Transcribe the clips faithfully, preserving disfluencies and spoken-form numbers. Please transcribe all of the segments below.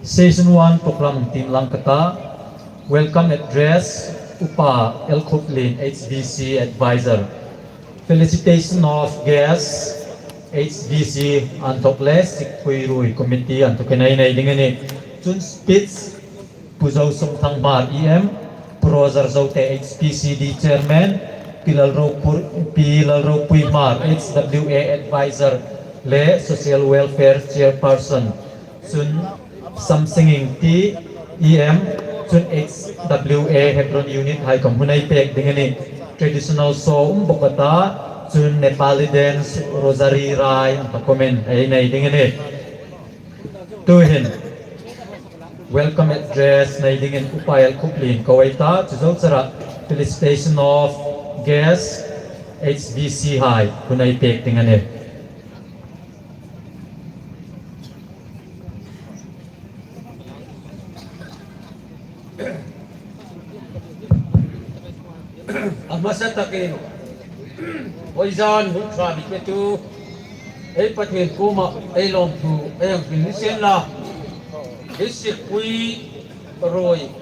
Session one program team lang ka ta. Welcome address, Upa L Khuplien, H D C advisor. Felicitation of guests, H D C inthawk le Sikpui Ruoi committee inthawkin ei nei ding a nih. Chun speech, Pu Zosungthang Hmar E M, Pu Roger Zote H P C D chairman, Pi Lalropur-, Pi Lalropui Hmar H W A advisor le social welfare chairperson. Chun Samsing Ingti E M, chun H W A Hebron unit hai khawm hun ei pek ding a nih. Traditional show um bawk a ta, chun Nepali dance, Rosary Rai, inthawk khawmin ei nei ding a nih. Tuhin welcome address nei dingin Upa L Khuplien ko ei ta, chu zo chara felicitation of guests, H D C hai hun ei pek ding a nih. A hmasa takin, vawizan hun ṭha mi petu, ei Pathien kuoma ei lawmthu ei hang hril ni sien la. Hi Sikpui Ruoi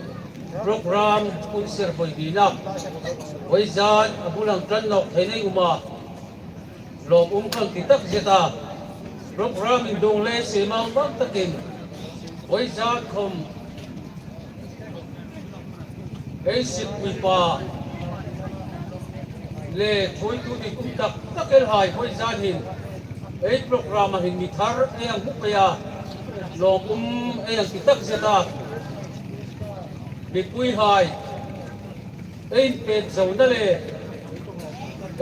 program hun servawi nina, vawizan a bul hang ṭan nawk thei nei um a, lawmum kan ti takzet a. Program induong le siem a um ang takin, vawizan khawm ei Sikpui pa le thuoitu ding um tak tak el hai vawizan hin ei program-a hin mi thar ei hang hmu pei a, lawmum ei hang ti takzet a. Mipui hai ei inpek zona le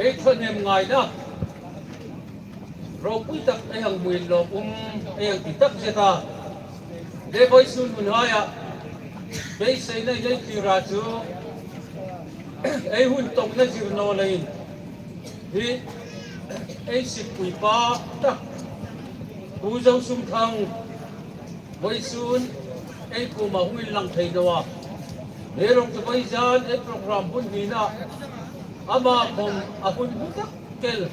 ei thawnem ngaina ropui tak ei hang hmuin lawmum ei hang ti takzet a. Le vawisun hun haia beiseina ei nei tir a chu, ei hun tawngna zir naw leiin, hi ei Sikpui pa tak, Pu Zosungthang, vawisun ei kuoma hung inlang thei naw a. Hi rawng chu vawizan ei program hun nina, ama khawm a hun hmu tak el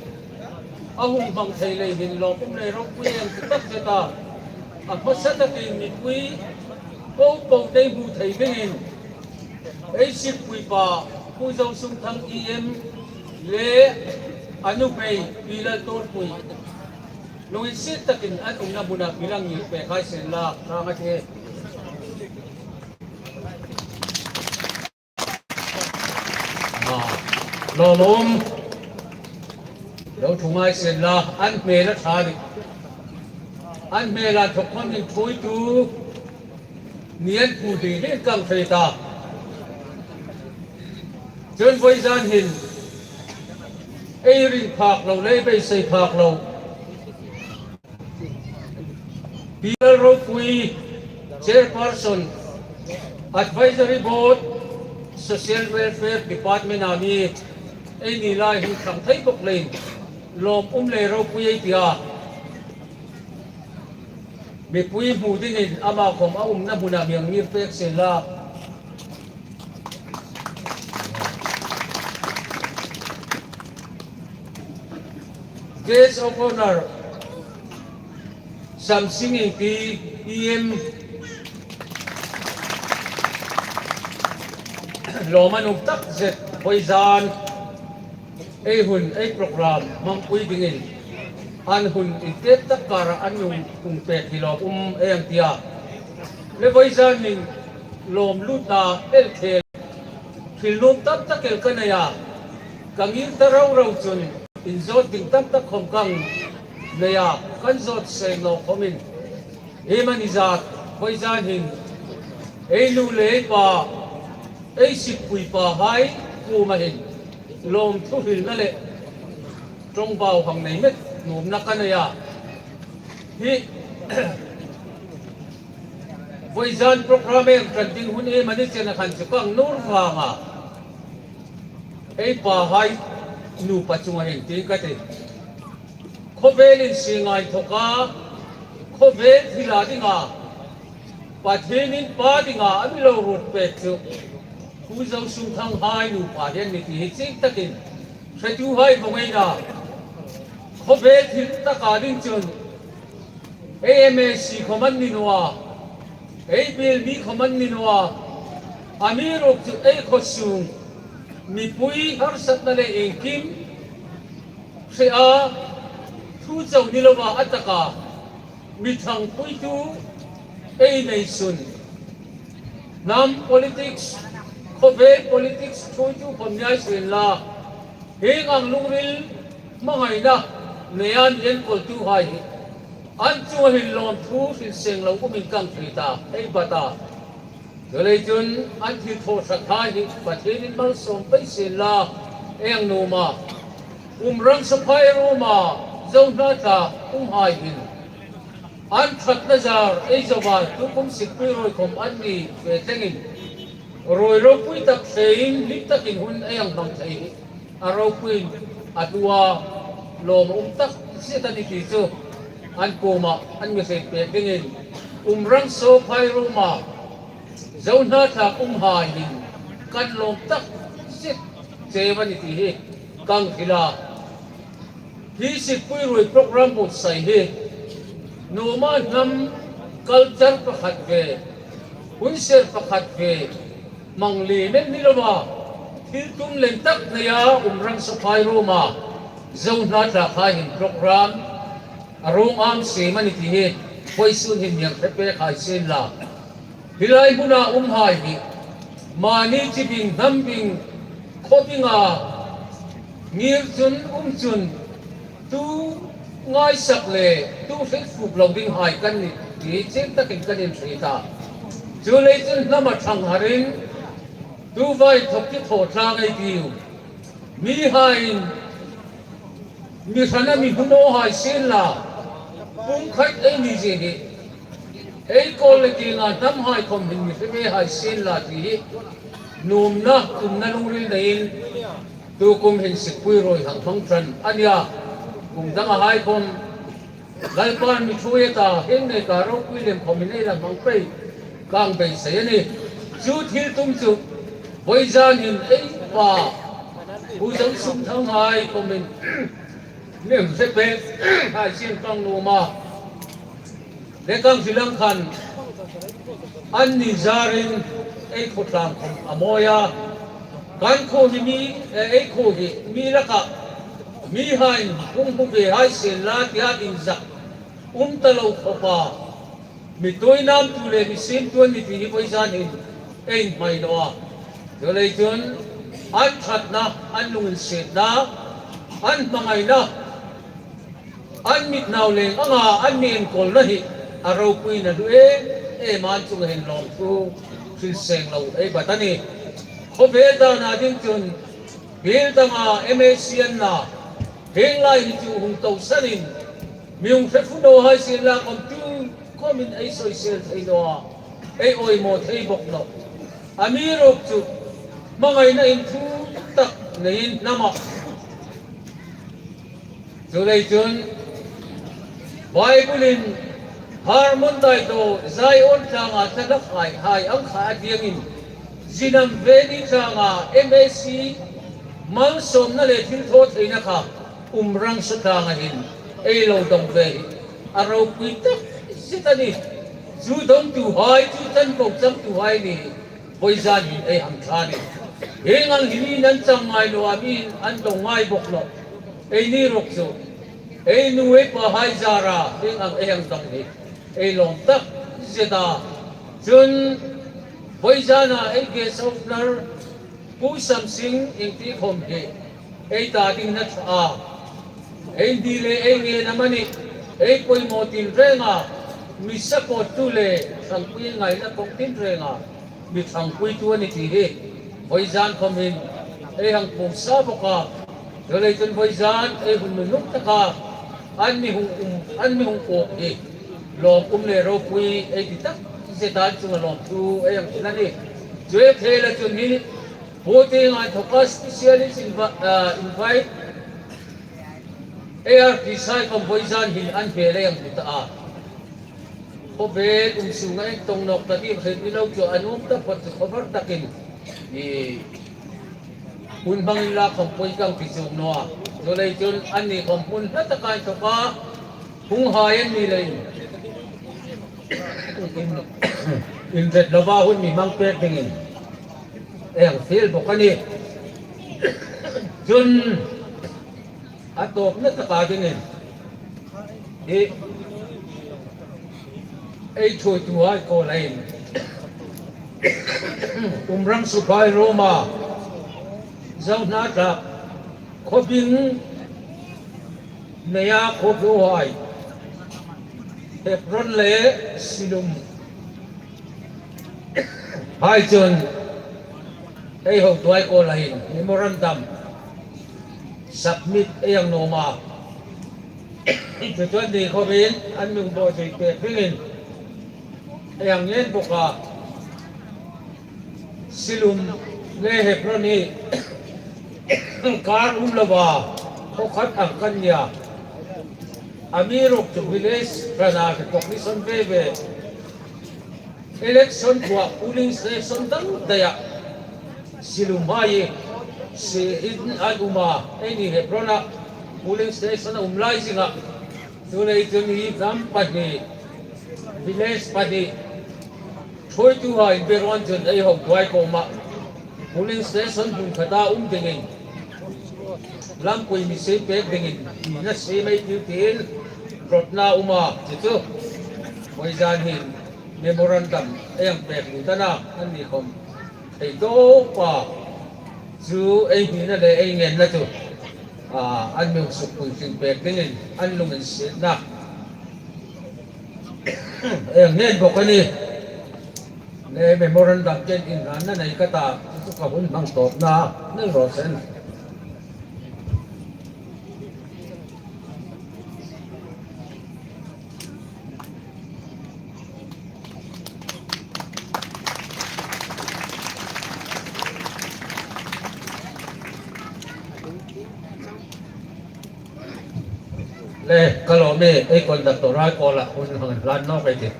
a hung hmang thei lei hin lawmum le ropui ei hang ti takzet a. A hmasa takin mipui popo ei hmu thei dingin, ei Sikpui pa Pu Zosungthang E M le a nuhmei Pi Laltawlpui, lunginsiet takin an umna hmuna mi hang ngir pek hai sien la, ṭha ngei a tih. Lawmum lo ṭhu ngai sien la, an hmel a ṭha a nih. An hmel a thawk khawmin thuoitu ni an hmu ding ding kan hriet a. Chun vawizan hin ei ring phak lo le ei beisei phak lo, Pi Lalropui, Chairperson, Advisory Board, Social Welfare Department-a mi ei ni lai hung ṭhang thei bawk leiin lawmum le ropui ei ti a. Mipui hmu dingin ama khawm a umna hmuna mi hang ngir pek sien la. Guest of Honour, Samsing Ingti E M, lawm a nuom takzet, vawizan ei hun, ei program hmangpui dingin an hun intep tak kara an hung pek hi lawmum ei hang ti a. Le vawizan hin lawm lutna el khel hril nuom tam tak el ka nei a, ka ngir ta rau rau chun inzawt ding tam tak khawm ka nei a, kan zawt seng naw khawmin, hi mani zat vawizan hin ei nu le ei pa, ei Sikpui pa hai kuoma hin lawmthu hrilna le ṭawngbau hang nei met nuomna ka nei a. Hi vawizan program ei hang ṭan ding hun ei mani chena khan chu ka hang nuom vang a. Ei pa hai nupa chunga hin ti ka ti. Khawvel insieng a inthawka, khawvel thila dinga Pathienin pa dinga a mi lo ruot pek chu Pu Zosungthang hai nupa hi a nih ti hi chieng takin hretu hai vawng ei na. Khawvel thil taka ding chun ei M A C khawm an ni naw a, Ei biel mi khawm an ni naw a, amiruokchu ei khaw sung mipui harsatna le iengkim hre a, thu chau ni lova a taka mi ṭhangpuitu ei nei sun. Hnam politics, khawvel politics ṭhuoitu khawm ni ei sien la, hieng ang lungril hmangaina nei an enkawltuhai hi an chunga hin lawmthu hril seng lo umin kan hriet a, ei bat a. Chuleiin chun an thilthaw hrathai hi Pathienin malsawm pei sien la, ei nuom a. Umrangso Phairuoma Zo hnathlak umhai hin an ṭhatna zar ei zo a, tukum Sikpui ruoi khawm an ni fe tlengin, ruoi ropui tak hlein hlim takin hun ei hang hmang thei hi a ropuiin a hluo a, lawm a um tak zet a nih ti chu an kuoma an mi hriet pek dingin, Umrangso Phairuoma Zo hnathlak umhai hin kan lawm tak zet cheu a nih ti hi kan hril a. Hi Sikpui ruoi program buotsai hi nuom a, hnam culture pakhat ve, hun ser pakhat ve hmang lien ni lova, thil tum lien tak neia Umrangso Phairuoma Zo hnathlakhai hin program a ruong am siem a nih ti hi vawisun hin mi hang hre pek hai sien la. Hi lai hmuna umhai hi mani chi bing, hnam bing, khaw binga ngir chun um chun tu ngaisak le tu hrilfuk lo dinghai kan nih ti chieng takin kan inhriet a. Chuleiin chun hnam a ṭhang harin tu vai thawk ki thaw tlang ei tiu. Mihaiin mi hrana mi hmu naw hai sien la, pumkhat ei ni zie hi ei kawl le kienga hnamhai khawm hin mi hre ve hai sien la ti hi nuomna, tumna lungril neiin tukum hin Sikpui ruoi hang hmang ṭan a nih a. Kum dangahai khawm Lalpan mi ṭhuoi a ta, hieng neka ropui lem khawmin ei la hmang pei kan beisei a nih. Chu thil tum chu vawizan hin ei pa Pu Zosumthang hai khawmin mi hre pek hai sien kan nuom a. Le kan hril ang khan anni zarin ei khawtlang khawm a mawi a. Kan khuo hi mi, eh, ei khuo hi mi laka mihaiin hung hmu ve hai sien la tia inzak um ta lo khawpa mi tuoinamtu le mi siemtu an nih ti hi vawizan hin ei inhmai naw a. Chuleiin chun an ṭhatna, an lunginsietna, an hmangaina, an mit nau leng anga an mi enkawlna hi a ropuiin a hlu em em a, an chunga hin lawmthu hril seng lo ei bat a nih. Khawvel dana ding chun biel danga M A C an na, hieng lai hi chu hung tosanin mi hung hre fuk naw hai sien la, khawm tu khawmin ei soisel thei naw a, ei awimaw thei bawk nawh. Amiruokchu hmangaina inthutak neiin hnam a. Chuleiin chun Bible-in Hermon dai daw, Zion tlanga thlalak hai, hai ang kha a diangin, zinam veni tlanga M A C malsawmna le thilthawtheina kha Umrangso tlanga hin ei lo dawng ve hi a ropui tak zet a nih. Chu dawngtuhai, chu chanvo changtuhai ni vawizan hin ei hang ṭha a nih. Hieng ang hi mi'n an chang ngai naw a, mi'n an dawng ngai bawk nawh. Eini ruok chu ei nu ei pahai zara hieng ang ei hang dawng hi ei lawm tak zet a. Chun vawizana ei guest of honour Pu Samsing Ingti khawm hi ei ta dingin a ṭha a. Ei ni le ei ngen amanih, ei poimaw tinrenga mi support-tu le ṭhangpui ngaina kawng tinrenga mi ṭhangpuitu a nih ti hi vawizan khawmin ei hang puong sa bawk a. Chuleiin chun vawizan ei hun nunung taka an mi hung um, an mi hung puok hi lawm um le ropui ei ti tak zeta chunga lawmthu ei hang hril a nih. Chu ei hril a chun ni, Pu Tienga inthawka specialist invi-, ah, invite A R T sai khawm vawizan hin an hmel ei hang hmu ta a. Khawvel um sunga ei tawng nawk ta ding hriet ni lo chu a nuom taphawt chu khawvar takin i hun hmang inla khawm poi kan ti chuong naw a. Chuleiin chun anni khawm hun hla taka inthawka hung hai an ni leiin, in, inret lova hun mi hmang pek dingin ei hang fiel bawk a nih. Chun a tawpna taka dingin hi ei thuoituhai kuoma hin Umrangso Bhai Roma, Zo Hnatlak, Khawbing neia khawhluohai, Hebron le Silum hai chun ei hotuhai kuoma hin memorandum submit ei hang nuom a. Chu chu a ni khawmin an mi bawzui pek dingin ei hang ngen bawk a. Silum le Hebron hi kar um lova khaw khat ang kan nia. Amiruokchu village hrana recognition ve ve, election thua polling station dang daia Silum hai si in an um a, eini Hebron-a polling station a um lai zinga. Chu lei chun hi hnam pahni, village pahni thuoituhai inberon chun ei hotuhai kuoma polling station hmun khata um dingin lampui mi siem pek dingin ina siem ei tiu tiin rawtna um a, chu chu vawizan hin memorandum ei hang pek lut a na, anni khawm ei tawpa chu ei hnina le ei ngenna chu, a, an mi sukpui hring pek dingin an lunginsietna ei hang ngen bawk a nih. Le memorandum ken inhlanna nei ka ta, chu ka hun hmang tawpna nei raw se. Le, ka lawm e, ei conductor-hai kuoma hun hang hlan nawk ei tih.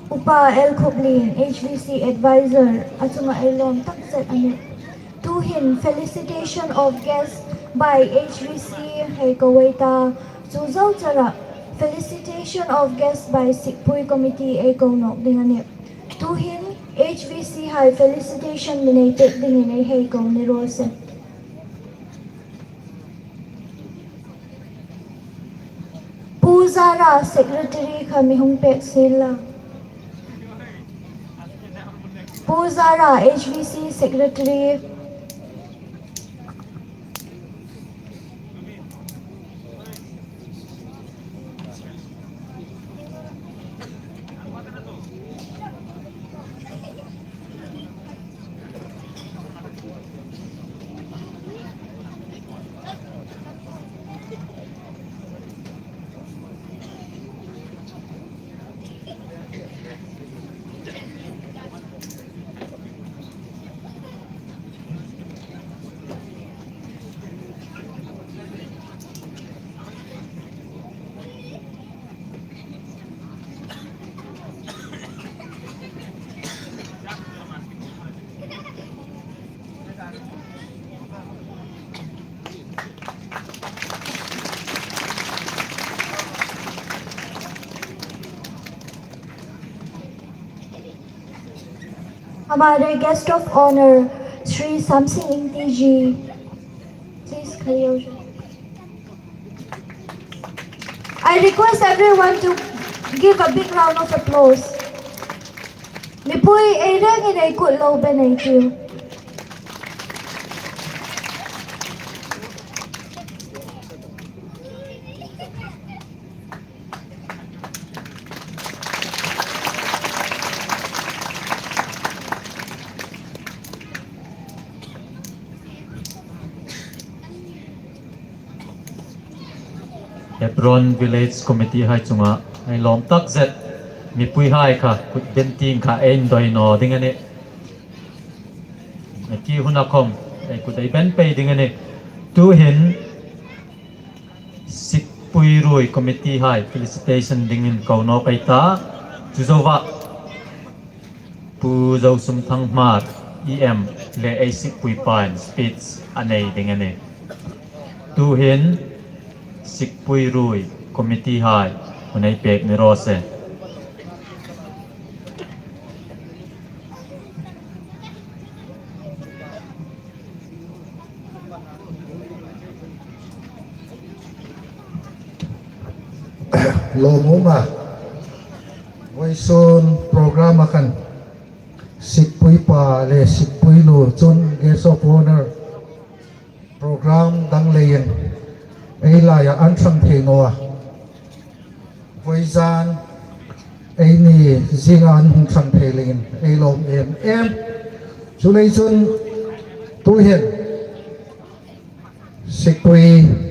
Upa L Khuplien, H V C Advisor, a chunga ei lawm tak zet a nih. Tuhin felicitation of guest by H V C hei ko ei ta, chu zo chara felicitation of guest by Sikpui Committee ei ko nawk ding a nih. Tuhin H V C hai felicitation mi nei pek dingin ei hei ko ni raw se. Pu Zara Secretary kha mi hung pek sien la. Pu Zara H V C Secretary. हमारे guest of honour Shri श्याम सिंह इंगती जी, please खड़े हो जाओ। I request everyone to give a big round of applause. Mipui ei rengin ei kut lo be nei tiu. Hebron Village Committee hai chunga ei lawm tak zet, mipuihai kha kut ben tieng kha ei indoi naw ding a nih. Ei ki huna khom ei kut ei ben pei ding a nih. Tuhin Sikpui Ruoi Committee hai felicitation dingin ko nawk ei ta. Chu zoa Pu Zosum Thanghmar, E M le ei sikpui pain speech a nei ding a nih. Tuhin sikpui ruoi committee hai hun ei pek ni raw se. Lawmum a, vawisun program a khan sikpui pa le sikpui nu chun guest of honour program dang leiin ei laia an ṭhang thei naw a. Vawizan eini zinga an hung ṭhang thei leiin ei lawm em em. Chuleiin chun tuhin sikpui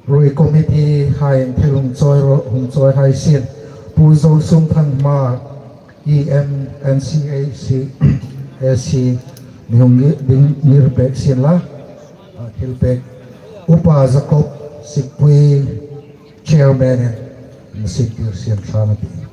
ruoi committee haiin thil hung chawi ro-, hung chawi hai sien. Pu Zosumthang Hmar, E M, N C A C, A C, mi hung ngi-, ding ngir pek sien la. A, thil pek. Upa Jacob, sikpui chairman in, in siktir sien ṭha a tih.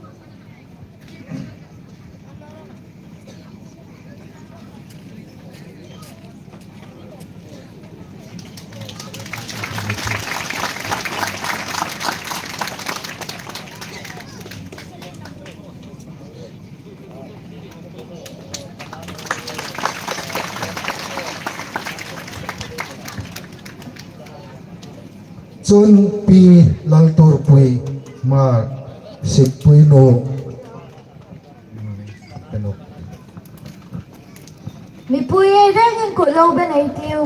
Chun Pi Lalturpui Hmar, sikpui nu. Mipui ei rengin kut lo ben ei tiu.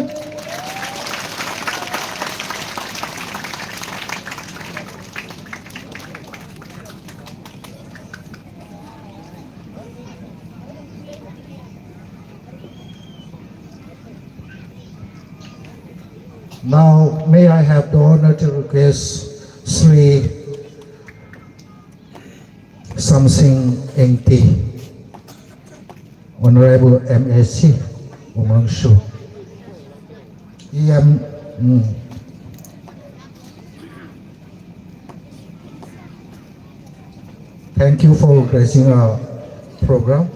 Now, may I have the honor to request Sri Samsing Engti, Honorable M A C, Umrangso. E M, mm. Thank you for gracing our program.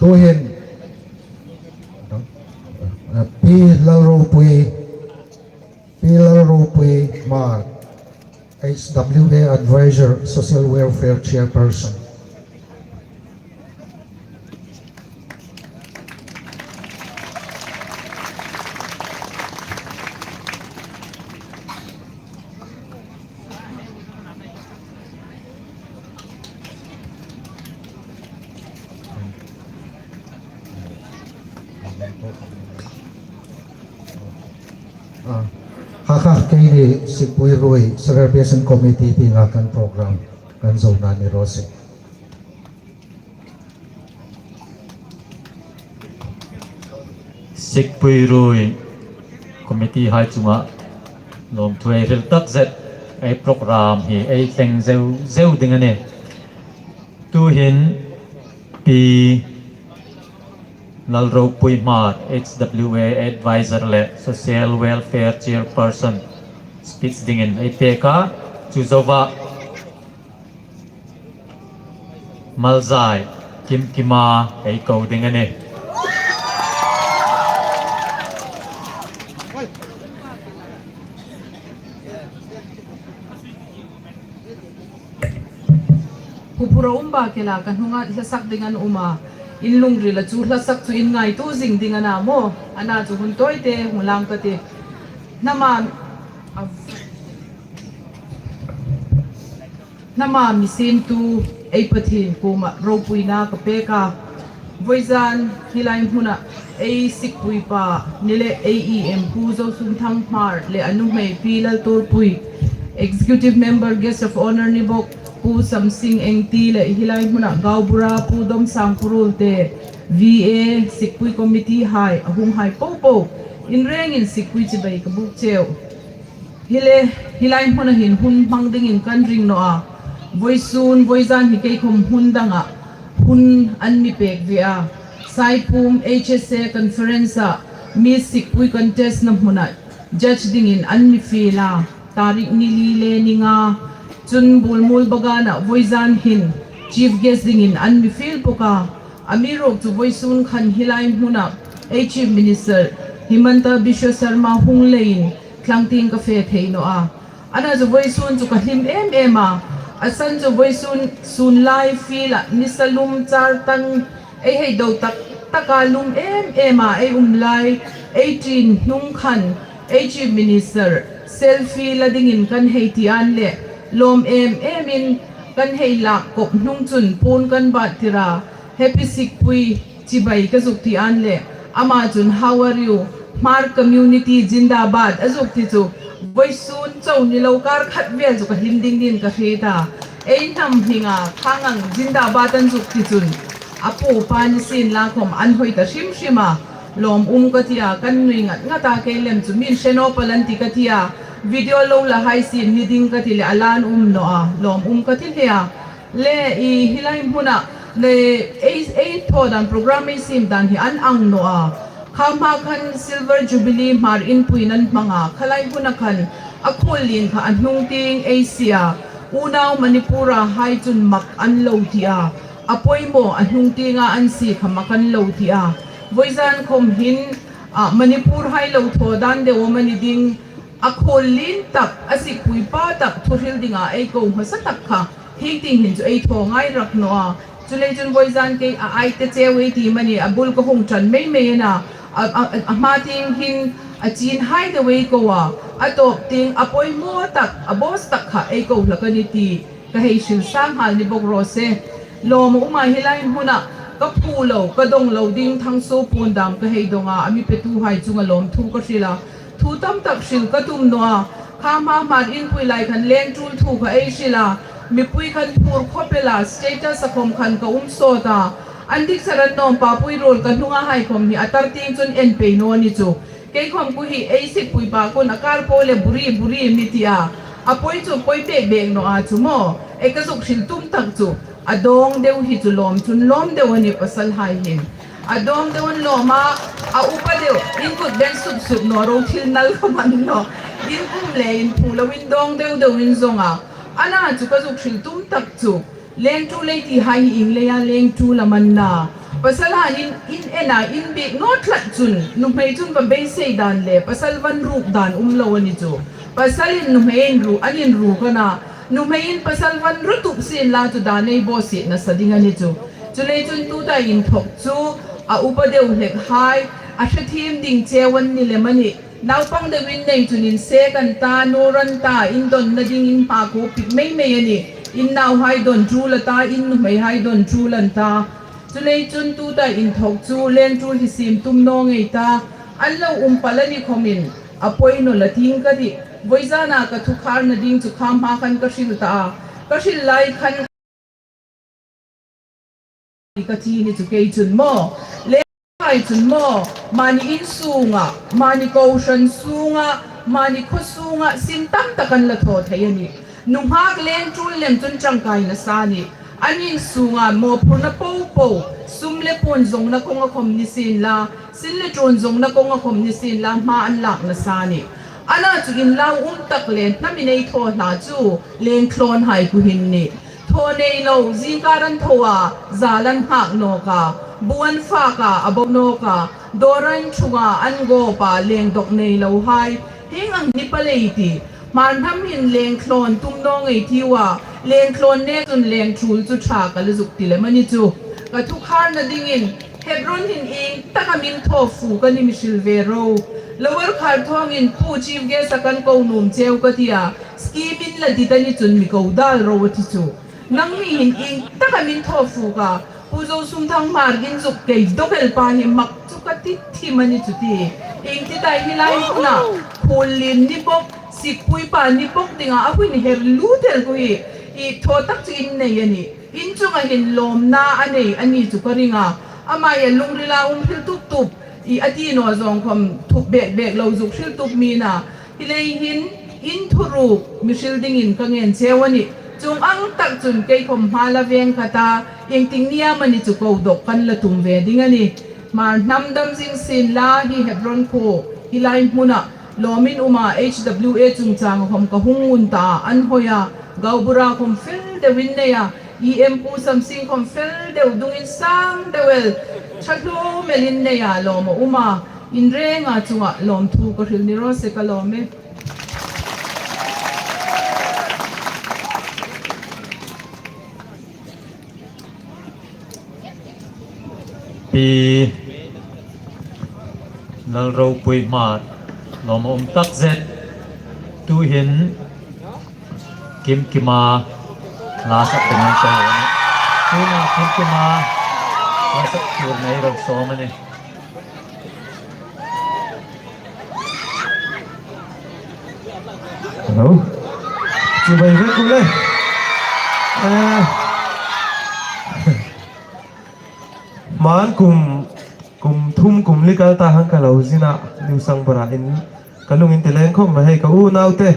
Tuhin, Pi Lalropui, Pi Lalropui Hmar, H W A Advisor, Social Welfare Chairperson. Ah, kha kha, keini sikpui ruoi segregation committee tienga kan program kan zona ni raw se. Sikpui ruoi committee hai chunga lawmthu ei hril takzet, ei program hi ei thleng zeu zeu ding a nih. Tuhin Pi Lalropui Hmar, H W A Advisor le Social Welfare Chairperson speech dingin ei pek a, chu zoa Malzai Kimkima ei ko ding a nih. Pu Pura um ba kela ka hnunga hla sak ding an um a. In lungrila chu hla sak chu in ngaituo zing ding a na maw. Ana chu hun tawite hung lang ka tih. Hnama, a, hnama mi siemtu ei Pathien kuoma ropuina ka pek a. Vawizan hi lai hmuna ei sikpui pa ni le ei E M Pu Zosumthang Hmar le a nuhmei Pi Lalturpui, Executive Member Guest of Honour ni bawk Pu Samsing Engti le hi lai hmuna gaubura Pu Domsang Khuruolte, V A Sikpui Committee hai, a hung hai po po, in rengin Sikpui chibai ka buk cheu. Hi le, hi lai hmuna hin hun hmang dingin kan ring naw a. Voisun, voizan hi kei khom hun danga hun an mi pek ve a. Saipum H S A Conference-a Miss Sikpui Contest-na hmuna judge dingin an mi fiel a. Tarik ni li le ni nga. Chun Bulmul Bagana voizan hin chief guest dingin an mi fiel bawk a. Amiruokchu voisun khan hi lai hmuna ei Chief Minister Himanta Biswa Sarma hung leiin tlangtieng ka fe thei naw a. Ana chu voisun chu ka hlim em em a. A san chu voisun sun lai field-a nisa lum char tang ei hei do tak taka lum em em a ei um lai, ei ṭin hnung khan ei Chief Minister selfie la dingin kan hei ti an le lawm em emin kan hei lak kop hnung chun puon kan bat tir a. Happy Sikpui chibai ka zuk ti an le, ama chun, "How are you? Hmar community zindabad," a zuk ti chu. Voisun chau ni lo kar khat vel chu ka hlim ding dingin ka hriet a. Ei hnam hminga khang ang zindabad an zuk ti chun, a pu pa ni sien la khom an hoi ta hrim hrim a. Lawm um ka ti a, kan nui ngat ngat a, kei lem chu min hre naw pal an ti ka ti a. Video lo la hai sien ni ding ka ti le a la an um naw a. Lawm um ka ti hle a. Le i hi lai hmuna le ei, ei thaw dan program ei siem dan hi an ang naw a. Kha hma khan Silver Jubilee Hmar Inpuiin an hmang a. Kha lai hmuna khan a khuollien kha a hnung tieng ei sie a. Unau Manipur-a hai chun mak an lo ti a. A poimaw a hnung tienga an sie kha mak an lo ti a. Voizan khom hin, a, Manipur hai lo thaw dan deu am a ni ding, a khuollien tak, a Sikpui pa tak thu hril dinga ei ko hmasa tak kha, hieng tieng hin chu ei thaw ngai rak naw a. Chuleiin chun voizan kei a ai te cheu ei ti mani, a bul ka hung ṭan mei mei a na. A, a, a hma tieng hin a chin hai deu ei ko a. A tawp tieng a poimaw tak, a boss tak kha ei ko hlak a ni ti ka hei hril sang nghal ni bawk raw se. Lawm a um a, hi lai hmuna ka phu lo, ka dong lo ding Thangso puon dam ka hei dong a, a mi petuhai chunga lawmthu ka hril a. Thu tam tak hril ka tum naw a. Kha hma Hmar Inpui lai khan leng tul thu kha ei hril a. Mipui khan phur khawp el a, status-a khom khan ka um sawt a. An dik char an nawm pa pui ruol ka hnunga hai khom hi a tar tieng chun en pei naw ni chu. Kei khom khu hi ei Sikpui pa khun a kar po le buri buri mi ti a. A poi chu poi bek bek naw a chu maw. Ei ka zuk hril tum tak chu. A dawng deu hi chu lawm chun lawm deu a ni pasal hai hin. A dawng deu an lawm a, a upa deu, in kut beng sup sup naw ro thil nal ka man naw. In kum le in phu lo in dawng deu deu in zong a. Ana chu ka zuk hril tum tak chu. Leng tul ei ti hai hi ieng leia leng tul am a na. Pasal hai in, in en a, in biek naw tlat chun, nuhmei chun va beisei dan le, pasal van ruk dan um lo a ni chu. Pasalin nuhmei in ru, an in ruk a na. Nuhmeiin pasal van ru tup sien la chu dan ei bawsiet nasa ding a ni chu. Chuleiin chun tuta inthok chu a upa deu hlek hai, a hre thiem ding cheu an ni lem a nih. Naupang deu in nei chun insek an ta, nur an ta, in donna ding in hma ko pik mei mei a nih. In nauhai don tul a ta, in nuhmeihai don tul an ta. Chuleiin chun tuta inthok chu leng tul hi siem tum naw ngei ta. An lo um pal a ni khomin, a poi naw la ting ka tih. Voizana ka thukharna ding chu kha hma khan ka hril ta a. Ka hril lai khan ka ti ni chu kei chun maw. Leng hai chun maw. Mani in sunga, mani kohran sunga, mani khaw sunga, sin tam tak an la thaw thei a nih. Nunghak leng tul lem chun ṭangkai nasa a nih. An in sunga mawphurna po po, sum le puon zongna kawnga khom ni sien la, sin le ṭuon zongna kawnga khom ni sien la, hma an lak nasa a nih. Ana chu in lau um tak le hnamin ei thaw hla chu leng thlawn hai khu hin nih. Thaw nei lo, zingkar an thaw a, zal an nghak nawk a, bu an fak a, a bo nawk a, dawr an ṭhung a, an gawp a, leng dawk nei lo hai. Hieng ang ni pal ei tih. Hmar hnam hin leng thlawn tum naw ngei tiu a, leng thlawn nek chun leng tul chu ṭha ka la zuk ti lem a ni chu. Ka thukharna dingin, Hebron hin ieng taka min thaw fu ka ni mi hril ve ro. Lower Kharthawngin Pu Chief Guest-a kan ko nuom cheu ka ti a, scheme in la dit a ni chun mi ko dal ro a ti chu. Nangni hin ieng taka min thaw fu ka, Pu Zosumthang Hmar in zuk kei dawk el pa hi mak chu ka ti thim a ni chu ti. Ieng ti ta hi lai hmuna, khuollien ni bawk, Sikpui pa ni bawk dinga a hun her lut el khu hi, i thaw tak chu in nei a nih. In chunga hin lawmna a nei a ni chu ka ring a. Ama hi lungrila um hril tup tup, i a ti naw zawng khawm thup bek bek lo zuk hril tup mi a nih. Hi lei hin in thuruk mi hril dingin ka ngen cheu a nih. Chuong ang tak chun kei khawm hma la veng kha ta, iengtin nia mani chu ko dawk kan la tum ve ding a nih. Hmar hnam dam zing sien la, hi Hebron khuo, hi lai hmuna lawmin um a, H W A chungchang khawm ka hung ngun ta, an hoi a, Gaubura khawm fel deuin nei a, E M Pu Samsing khawm fel deu dungin sang deu el, ṭha hlum elin nei a, lawm a um a, in renga chunga lawmthu ka hril ni raw se, ka lawm e. Pi Lalropui Hmar, lawm a um tak zet. Tuhin Kimkima la sak ding an sawm a nih. Tuna Kimkima la sak tur nei ro sawm a nih. Hello. Chibai vek u le. Eh. Hman kum, kum thum kum li kal ta hang ka lo zin a, New Sangbara in ka lungin ti leng khawm a, hei ka unaute,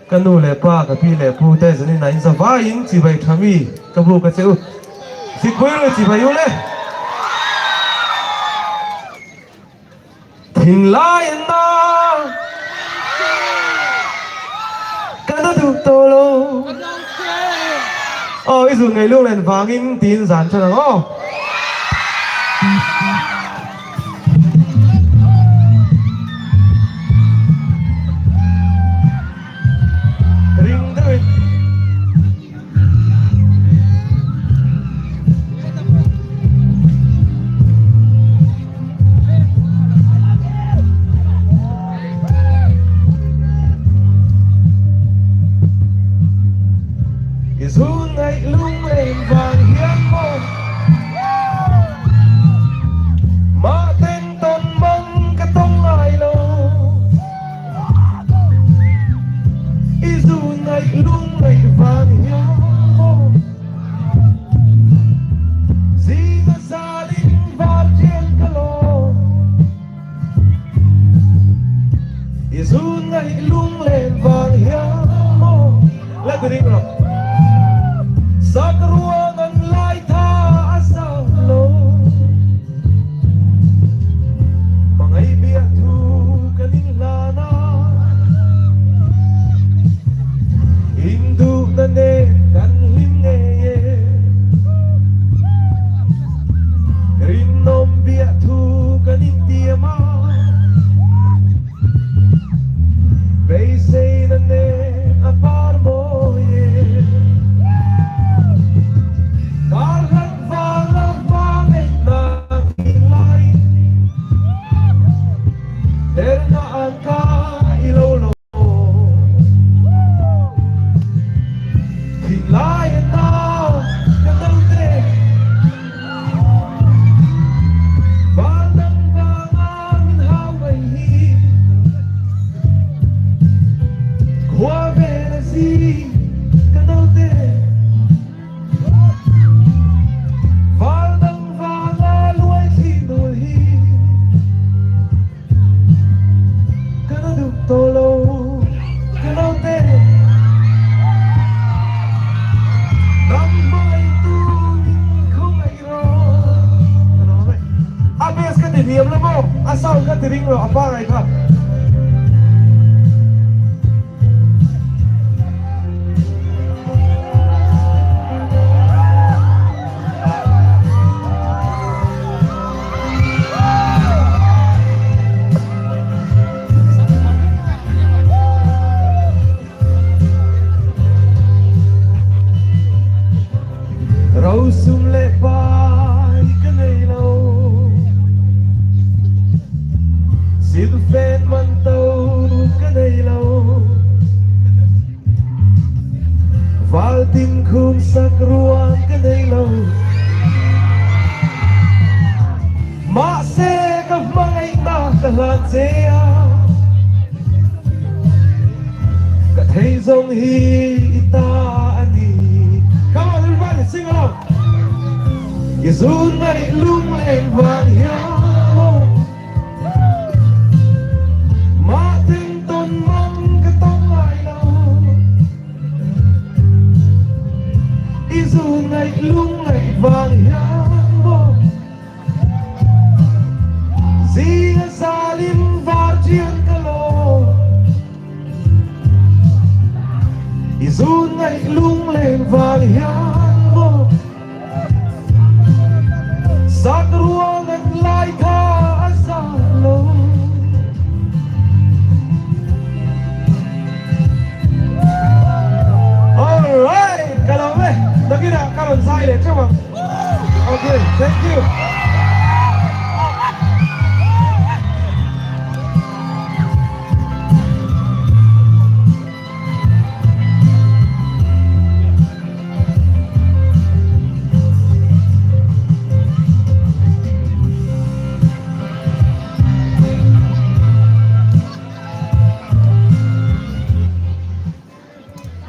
ka nu le pa, ka pi le pute, zanin a inzavaiin chibai ṭha mi ka buk a che u. Sikpui le chibai u le. Thinlai an na, ka na duk tawp lo. Aw, i zun ngei lunglen vangin tiin zan ṭan ang aw. Ring deuin. I zun ngaih lunglen vang hian maw? Mah teng ton mang ka tong ngai lo. I zun ngaih lunglen vang hian maw? Zinga zalin var chen ka lo. I zun ngaih lunglen vang hian maw? La ti ring rawh. Sakruang an lai tha a sam lo. Hmangai biak thu kan inhlan a. Induhna nen kan hlim ngei e. Rinawm biak thu kan intiam a. Beiseina nen a par mawi e. Kar hlat vang a vang ei na ding lai. Derna ang ka i lo lo. Thinlai an na, ka naute. Val dang vanga min hau mai hi. Khua ve na si, ka naute. Val dang vanga luai thli naw hi. Ka na duk tawp lo, ka naute. Nang hmai tu min khawm ai ro. A best ka ti hniam lo maw, a sound ka ti ring lo, a pa ngai kha. Ro sum le pai ka nei lo. Silfen man to ka nei lo. Val tim khum sak ruang ka nei lo. Mahse ka hmangaina ka hlan che a. Ka thei zawng hi i ta a nih. Come on, everybody, sing along. I zun ngai lungleng vang hiam maw? Ma teng ton mang ka tong ngai lo. I zun ngai lungleng vang hiam maw? Zinga zalim var chian ka lo. I zun ngai lungleng vang hiam maw? Sak ruang an lai kha a sa lo. All right, ka lo ve. Dagina ka lo sai le chama. Okay, thank you.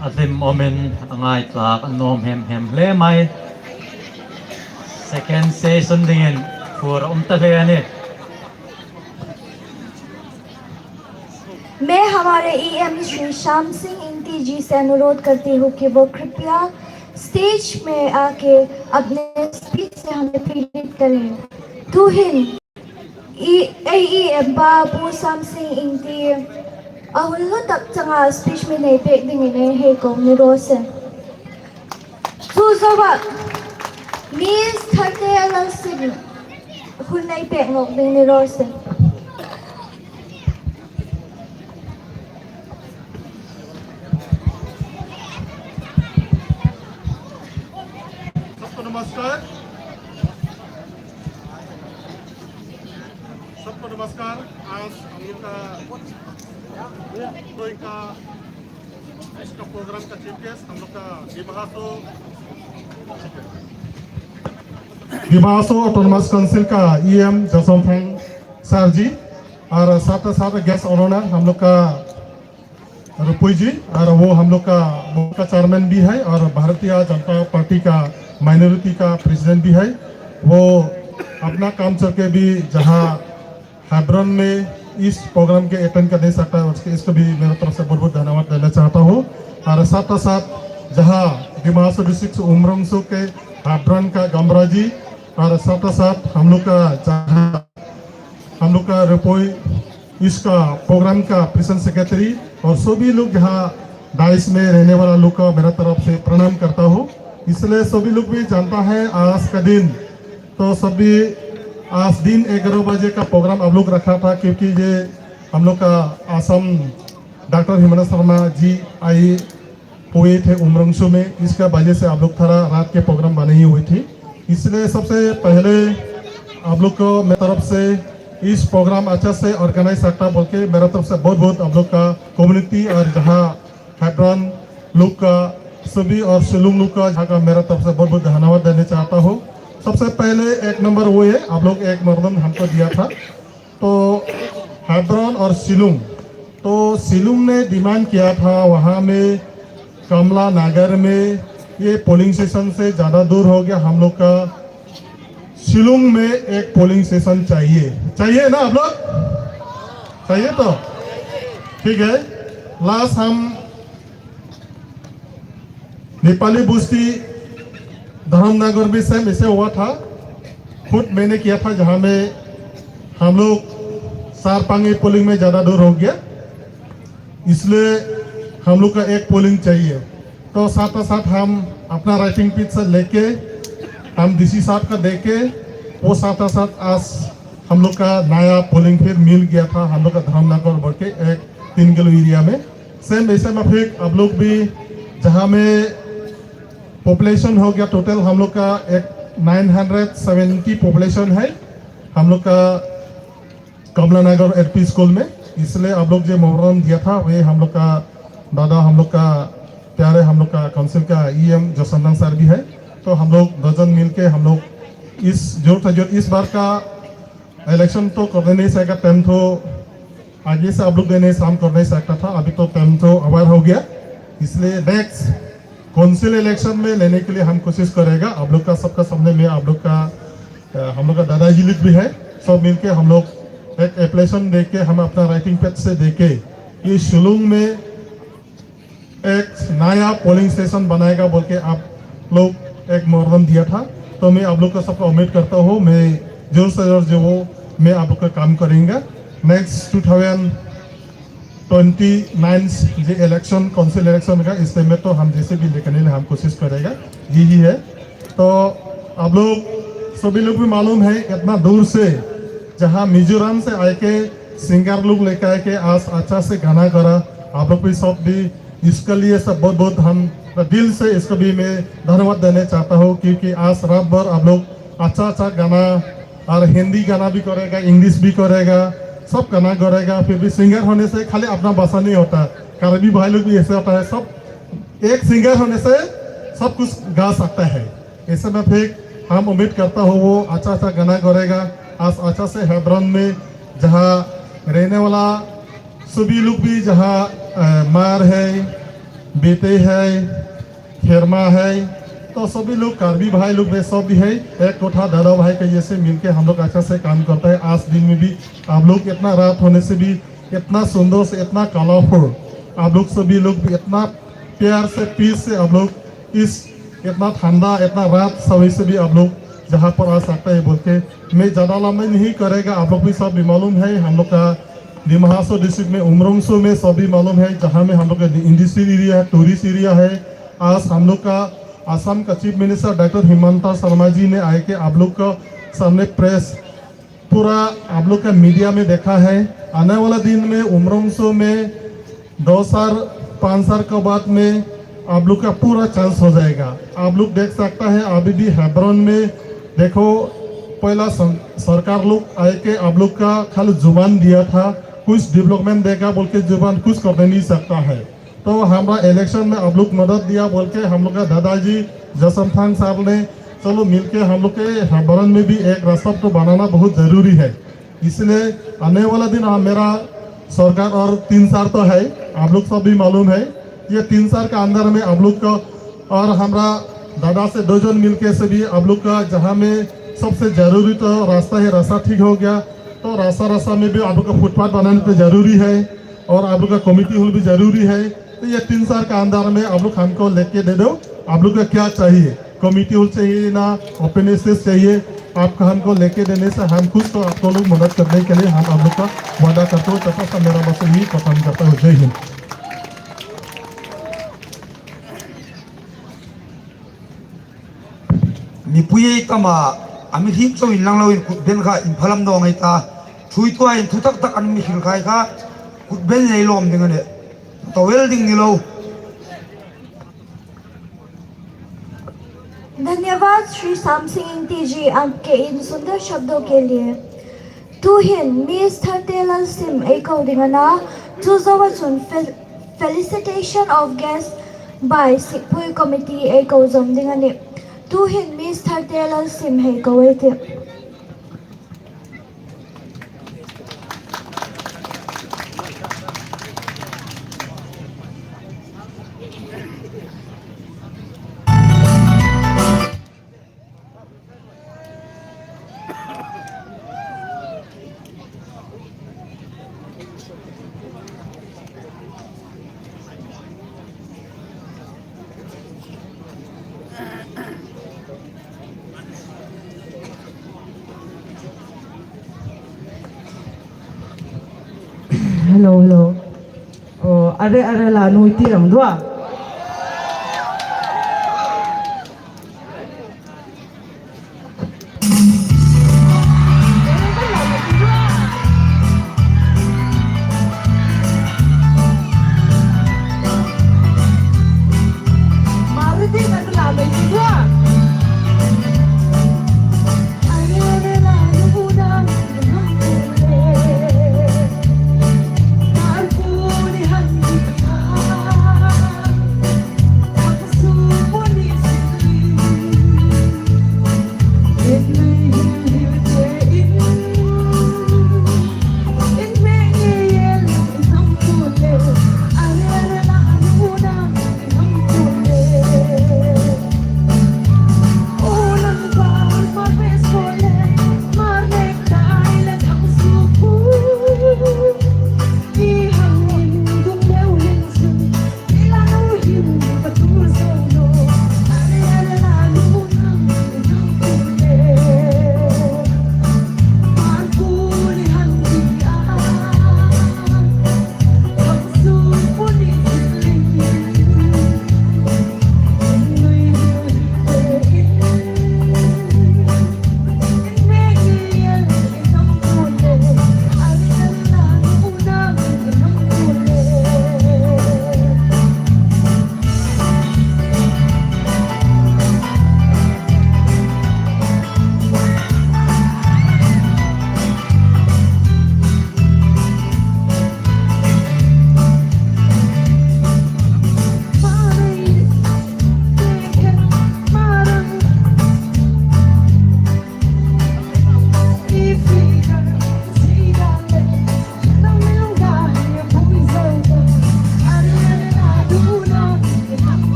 A hlim awmin a ngai tlak a nuom hem hem hle mai. Second session dingin fur a um ta hle a nih. मैं हमारे ईएम श्री श्याम सिंह इंगती जी से अनुरोध करती हूँ कि वो कृपया स्टेज में आके अपने स्पीच से हमें प्रेरित करें। Tuhin, i, ei EM pa Pu Sam Sing Ingti a hun hlu tak changa speech mi nei pek dingin ei hei kawm ni raw se. Chu zoa Miss Tharte Lalsim hun nei pek ngawk ding ni raw se. सबको नमस्कार। सबको नमस्कार। आज हम लोग का, तो इनका, इसका प्रोग्राम का चीफ गेस्ट हम लोग का दिमा हासाओ, दिमा हासाओ ऑटोनॉमस काउंसिल का ईएम जसोंगथेंग सर जी और साथ साथ गेस्ट ऑनर हम लोग का रुपुई जी, और वो हम लोग का बोर्ड का चेयरमैन भी है और भारतीय जनता पार्टी का माइनॉरिटी का प्रेसिडेंट भी है। वो अपना काम छोड़ के भी जहाँ हेब्रोन में इस प्रोग्राम के अटेंड कर नहीं सकता है, उसके, इसको भी मेरे तरफ से बहुत बहुत धन्यवाद देना चाहता हूँ। और साथ साथ जहाँ दिमा हासाओ डिस्ट्रिक्ट उमरंगसू के हेब्रोन का गमरा जी, और साथ साथ हम लोग का जहाँ हम लोग का रुपुई इसका प्रोग्राम का प्रेसिडेंट सेक्रेटरी और सभी लोग यहाँ डाइस में रहने वाला लोग का मेरा तरफ से प्रणाम करता हूँ। इसलिए सभी लोग भी जानता है आज का दिन, तो सभी आज दिन ग्यारह बजे का प्रोग्राम आप लोग रखा था, क्योंकि ये हम लोग का असम डॉक्टर हिमंता शर्मा जी आए हुए थे उमरंगसू में, इसका वजह से आप लोग थोड़ा रात के प्रोग्राम बने ही हुए थे। इसलिए सबसे पहले आप लोग को मेरे तरफ से इस प्रोग्राम अच्छा से ऑर्गेनाइज करता बोल के मेरा तरफ से बहुत बहुत आप लोग का कम्युनिटी और जहाँ हेब्रोन लोग का सभी और शिलोंग लोग का जहाँ का मेरा तरफ से बहुत बहुत धन्यवाद देना चाहता हूँ। सबसे पहले एक नंबर वो है, आप लोग एक मॉडल हमको दिया था, तो हेब्रोन और शिलोंग, तो शिलोंग ने डिमांड किया था वहाँ में कमला नगर में ये पोलिंग स्टेशन से ज़्यादा दूर हो गया हम लोग का। शिलोंग में एक पोलिंग स्टेशन चाहिए, चाहिए ना आप लोग? चाहिए तो ठीक है। लास्ट हम नेपाली बस्ती धर्मनगर में सेम ऐसे हुआ था, खुद मैंने किया था, जहाँ में हम लोग सारपांगी पोलिंग में ज़्यादा दूर हो गया, इसलिए हम लोग का एक पोलिंग चाहिए। तो साथ साथ हम अपना राइटिंग पीस से लेके हम डीसी साहब का देके वो साथ साथ आज हम लोग का नया पोलिंग फिर मिल गया था हम लोग का धर्मनगर बोल के एक तीन किलो एरिया में। सेम ऐसे माफिक आप लोग भी जहाँ में पॉपुलेशन हो गया टोटल हम लोग का एक नाइन हंड्रेड सेवेंटी पॉपुलेशन है हम लोग का कमला नगर एलपी स्कूल में। इसलिए आप लोग जो मेमोरेंडम दिया था वे हम लोग का दादा, हम लोग का प्यारे हम लोग का काउंसिल का ईएम जसोंगथेंग सर भी है। तो हम लोग दो जन मिल के हम लोग इस जोर से जोर इस बार का इलेक्शन तो करने नहीं सकता, टाइम तो आगे से आप लोग देने शाम कर नहीं सकता था, अभी तो टाइम तो अवेयर हो गया। इसलिए नेक्स्ट काउंसिल इलेक्शन में लेने के लिए हम कोशिश करेगा। आप लोग का सबका सामने में आप लोग का, अ, हम लोग का दादाजी लोग भी है, सब मिलके हम लोग एक एप्लीकेशन दे के हम अपना राइटिंग पेज से दे के ये शिलोंग में एक नया पोलिंग स्टेशन बनाएगा बोल के आप लोग एक मेमोरेंडम दिया था। तो मैं आप लोग का सबका उम्मीद करता हूँ, मैं जोर से जोर जो वो मैं आप लोग का काम करेंगे। Next two thousand twenty nine जे इलेक्शन, काउंसिल इलेक्शन का, इस टाइम में तो हम जैसे भी लेकर नहीं, हम कोशिश करेगा, यही है। तो आप लोग सभी लोग भी मालूम है, इतना दूर से, जहाँ मिजोरम से आए के सिंगर लोग लेकर आए के आज अच्छा से गाना करा, आप लोग भी सब भी इसके लिए सब बहुत बहुत हम दिल से इसको भी मैं धन्यवाद देना चाहता हूँ, क्योंकि आज रात भर आप लोग अच्छा अच्छा गाना और हिंदी गाना भी करेगा, इंग्लिश भी करेगा, सब गाना करेगा। फिर भी सिंगर होने से खाली अपना भाषा नहीं होता, कार्बी भाई लोग भी ऐसे होता है, सब एक सिंगर होने से सब कुछ गा सकता है। ऐसे में फिर हम उम्मीद करता हूँ वो अच्छा अच्छा गाना करेगा। आज अच्छा से हेब्रोन में जहाँ रहने वाला सभी लोग भी, जहाँ, अ, मार है, बेटे है, खेरमा है, तो सभी लोग कार्बी भाई लोग में सब भी है, एक कोठा दादा भाई का जैसे मिलके हम लोग अच्छा से काम करता है। आज दिन में भी आप लोग इतना रात होने से भी इतना सुंदर से, इतना कलरफुल, आप लोग सभी लोग भी इतना प्यार से, पीस से आप लोग इस इतना ठंडा, इतना रात सभी से भी आप लोग जहाँ पर आ सकता है बोल के मैं ज़्यादा लंबा नहीं करेगा। आप लोग भी सब भी मालूम है, हम लोग का दिमा हासाओ डिस्ट्रिक्ट में उमरोंगसो में सभी मालूम है, जहाँ में हम लोग का इंडस्ट्रियल एरिया है, टूरिस्ट एरिया है। आज हम लोग का आसाम का चीफ मिनिस्टर डॉक्टर हिमंता शर्मा जी ने आए के आप लोग का सामने प्रेस पूरा आप लोग का मीडिया में देखा है। आने वाला दिन में उमरोंगसो में दो साल, पाँच साल के बाद में आप लोग का पूरा चांस हो जाएगा। आप लोग देख सकता है अभी भी हेब्रोन में देखो, पहला सं-, सरकार लोग आए के आप लोग का खाली जुबान दिया था, कुछ डेवलपमेंट देगा बोल के जुबान कुछ करने नहीं सकता है। तो हमारा इलेक्शन में आप लोग मदद दिया बोल के हम लोग का दादाजी जसमथांग साहब ने, चलो मिलके हम लोग के हेब्रोन में भी एक रास्ता तो बनाना बहुत ज़रूरी है। इसलिए आने वाला दिन, हाँ, मेरा सरकार और तीन साल तो है, आप लोग सब भी मालूम है। ये तीन साल का अंदर में आप लोग का और हमारा दादा से दो जन मिलके से भी आप लोग का जहाँ में सबसे ज़रूरी तो रास्ता है, रास्ता ठीक हो गया, तो रास्ता, रास्ता में भी आप लोग का फुटपाथ बनाने तो ज़रूरी है। और आप लोग का कम्युनिटी हॉल भी जरूरी है। तो ये तीन साल का अंदर में आप लोग हमको लेके दे दो, आप लोग का क्या चाहिए, कम्युनिटी हॉल चाहिए ना ओपन स्पेस चाहिए, आपको हमको लेके देने से हम खुश, तो आपको लोग मदद करने के लिए हम आप लोग का वादा करते हो। छोटा सा मेरा बस यही खत्म करता हूँ। जय Hind. Mipui ei tam a, a mi hrim chauh inlang loin kut ben kha inphalam dawng ei ta. Thuoitu a in thu tak tak an mi hril khai kha, kut ben ei lawm ding a nih. Tawel ding ni lo. धन्यवाद श्री श्याम सिंह इंगती जी, आपके इन सुंदर शब्दों के लिए। Tuhin Miss Thartelal Sim ei ko ding a na, chu zoa chun fel-, felicitation of guest by Sihpui Committee ei ko zom ding a nih. Tuhin Miss Thartelal Sim hei ko ei tih. Hello, hello. Oh, are, are la nui ti rang dua.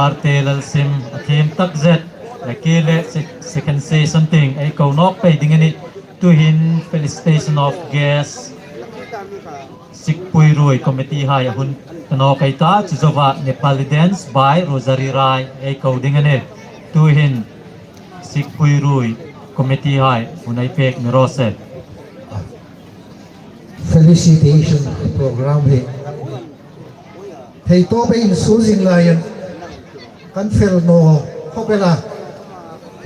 Arte Lalsim a thiem tak zet, a ki le sec-, second session tieng ei ko nawk pei ding a nih. Tuhin felicitation of guests. Sikpui Ruoi committee hai a hun ta nawk ei ta, chu zoa Nepali dance by Rosary Rai ei ko ding a nih. Tuhin Sikpui Ruoi committee hai hun ei pek mi raw se. Felicitation program hi thei tawp ei insuo zing laiin kan fel naw khawp el a.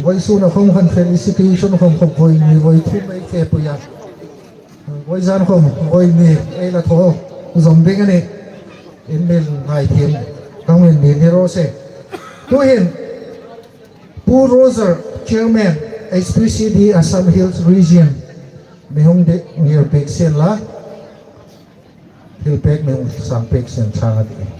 Vawisuna khawm khan felicitation khawm khawm voi hni voi thum ei fe pui a. Vawizan khawm voi hni ei la thaw zawm ding a nih. In mi ngaithiem ka hung inhnik ni raw se. Tuhin Pu Roger, Chairman, H P C D Assam Hills Region, mi hung ding ngir pek sien la. Thil pek mi hung sang pek sien chang a tih.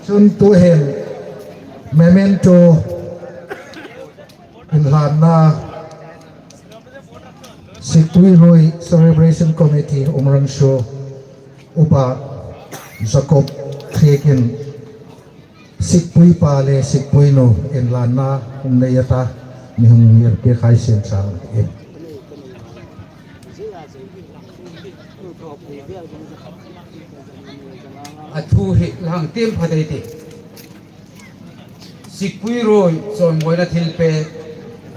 Chun tuhin memento inhlanna Sikpui Ruoi Celebration Committee Umrangso Upa Jacob Thiekin Sikpui pa le Sikpui nu inhlanna hung nei a ta, mi hung ngir pek hai sien chang a tih. A thu hi la hang tiem pha dai tih. Sikpui Ruoi chawimawina thilpek,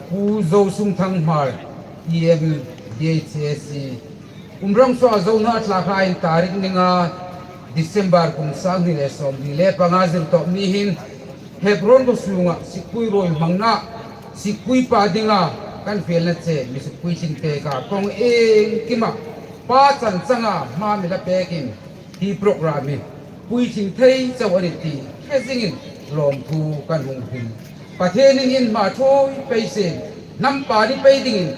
Pu Zosung Thang Hmar, E M, D H S C, Umrangso-a Zo hnathlak hai tarik ni nga December kum sang hni le sawmhni le panga zirtawp ni hin Hebron khuo sunga Sikpui Ruoi hmangna, Sikpui pa dinga kan felna che mi sukpuitling peka kawng iengkima pa chan changa hma mi la pekin hi program hi puitling thei chau a nih ti hre zingin lawmthu kan hung hril. Pathienin in hma thuoi pei sien, hnam pa ni pei dingin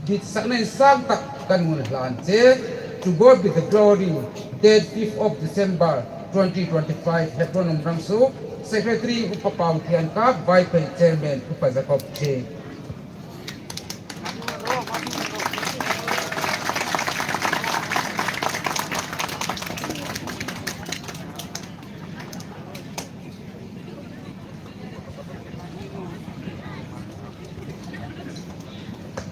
ditsakna insang tak kan hung hlan che. To God be the glory. Date fifth of December twenty twenty-five, Hebron Umrangso, Secretary Upa Pau Thian Kap, Vaiphei Chairman Upa Jacob Thie.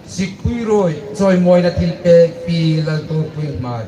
Sikpui Ruoi chawimawina thilpek, Pi Laltupui Hmar.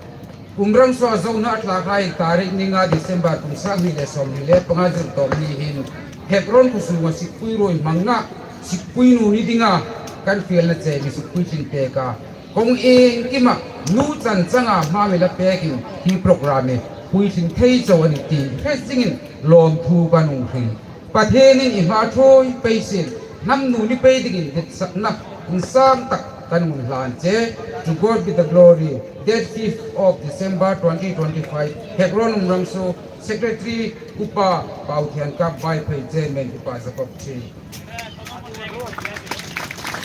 Umrangso-a Zo hnathlak hai tarik ni nga December kum sang hni le sawmhni le panga zirtawp ni hin Hebron khuo sunga Sikpui Ruoi hmangna, Sikpui nu ni dinga kan felna che mi sukpuitling peka kawng iengkima nu chan changa hma mi la pekin hi program hi puitling thei chau a nih ti hre zingin lawmthu kan hung hril. Pathienin i hma thuoi pei sien, hnam nu ni pei dingin ditsakna insang tak kan hung hlan che. To God be the glory. Date fifth of December twenty twenty-five, Hebron Umrangso, Secretary Upa Pau Thian Kap, Vaiphei Chairman Upa Jacob Thie.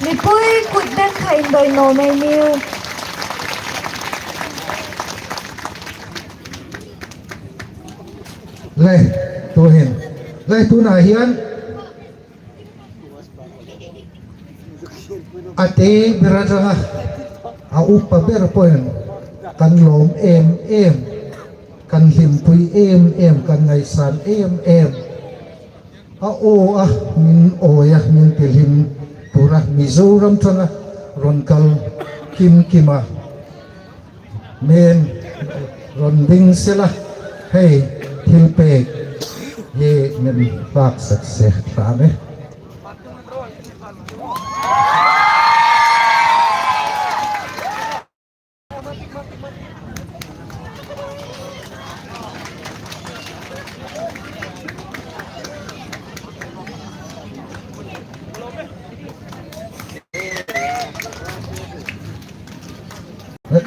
Mipui kut bek kha indawi naw mei niu. Le, tuhin. Le, tuna hian a te ber aṭanga a upa ber pawhin kan lawm em em, kan hlimpui em em, kan ngaihsan em em. A aw a, min awi a, min tihlim tura Mizoram aṭanga rawn kal kim kim a, min rawn ding sela, hei thilpek hi min hlak sak se tlang e.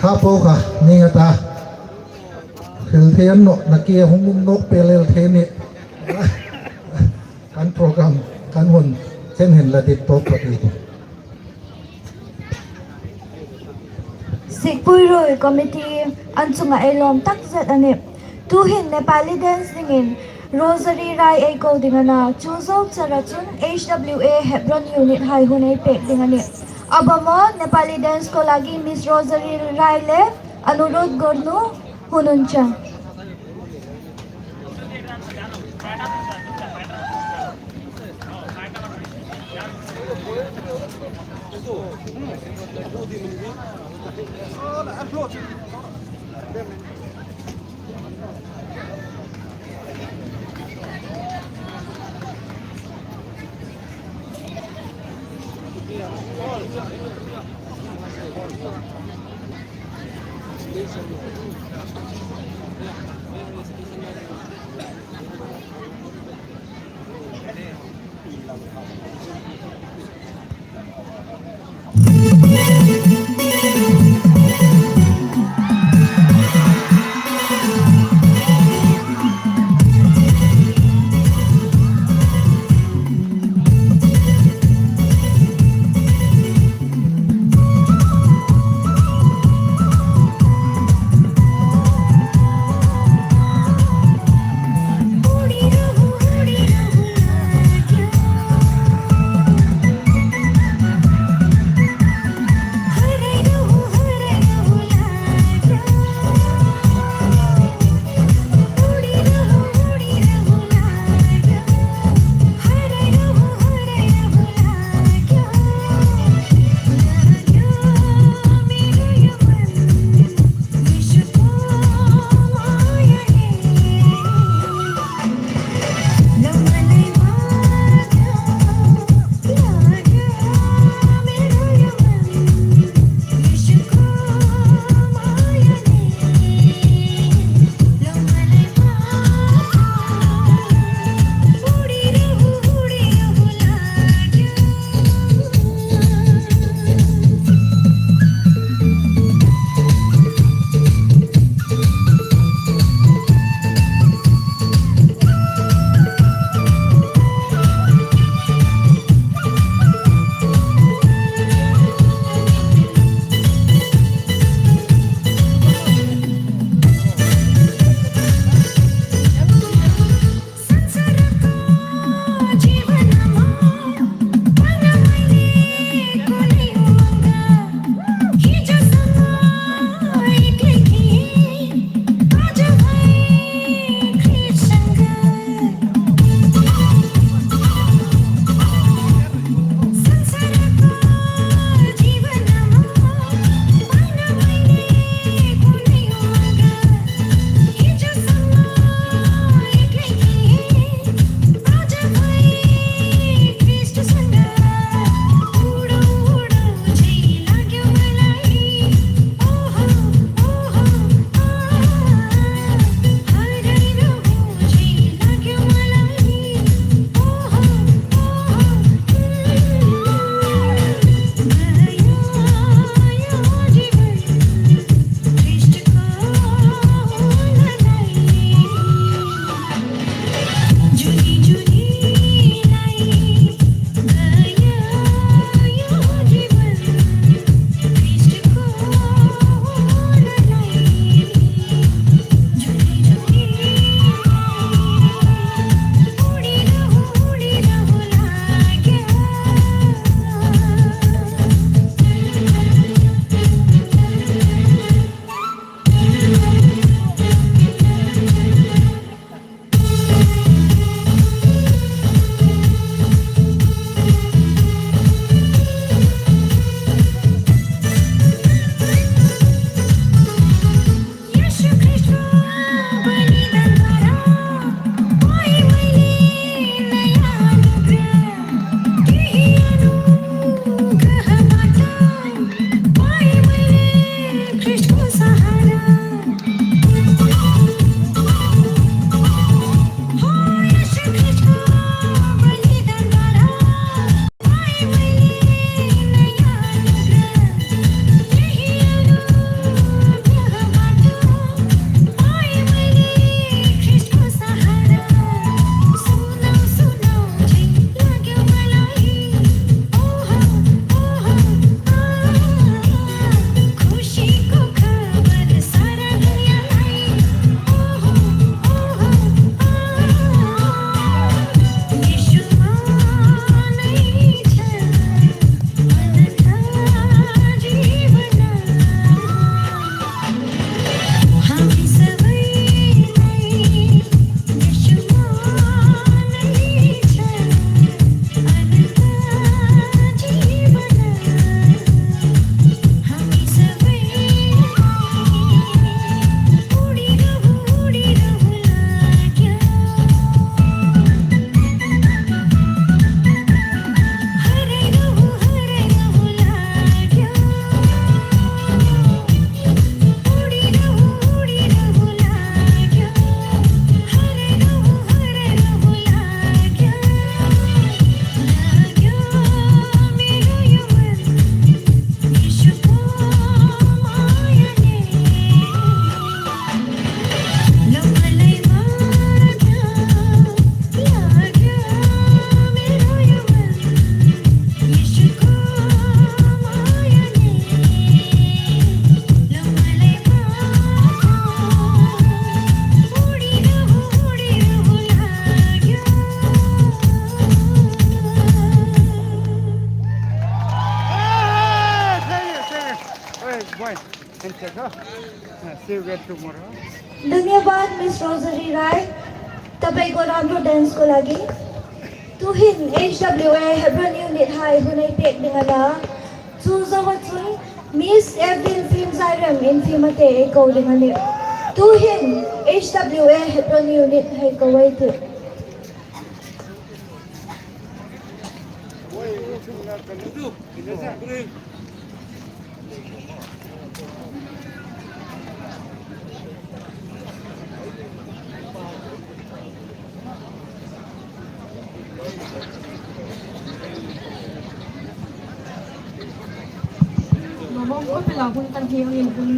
Kha po kha, ni nga ta. Thil thei an nawh, nakie hung um nawk pel el thei ni. Kan program, kan hun, chen hin la dit tawp ka ti. Sikpui Ruoi Committee an chunga ei lawm tak zet a nih. Tuhin Nepali dance dingin Rosary Rai ei ko ding a na, chu zo chara chun H W A Hebron Unit hai hun ei pek ding a nih. A bawm a, Nepali dance ko lagi Miss Rosary Rai le Anurudh Gornu hun un chang. See you again tomorrow. धन्यवाद Miss Rosary Rai, तपाईंको राम्रो dance को लागि। तुहिन H W A Hebron Unit hai hunai pek ding a la. Chu zoa chun Miss Evelyn Fim Zairem in Fim a te ei ko ding a nih. Tuhin H W A Hebron Unit hai ko ei tih. Nuom khawp el a, hun kan hni angin hun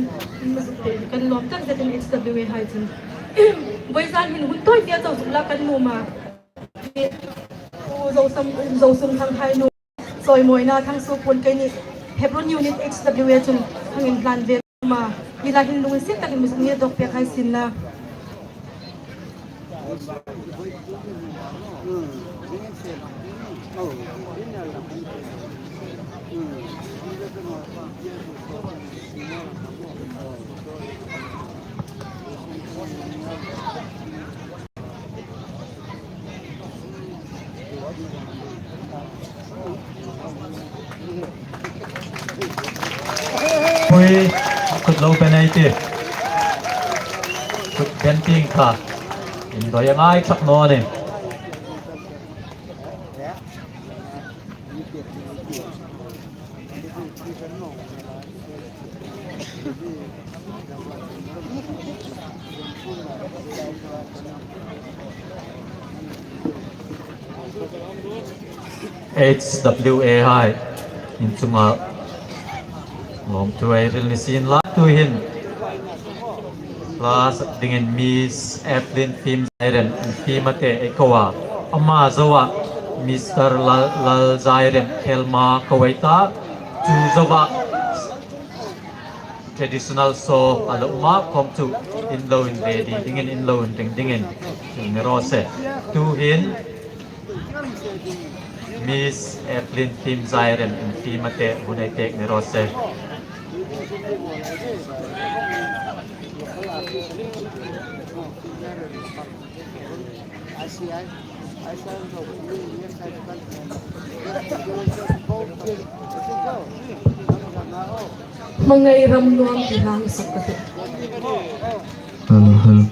kan lawm tak zetin H W A hai chun vawizan hin hun tawi tia chau suk la kan nuom a. Zosam, Zosum Thang hai nuom. Sawimawina Thangsuo Puon keini Hebron Unit H W A chun hang inhlan ve ma. Hi lai hin lunginsiet takin mi suk ni dawk pek hai sien la. Pui, kut lo ben ei tih. Kut ben tieng kha indawi a ngai tak naw nih. H W A hai in chunga lawmthu ei hril ni sien la. Tuhin hla sak dingin Miss Evelyn Fim Zairem in Fim a te ei ko a. Ama zoa Mister Lal, Lal Zairem Khelma ko ei ta. Chu zoa traditional show a lo um a, khawm chu in lo inve dingin, in lo inring dingin ni raw se. Tuhin Miss Evelyn Fim Zairem in Fim a te hun ei pek ni raw se. Hmangai ram nuam ti hang sak ka tih. Hello, hello.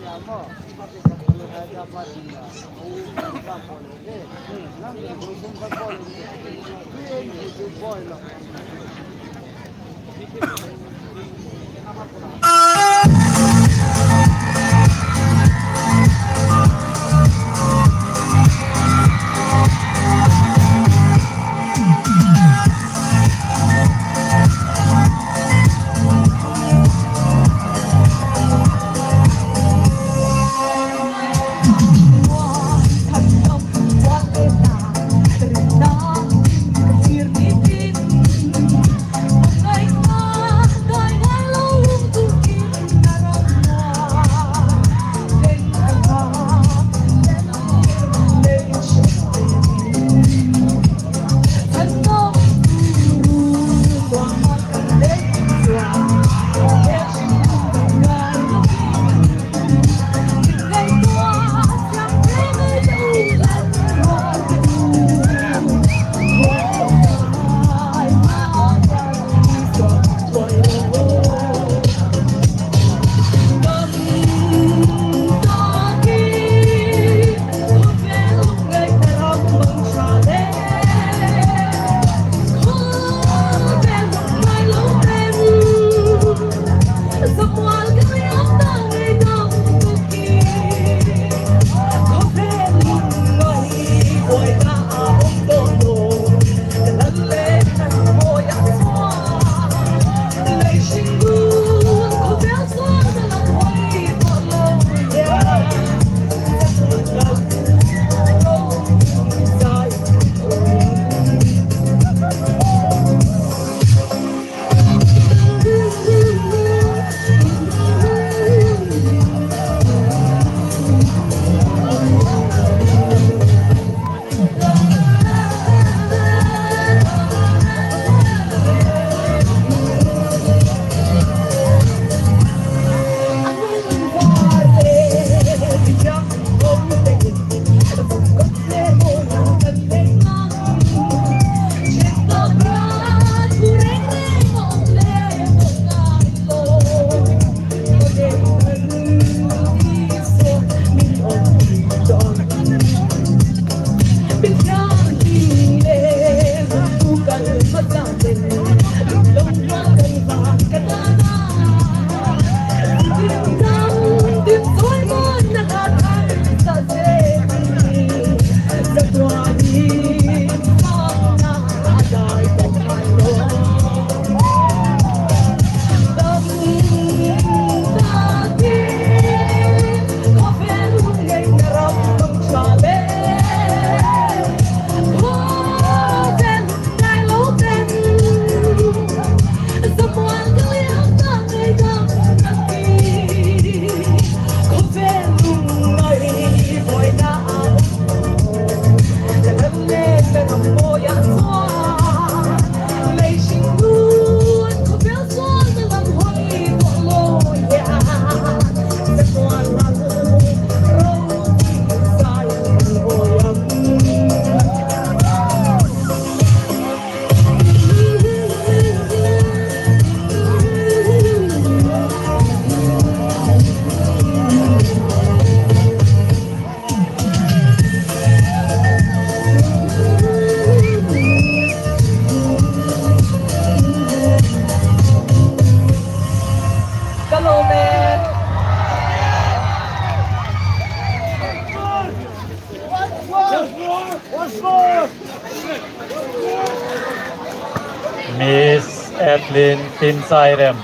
Miss Evelyn Fimsairem.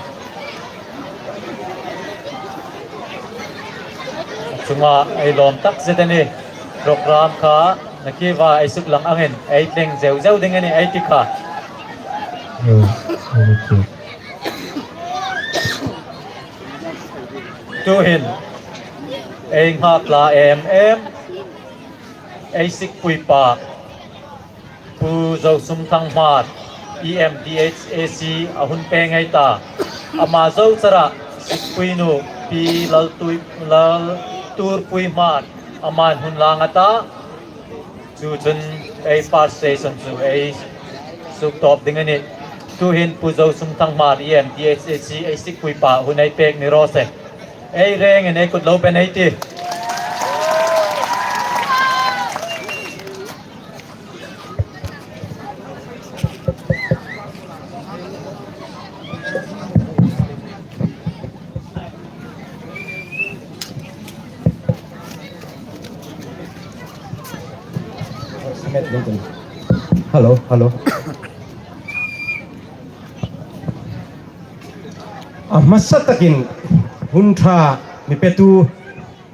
Chunga ei lawm tak zet a nih. Program kha nakie va ei suklang angin ei tleng zeu zeu ding a nih ei ti kha. Tuhin ei nghak la em em. Ei sikpui pa, Pu Zosum Thanghmar, E M D H A C a hun pêng ei ta. Ama zo chara sikpui nu, Pi Laltui, Lalturpui Hmar, aman hun lang a ta. Chu chun ei first session chu ei suktawp ding a nih. Tuhin Pu Zosum Thanghmar, E M D H A C, ei sikpui pa hun ei pêk ni raw se. Ei rengin ei kut lo ben ei ti. Hello, hello. A hmasa takin hun ṭha mi petu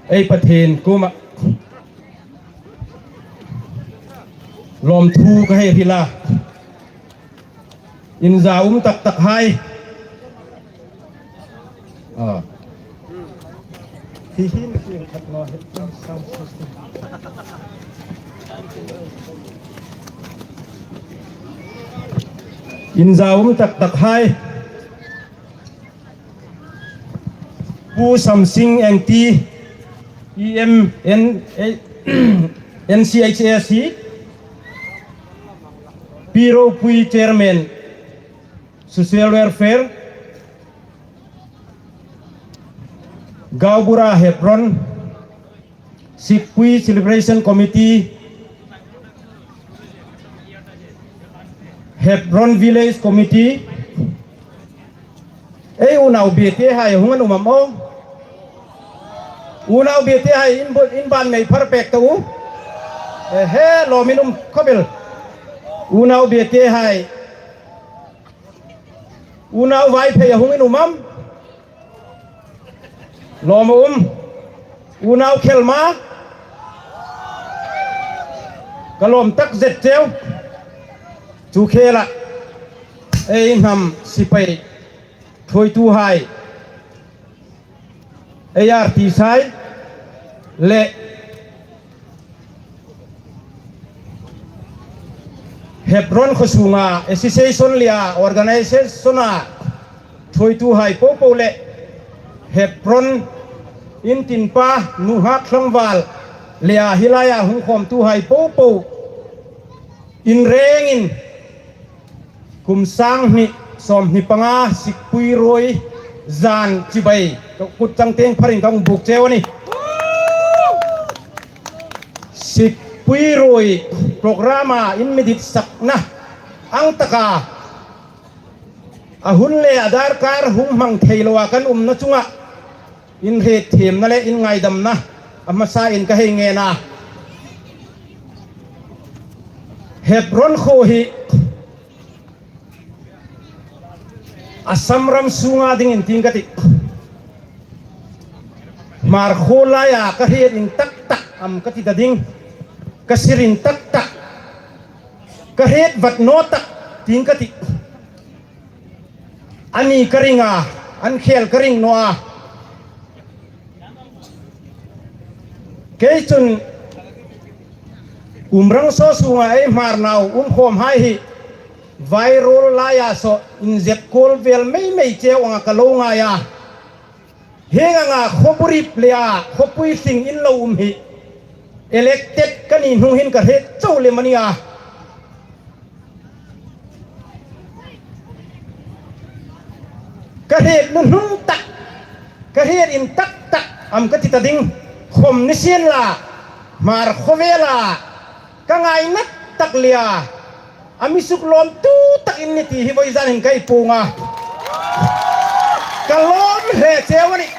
ei Pathien kuoma lawmthu ka hei hril a. Inzaum tak tak hai. Ah. Hi hin hin khat naw he sound system. Inzaum tak tak hai. Pu Samsing Engti, E M N, eh, N C H S C, Pi Ropui Chairman, Social Welfare, Gaubura Hebron, Sikpui Celebration Committee, Hebron Village Committee, ei unau biekte hai hung an um am aw? Unau biekte hai in bu-, in ban mei phar pek ta u. Eh, he, lawmin um khawp el. Unau biekte hai. Unau Vaiphei a hung in um am? Lawm a um. Unau Khelma. Ka lawm tak zet cheu. Chu khela ei hnam sipai thuoituhai, ei artisthai le Hebron khuo sunga association le a organization-a thuoituhai popo le Hebron intinpa nunghak tlangval le a hi laia hung khawmtuhai popo in rengin kum sang hni sawmhni panga Sikpui Ruoi zan chibai ka kut changteng pharin ka hung buk cheu a nih. Sikpui Ruoi program-a in mi ditsakna ang taka a hun le a darkar hung hmang thei loa kan umna chunga inhrietthemna le inngaidamna a hmasain ka hei ngen a. Hebron khuo hi Assam ram sunga dingin tiin ka ti. Hmar khuo laia ka hriet intak tak am ka ti ta ding. Ka sir intak tak. Ka hriet vat naw tak tiin ka ti. Ani ka ring a, an khel ka ring naw a. Kei chun umrang saw sunga ei Hmar nau um khawmhai hi viral laia saw inzep kuol vel mei mei cheu anga ka lo ngai a. Hieng anga khuo burip le a khuo puitling in lo um hi elected ka ni hnung hin ka hriet chau lem a nih a. Ka hriet nuhnung tak, ka hriet intak tak am ka ti ta ding khawm ni sien la, Hmar khawvela ka ngaina tak le a, a mi suklawmtu tak in ni ti hi voizanin ka hei puong a. Ka lawm hle cheu a nih.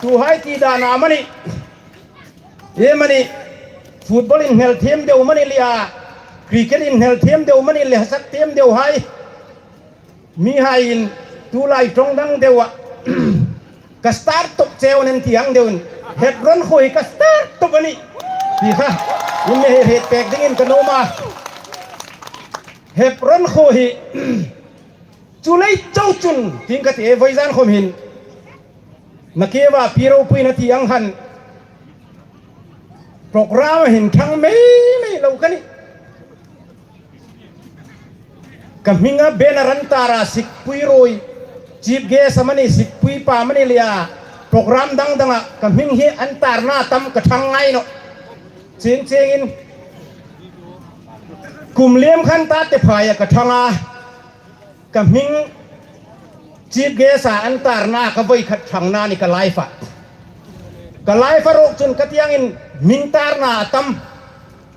Tuhai ti dan amanih, iem a nih, Football inhnel thiem deu mani le a, cricket inhnel thiem deu mani le, hasak thiem deu hai. Mihaiin tulai ṭawng dang deu a, ka star top cheu nen ti ang deuin, Hebron khuo hi ka star top a nih ti kha in mi hei hriet pek dingin ka nuom a. Hebron khuo hi chu lei chau chun ting ka ti e, vawizan khom hin. Na ke va pi ropuina ti ang han. Program hin thang mei mei lo ka nih. Ka hminga banner an tar a, Sikpui ruoi, chief guest amani, Sikpui pa amani le a, program dang danga ka hming hi an tarna tam ka thang ngai nawh. Ching chingin kum liem khan Tatephai-a ka thang a. Ka hming chief guest-a an tarna ka voi khat thangna ni ka life-a. Ka life-a ruok chun ka tiangin hming tarna a tam.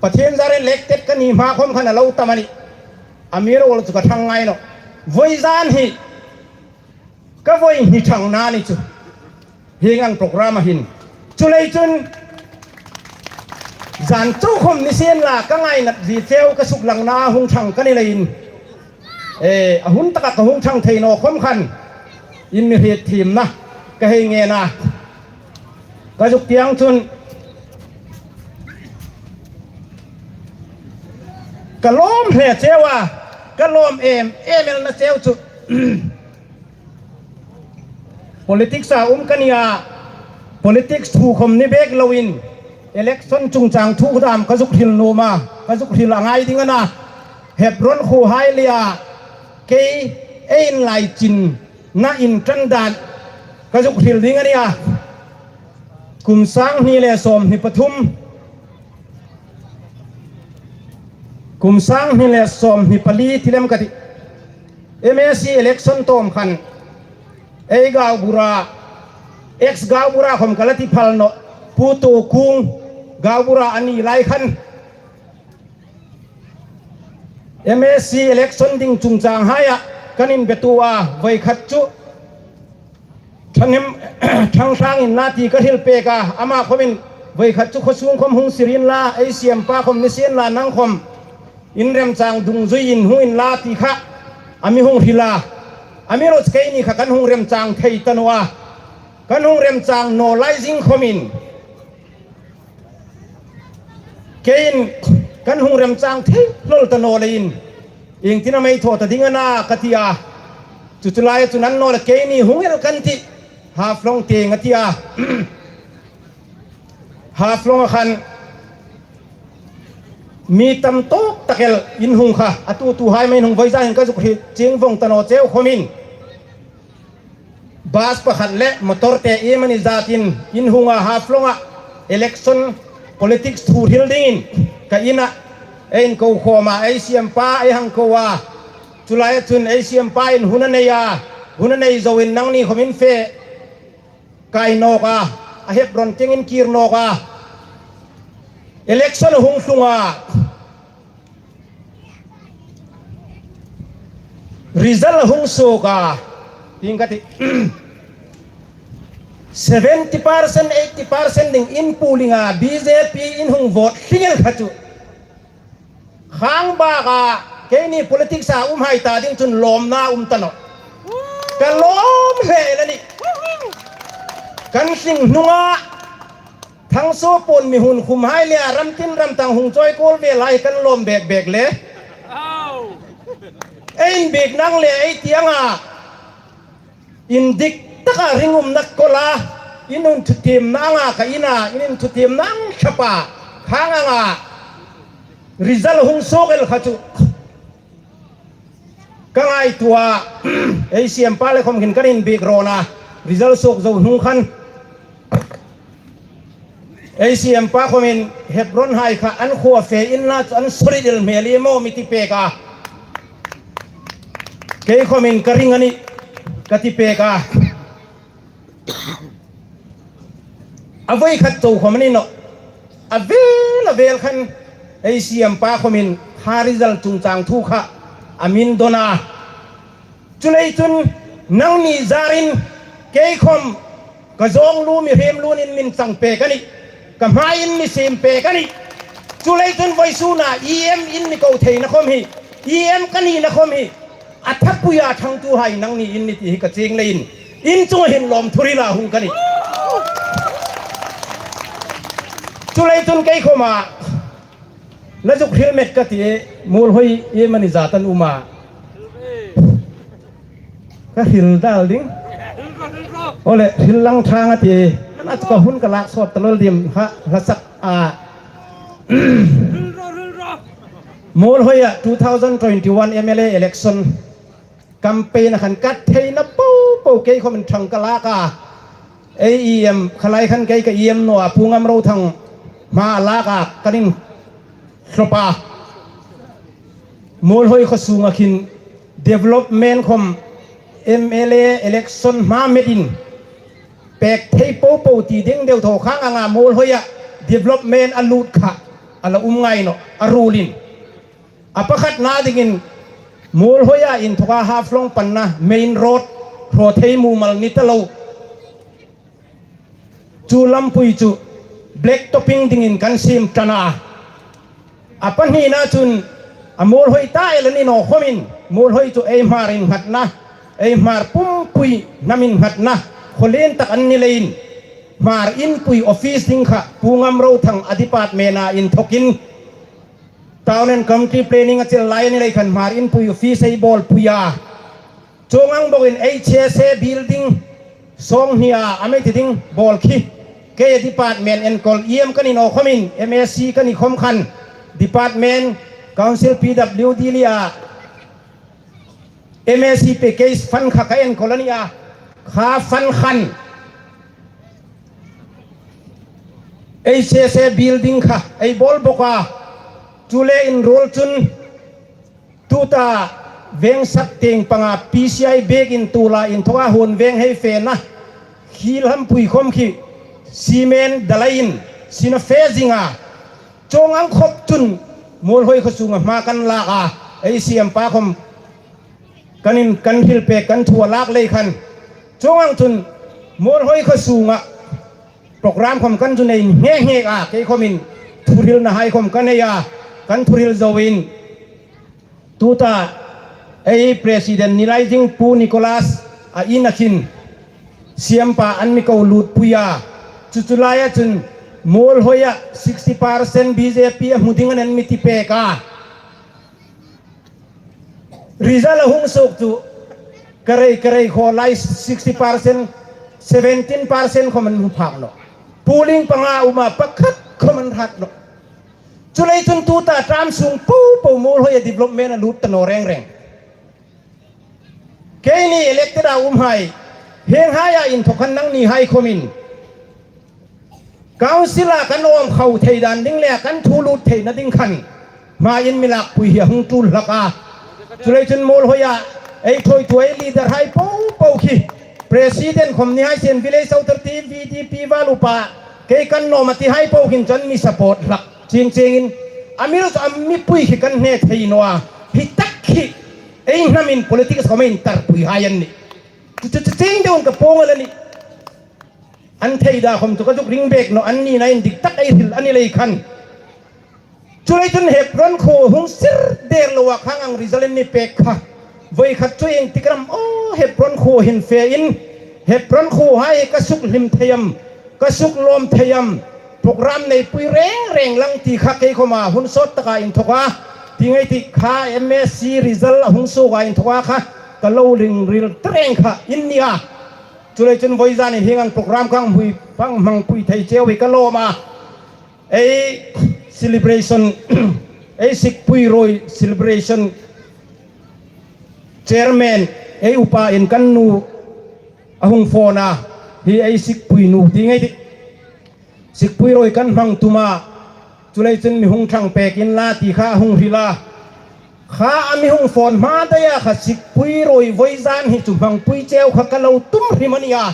Pathien zarin elected ka ni hma khom khan a lo tam a nih. Amiruokchu ka thang ngai nawh. Vawizan hi ka voi hni thangna ni chu. Hieng ang program-a hin. Chuleiin chun zan chau khom ni sien la ka ngainat zie cheu ka suklangna hung thang ka ni leiin. E, a hun taka ka hung thang thei naw khom khan in mi hriet thiemna ka hei ngen a. Ka zuk tieng chun ka lawm hle cheu a, ka lawm em em elna cheu chu. Politics-a um ka nia, politics thu khom ni bek loin, election chungchang thu dam ka zuk hril nuom a, ka zuk hril a ngai ding a na, Hebron khuo hai le a, kei ei inlaichinna inṭan dan ka zuk hril ding a nia. Kum sang hni le sawmhni pathum, kum sang hni le sawmhni pali ti lem ka ti. M A C election tawm khan ei gaubura, ex gaubura khom ka la ti phal nawh, Pu Tuokung gaubura a ni lai khan. M A C election ding chungchang haia kan inbe tu a, voi khat chu Thangem, Thanghlangin la ti ka hril pek a, ama khomin voi khat chu khawsung khom hung sir inla, ei C M pa khom ni sien la, nang khom in remchang dungzuiin hung inla ti kha a mi hung hril a. Amiruokchu keini kha kan hung remchang thei ta naw a. Kan hung remchang naw lai zing khomin, keiin kan hung remchang thei hlawl ta naw leiin, iengtin am ei thaw ta ding a na ka ti a. Chu chu laia chun an naw le keini hung el kan tih, Haflong tieng a ti a. Haflong-a khan mi tam tawk tak el in hung kha, a tu tu hai mai in hung, vawizan hin ka zuk hriet chieng vong ta naw cheu khomin. Bus pakhat le motor te iemani zatin in hung a, Haflong-a election politics thu hril dingin ka ina ei inko khawm a, ei C M pa ei hang ko a. Chu laia chun ei C M pain hun a nei a, hun a nei zoin nangni khom in fe kai nawk a, a Hebron tieng in kir nawk a. Election a hung tlung a. Result a hung suok a. Tieng ka ti. Seventy percent, eighty percent ding in polling-a B J P in hung vote hring el kha chu. Khang baka keini politics-a um hai ta ding chun lawmna um ta nawh. Ka lawm hle el a nih. Kan hring hnunga Thangsuo puon mi hun khum hai le a, ram tin ram tang hung chawi kuol ve lai kan lawm bek bek le. Ei inbiek nang le ei ti anga, indik taka ringumna kawla, in inthutiemna anga ka ina, in inthutiemna ang thlapa, khang anga result hung suok el kha chu. Ka ngaituo a, ei C M pa le khom hin kan inbiek rawn a, result suok zo hnung khan. Ei C M pa khomin Hebron hai kha an khuo fe inla chu an solid el hmel ie maw mi ti pek a. Kei khomin ka ring a nih ka ti pek a. A voi khat chau khom a ni nawh. A vel a vel khan ei C M pa khomin kha result chungchang thu kha a min dawn a. Chuleiin chun nangni zarin kei khom ka zawng lu mi hrem lunin min chang pek a nih. Ka hmain mi siem pek a nih. Chuleiin vawisuna E M in mi ko theina khom hi, E M ka nina khom hi, a thapuia thangtuhai nangni in ni ti hi ka chieng leiin, in chunga hin lawmthu hrila hung ka nih. Chuleiin kei khoma la zuk hril met ka ti e, Muolhoi e mani zat an um a. Ka hril dal ding. Ole, hril lang thang a ti. Ana chu ka hun ka lak sawt ta lol dim ha, la sak a. Muolhoi a two thousand twenty-one M L A election campaign a khan ka theina po po kei khom in thang ka lak a. Ei E M khalai khan kei ka E M naw a, Pu Ngamrothang hma a lak a, kan in hlawp a. Muolhoi khaw sunga khin development khom M L A election hma metin pek thei po po ti ding deu thaw khang anga Muolhoi a development a lut kha a la um ngai naw a ruolin. A pakhatna dingin Muolhoi a inthoka Haflong panna main road hraw thei mumal ni ta lo. Chu lampui chu black topping dingin kan siem ṭan a. A pahnina chun a Muolhoi ta el a ni naw khomin Muolhoi chu ei Hmar innghatna, ei Hmar pumpui hnam innghatna khawlien tak an ni leiin Hmar inpui office ding kha Pu Ngamrothang a department a inthokin Town and County Planning a chel lai a ni lei khan Hmar inpui office ei bawlpui a. Chuong ang bawkin H S A building sawng hni a, a mei ti ding bawl khi. Kei department enkawl E M ka ni naw khomin M A C ka ni khom khan department council P W D le a M A C package fund kha ka enkawl a nih a. Kha fund khan H S A building kha ei bawl bawk a. Chu le inruol chun tuta veng sak tieng panga P C I biek in tula inthoka Huon veng hei fena khi lampui khom khi cement dalaiin sin a fe zing a. Chuong ang khop chun Muolhoi khaw sunga hma kan lak a, ei C M pa khom kan in kan hril pek kan thu a lak lei khan. Chuong ang chun Muolhoi khaw sunga program khom kan zu nei nghe nghe a, kei khomin thuhrilna hai khom kan nei a, kan thuhril zoin tuta ei president ni lai ding Pu Nicholas a ina khin C M pa an mi ko lutpui a. Chu chu laia chun Muolhoi a sixty percent B J P a hmu ding an mi ti pek a. Result a hung suok chu ka rei ka rei khaw lai sixty percent, seventeen percent khom an hmu phak naw. Polling panga um a, pakhat khom an hrat naw. Chuleiin tuta term sung po po Muolhoi a development a lut ta naw reng reng. Keini elected a umhai, hienghai a inthawk khan nangnihai khomin council a kan awm khau thei dan ding le kan thu lut theina ding khan hmain mi lakpui hi a hung tul hlak a. Chuleiin Muolhoi a ei thuoitu ei leader hai po po khi president khom ni hai sien, village authority, V D P, val upa, kei kan nuom a ti hai po khin chun mi support hlak. Chieng chiengin a mi ru chu a mipui khi kan hne thei naw a. Hi tak khi ei hnamin politics khom intarpui hai an nih. Chu chu chu chieng deuin ka pawng a la nih. An theida khom chu ka zuk ring bek naw, an nina indik tak ei hril a ni lei khan. Chuleiin Hebron khuo hung sir der loa khang ang result an mi pek kha. Voi khat chu ieng tik ram aw Hebron khuo hin fe in, Hebron khuo hai ka suk hlim thei am, ka suk lawm thei am, program neipui reng reng lang ti kha kei khoma hun sawt taka inthawka, ti ngei ti kha M A C result a hung suoka inthawka kha ka lo ring ril ta reng kha in nia. Chuleiin voi zanin hieng ang program ka hang hui, ka hang hmangpui thei cheu hi ka lawm a. Ei celebration, ei sikpui ruoi celebration chairman, ei upa in kan nu a hung phone a, hi ei sikpui nu ti ngei ti. Sikpui ruoi kan hmang tum a, chuleiin mi hung thang pek inla ti kha a hung hril a. Kha a mi hung phone hma daia kha sikpui ruoi voi zan hi chu hmangpui cheu kha ka lo tum hrim a nia.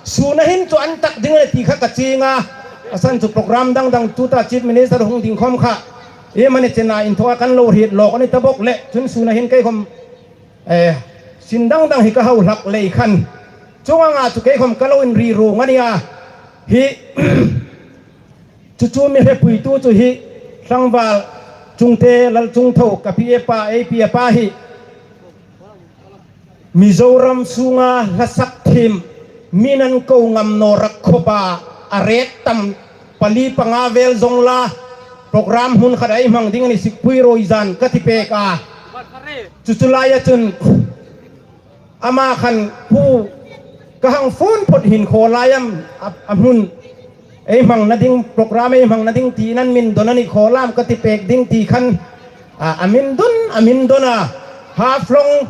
Suna hin chu an tak ding a ti kha ka chieng a. A san chu program dang dang tuta Chief Minister hung ding khom kha, iemani chena inthawka kan lo hriet lawk a ni ta bawk le, chun suna hin kei khom, eh, sin dang dang hi ka hau hlak lei khan. Chuong anga chu kei khom ka lo inri ruong a nia. Hi chu chu mi hrepuitu chu hi tlangval Chungte Lalchungtho ka pi e pa, ei pi e pa hi Mizoram sunga hlasak thiem, mi'n an ko ngam naw rak khawpa, a rek tam pali panga vel zong la, program hun khat ei hmang ding a ni, Sikpui Ruoi zan ka ti pek a. Chu chu laia chun ama khan pu ka hang phone phot hin khaw lai am a, a hmun ei hmangna ding, program ei hmangna ding ti nan min don a ni khaw lam ka ti pek ding ti khan, a, a min don, a min don a. Haflong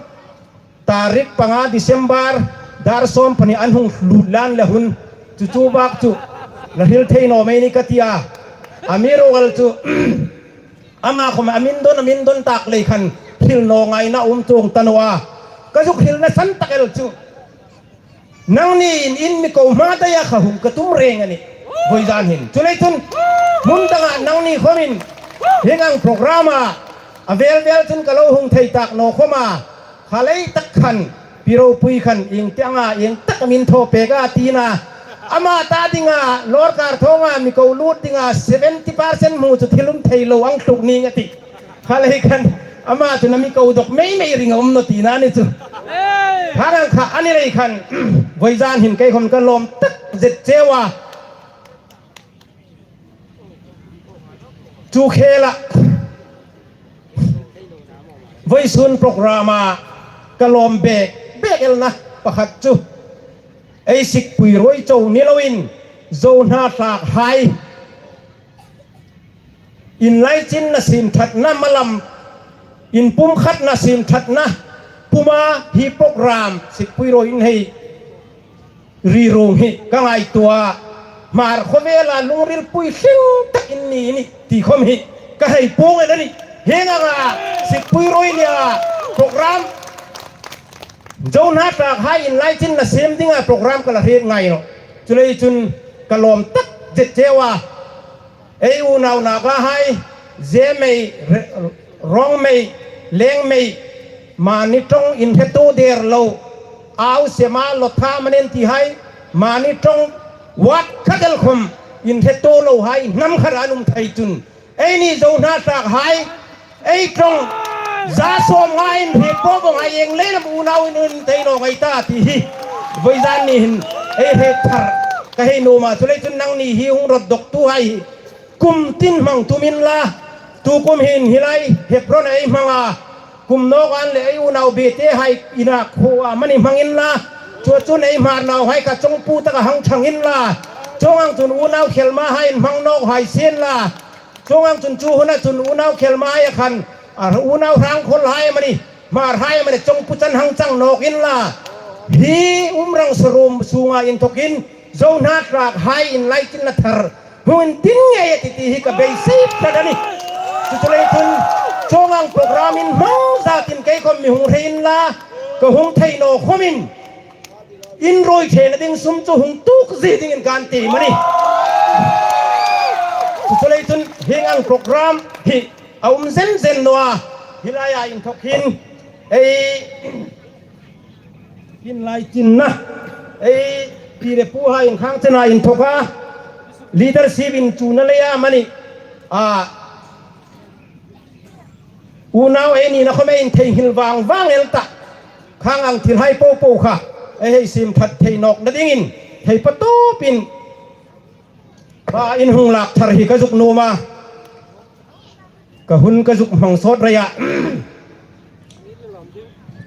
tarik panga December dar sawm pahni an hung lut lan le hun chu chu bak chu la hril thei naw mei ni ka ti a. Amiruokchu ama khawm a min don, a min don tak lei khan hril naw ngaina um chuong ta naw a. Ka zuk hrilna san tak el chu nangni in, in mi ko hma daia kha hung ka tum reng a nih vawizan hin. Chuleiin chun hmun danga nangni khawmin hieng ang program-a a vel vel chun ka lo hung thei tak naw khawma, kha lei tak khan Pi Ropui khan ieng tienga ieng tak min thaw pek a tina, ama ta dinga Lawrkar Thawnga mi ko lut dinga seventy percent hmu chu thil um thei lo ang tluk ning a tih. Kha lei khan ama chun a mi ko dawk mei mei ring a um naw tina ni chu. Kha nang kha a ni lei khan vawizan hin kei khawm ka lawm tak zet cheu a. Chu khela vawisun program-a ka lawm bek bek elna pakhat chu ei Sikpui Ruoi chau ni loin Zo hnatlakhai inlaichinna siem thatna, malam inpumkhatna siem thatna puma hi program Sikpui Ruoi in hei ri rung hi ka ngaituo a. Hmar khawvela lungril puitling tak in ni ni ti khawm hi ka hei puong el a nih. Hieng anga Sikpui Ruoi nia program, Zo hnatlakhai inlaichinna siem dinga program ka la hriet ngai nawh. Chuleiin chun ka lawm tak zet cheu a. Ei unau Nagahai, Zemei, Re-, Rongmei, Lengmei, mani ṭawng inhretu der lo, Ao, Sema, Lotha, Manentihai, mani ṭawng ward khat el khawm inhretu lo hai hnam khat an um thei chun, eini Zo hnatlakhai ei ṭawng za sawmnga inhriet po bawk hai ieng leilam unau in um thei naw ngai ta ti hi vawizan ni hin ei hriet thar ka hei nuom a. Chuleiin chun nangni hi hung rawt dawktuhai hi kum tin hmang tum inla, tu kum hin hi lai Hebron ei hmang a, kum nawk an le ei unau Betehai ina khuoa mani hmang inla, chua chun ei Hmar nauhai kha chawngpu taka hang ṭhang inla, chuong ang chun unau Khelmahai in hmang nawk hai sien la, chuong ang chun chu huna chun unau Khelmahai khan, a, unau Hrangkhawlhai amani, Hmarhai amani chawngpu chan hang chang nawk inla, hi Umrangso ruom sunga inthawkin Zo hnatlakhai inlaichinna thar hung intin ngei a tih ti hi ka beisei tlat a nih. Chu chu lei chun chuong ang program in hmang zatin kei khawm mi hung hre inla, ka hung thei naw khawmin in ruoi thena ding sum chu hung tuok zie dingin kan ti a nih. Chu chu lei chun hieng ang program hi a um zen zen naw a, hi laia inthawk hin ei inlaichinna, ei pi le puhai inkhang chena inthoka leadership inchuna leia amani, a, unau ei nina khawm ei intheinghil vang vang el ta. Khang ang thilhai po po kha ei hei siem that thei nawkna dingin hei patawpin pa in hung lak thar hi ka zuk nuom a. Ka hun ka zuk hmang sawt rei a.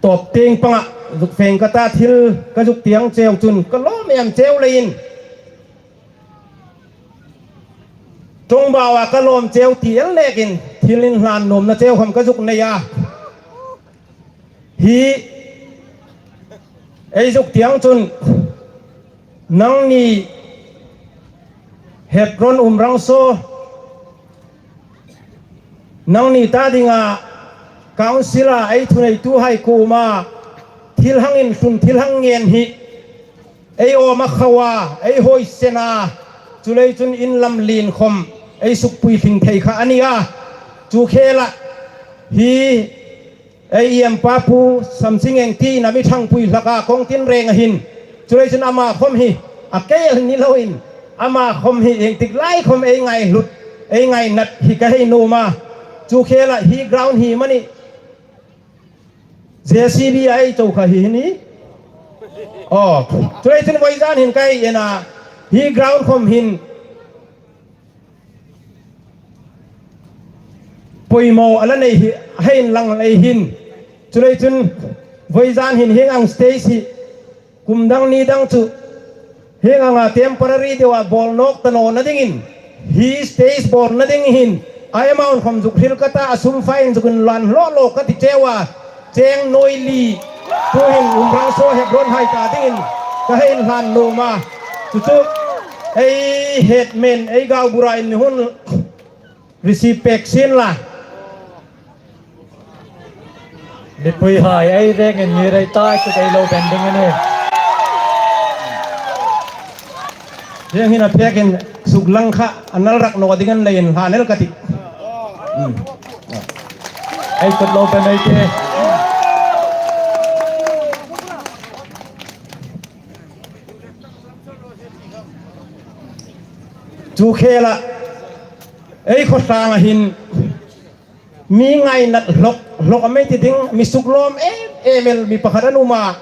Tawp tieng panga zuk feng ka ta, thil ka zuk ti ang cheu chun ka lawm em cheu leiin, ṭawngbau a ka lawm cheu ti el nekin thil inhlan nuomna cheu khawm ka zuk nei a. Hi ei zuk ti ang chun nangni Hebron Umrangso, nangni ta dinga council-a ei thuneituhai kuoma thil hang inhlun, thil hang ngen hi ei awm a khau a, ei huoisen a, chu lei chun in lamlien khawm ei sukpuitling thei kha a ni a. Chu khela hi ei iempa Pu Samsing Engti-in a mi ṭhangpui hlak a, kawng tin reng a hin. Chu lei chun ama khawm hi a kei el ni loin, ama khawm hi ieng tik lai khawm ei ngaihlut, ei ngainat hi ka hei nuom a. Chu khela hi ground hi mani J C B ei chau kha hi ni. Aw, chuleiin vawizan hin ka hei en a, hi ground khom hin poimaw a la nei hi, hei inlang lei hin. Chuleiin vawizan hin hieng ang stage hi kum dang ni dang chu hieng anga temporary deua bawl nawk ta nawna dingin, hi stage bawlna ding hin a amount khom zuk hril ka ta, a sum fine zuk inhlan hlaw hlaw ka ti cheu a, cheng nuoi li tuhin Umrangso Hebron hai ta dingin ka hei inhlan nuom a. Chu chu ei headman, ei gaubura in mi hun receive pek sien la. Mipuihai, ei rengin mi rei ta chu kei lo ben ding a nih. Hieng hin a pekin suklang kha a nal rak naw dingin lei inhlan el ka tih. Hmm. Ei kut lo ben ei tih. Chu khela ei khawtlanga hin mi ngainat hlawk hlawk a mei ti ding, mi suklawm em em el mi pakhat an um a.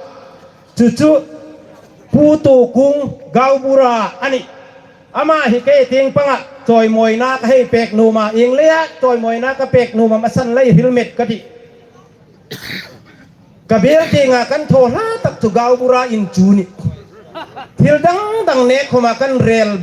Chu chu Pu Tokung gaubura a nih. Ama hi kei tieng panga chawimawina ka hei pek nuom a, ieng leia chawimawina ka pek nuom am a san lei hril met ka tih. Ka bel tienga kan thaw hla tak chu gaubura in chu a nih. Thil dang dang nek khoma kan rel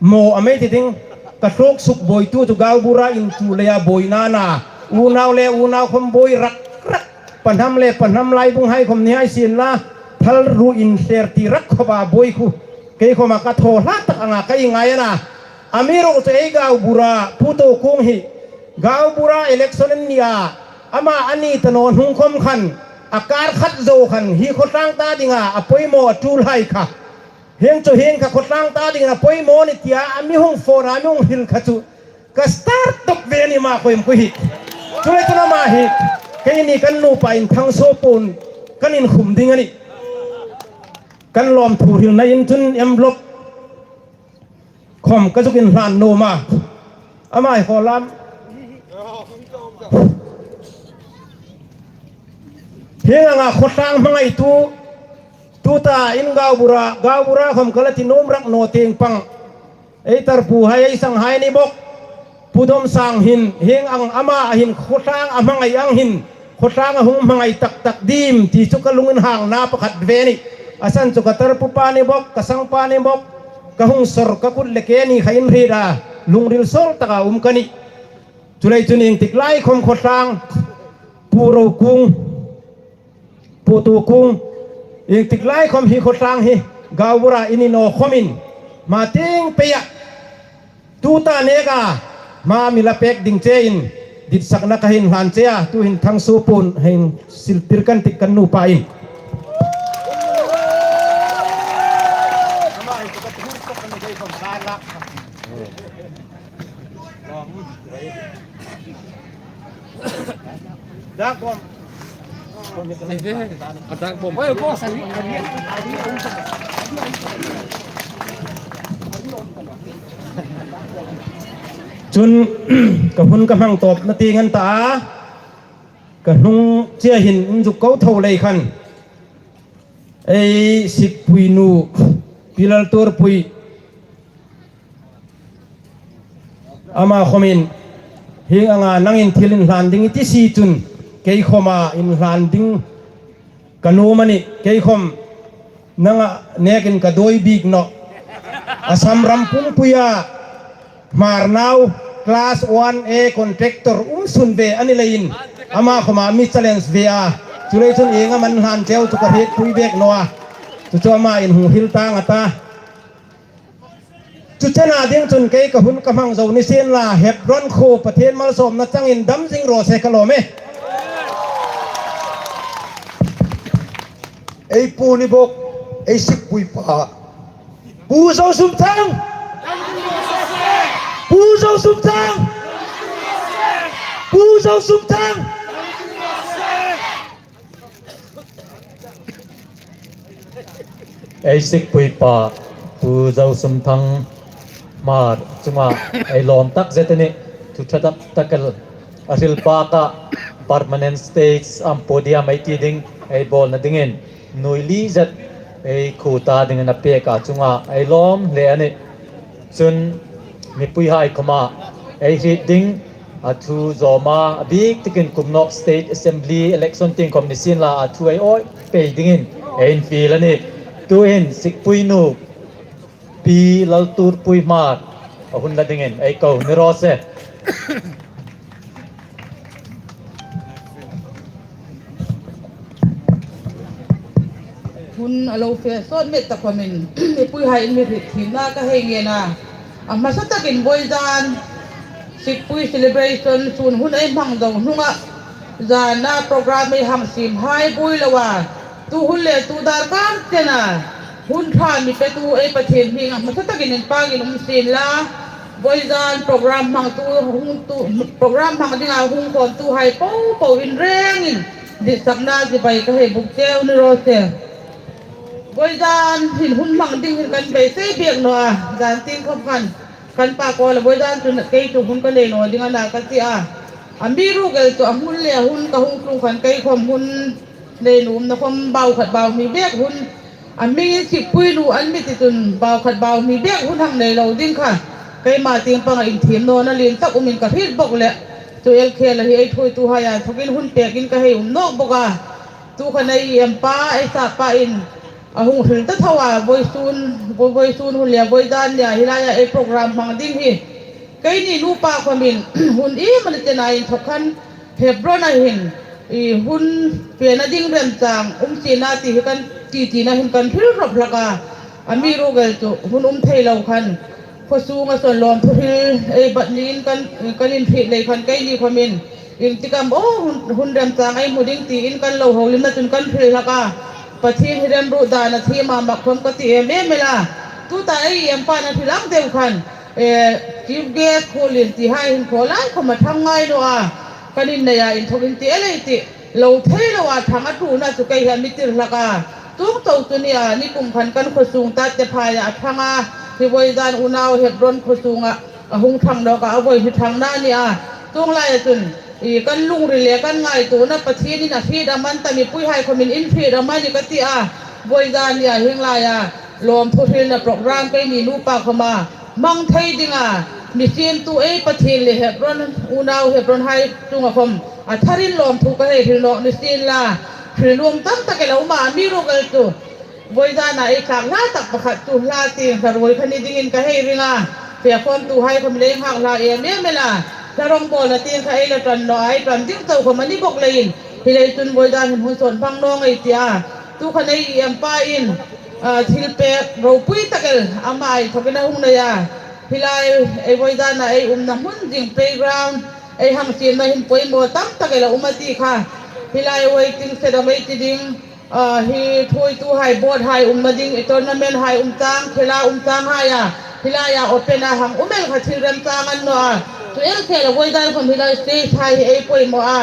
maw a mei ti ding, ka hlawk suk buoitu chu gaubura in chu leia buoina a na. Unau le unau khom buoi rak rak, pahnam le pahnam laibung hai khom ni hai sien la, thal ru in hler ti rak khoma buoi khu kei khoma ka thaw hla tak anga ka ngai a na. Amiruokchu ei gaubura Pu Tokung hi gaubura election an ni a, ama a ni ta naw hnung khom khan a kar khat zo khan hi khawtlang ta dinga a poimaw a tul hai kha. Hieng chu hieng kha khawtlang ta dingin a poimaw a nih tia a mi hung phone a, a mi hung hril kha chu ka start tok ve a nih, ama khom khu hi. Chuleiin ama hi keini kan nupa in Thangsuo puon kan inkhum ding a nih. Kan lawmthu hrilna in chun envelope khom ka zuk inhlan nuom a. Ama hi khawlam. Hieng anga khawtlang hmangaitu, tuta in gaubura, gaubura khom ka la ti nuom rak naw tieng pang, ei tarpuhai, ei sanghai ni bok. Pu Domsang hin, hieng ang ama hin khawtlang a hmangai ang hin, khawtlang a hung hmangai tak tak dim ti chu ka lunginhangna pakhat ve a nih. A san chu ka tarpupa ni bok, ka sangpa ni bok, ka hung sawr ka kut le keini kha inhriet a, lungril sawl taka um ka nih. Chuleiin ieng tik lai khom khawtlang, Pu Rokung, Pu Tokung, ieng tik lai khom hi khawtlang hi gaubura i ni naw khomin, hma tieng peia tuta neka hma mi la pek ding chein ditsakna ka hei inhlan che a, tuhin Thangsuo puon hei insil tir kan tih kan nupa in. Chun ka hun ka hmang tawpna tieng an ta a, ka hnung chie hin in zuk ko tho lei khan, ei sikpui nu, Pi Laltuorpui, ama khomin, hieng anga nangin thil inhlan ding i ti si chun, kei khoma inhlan ding ka nuom a nih. Kei khom nanga nekin ka dawi bik nawh. Assam ram pumpuia Hmar nau class one A contractor um sun ve a ni leiin, ama khoma mi challenge ve a. Chuleiin ieng am an hlan cheu chu ka hrietpui bek naw a. Chu chu ama in hung hril tang a ta. Chu chena ding chun kei ka hun ka hmang zo ni sien la, Hebron khuo Pathien malsawmna changin dam zing raw se ka lawm e. Ei pu ni bok, ei sikpui pa. Pu Zosumthang! Pu Zosumthang! Pu Zosumthang! Ei sikpui pa, Pu Zosumthang, Hmar chunga ei lawm tak zet a nih. Thu ṭha tak tak el a hril bak a, permanent stage am podium ei ti ding ei bawlna dingin nuoi li zet ei khuo ta dingin a pek a, chunga ei lawm hle a nih. Chun mipuihai khawma ei hriet ding a thu zawma a bik takin kum nawk State Assembly election tieng khawm ni sienla a thu ei awi pei dingin ei infiel a nih. Tuhin Sikpui nu Pi Lalturpui Hmar a hun la dingin ei ko ni raw se. Hun a lo fe sawt met ta khawmin mipuihai in mi hriet thiemna ka hei ngen a. A hmasa takin vawizan Sikpui celebration sun hun ei hmang zo hnunga zana program ei hang siem hai buoi loa, tu hun le tu dar kar chena hun ṭha mi petu ei Pathien hminga hmasa takin inpâkin um sienla, vawizan program hmangtu, hung tu, program hmang dinga hung khawmtuhai po po in rengin ditsakna chibai ka hei buk cheu ni raw se. Vawizan hin hun hmang ding hin kan beisei bek naw a, zan tieng khawm khan kan pa kawl a, vawizan chu kei chu hun ka nei naw ding a na ka ti a. Amiruokchu a hun le a hun ka hung tlung khan kei khawm hun nei nuomna khawm bau khat bau hni bek hun, a hmingin Sikpui nu an mi ti chun bau khat bau hni bek hun hang nei lo ding kha keima tieng panga inthiem nawna lien tak umin ka hriet bawk leh, chu el khela hi ei thuoituhai inthokin hun pekin ka hei um nawk bawk a. Tu khan ei em pa, ei sa pa in a hung hril ta tho a, vawisun, vawi, vawisun hun le vawizan nia hi laia ei program hmang ding hi keini nupa khawmin hun iemani chena inthok khan Hebron-a hin i hun fena ding remchang um sienla ti hi kan ti tina hin kan hril rawp hlak a. Amiruokchu hun um thei lo khan khawsunga sawn lawmthu hril ei bat niin kan, kan inhriet lei khan keini khawmin ieng tik am aw hun, hun remchang ei hmu ding tiin kan lo holimna chun kan hril hlak a. Pathien hi remruot dan a thiem a mak khawm ka ti em em el a. Tuta ei em pa'n a hril ang deu khan, eh, chief guest khuolien tihai hin khaw lai khawm a ṭhang ngai naw a. Kan inneia inthok in ti el ei tih lo thei loa ṭhang a ṭhuna chu kei hi a mi tir hlak a. Chuong chau chu nia, nikum khan kan khawsung Tatephaia a ṭhang a, hi vawizan unau Hebron khawsunga a hung ṭhang nawk a, a vawi hi ṭhangna a nia. Chuong laia chun i kan lungril le kan ngaituona Pathienin a hriet am a ni ta, mipuihai khawmin in hriet am a ni ka ti a. Vawizan nia hieng laia lawmthu hrilna program keini nupa khawma hmang thei dinga mi siemtu ei Pathien le Hebron, unau Hebron hai chunga khawm a tharin lawmthu ka hei hril nawk ni sienla, hril nuom tam tak el a um a. Amiruokchu vawizana ei thlak hla tak pakhat chu hla tieng hla ruoi kha ni dingin ka hei ring a. Fe khawmtuhai khawm le ei nghak hla em em el a. Hla rawng bawlna tieng kha ei la ṭan naw a, ei ṭan ding chau khawm a ni bawk leiin, hi lei chun vawizan hin hun sawt hmang naw ngei ti a. Tu khan ei em pa in, ah, thilpek ropui tak el ama inthokin a hung nei a. Hi lai ei vawizana ei umna hmun zing playground ei hang siemna hin poimaw tam tak el a um a ti kha. Hi lai waiting shed-a mei ti ding, ah, hi thuoituhai board-hai umna ding, i tournament-hai um chang, khela um chang haia hi laia open-a hang um el kha thil remchang a ni naw a. Chu el khela vawizan khawm hi lai stage-hai hi ei poimaw a,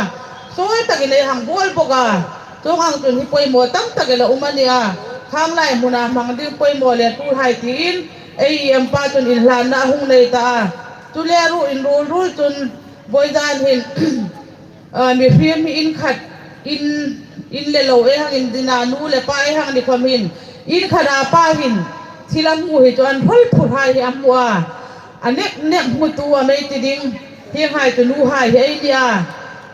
sawi takin ei hang bawl bawk a. Chuong ang chun hi poimaw tam tak el a um a ni a. Khang lai hmuna hmang ding poimaw le tulhai tiin ei em pa chun inhlanna a hung nei ta a. Chu le ruok inruol ruol chun vawizan hin, ah, mihriem hi in khat, in, in le lo ei hang indin a, nu le pa ei hang ni khawm hin, in khata pa hin thil a hmu hi chu an hrawl phur hai hi a hmu a. A nek nek hmutu a mei ti ding, hienghai chu nuhai hi ei ni a.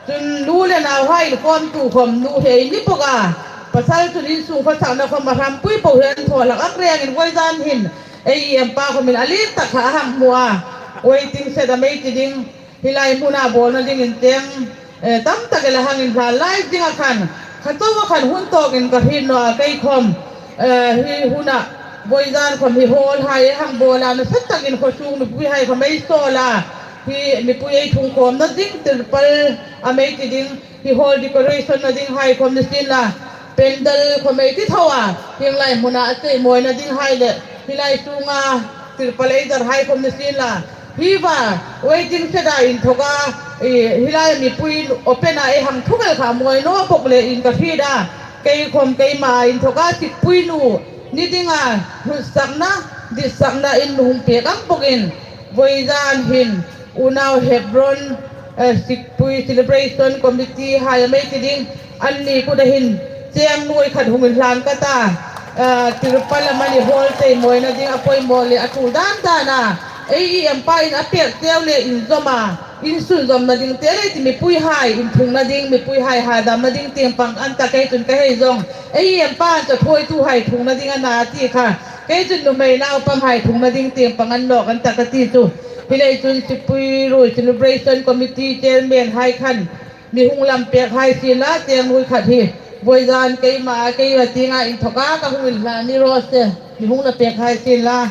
Chun nu le nauhai inkhawmtu khawm nu hi ei ni bawk a. Pasal chun insung khawsakna khawm a hrampui po hi an thaw hlak ang rengin vawizan hin ei em pa khawmin a lien tak kha a hang hmu a. Waiting shed-a mei ti ding, hi lai hmuna bawlna dingin cheng, eh, tam tak el a hang inhlan lai dinga khan, kha chauva khan hun tawkin ka hriet naw a kei khawm, eh, hi huna vawizan khawm hi hall-hai ei hang bawl a, nasa takin khawsung mipuihai khawm ei sawl a, hi mipui ei thungkhawmna ding, tirpal-a mei ti ding, hi hall decoration-na dinghai khawm ni sienla, pandal khawm ei ti tho a, hieng lai hmuna a chei mawina dinghai le hi lai sunga tirpal ei zarhai khawm ni sienla, hi va waiting shed-a inthoka, i, hi lai mipui open-a ei hang thuk el kha mawi naw bawk leiin ka hriet a. Kei khawm keima inthoka Sikpui nu ni dinga hnutsakna Ditsakna in mi hung pek ang bawkin, vawizan hin unau Hebron, eh, Sikpui Celebration Committee hai a mei ti ding, anni kuta hin cheng nuoi khat hung inhlan ka ta, eh, tirpal amani hawl thei mawina ding a poimaw le a tul dan dana, ei EM pa in a pek cheu le inzawma, insunzawmna ding te le ti mipuihai inthungna ding, mipuihai hadamna ding tieng pang an ta kei chun ka hei zawng. Ei EM pa an ta thuoituhai thungna ding a na ti kha. Kei chun nuhmei naupang hai thungna ding tieng pang an nawk an ta ka ti chu. Hi lei chun Sikpui Ruoi Celebration Committee Chairman hai khan mi hung lam pek hai sien la, cheng nuoi khat hi. Vawizan keima, keima tienga inthoka ka hung inhlan ni raw se. Mi hung la pek hai sien la.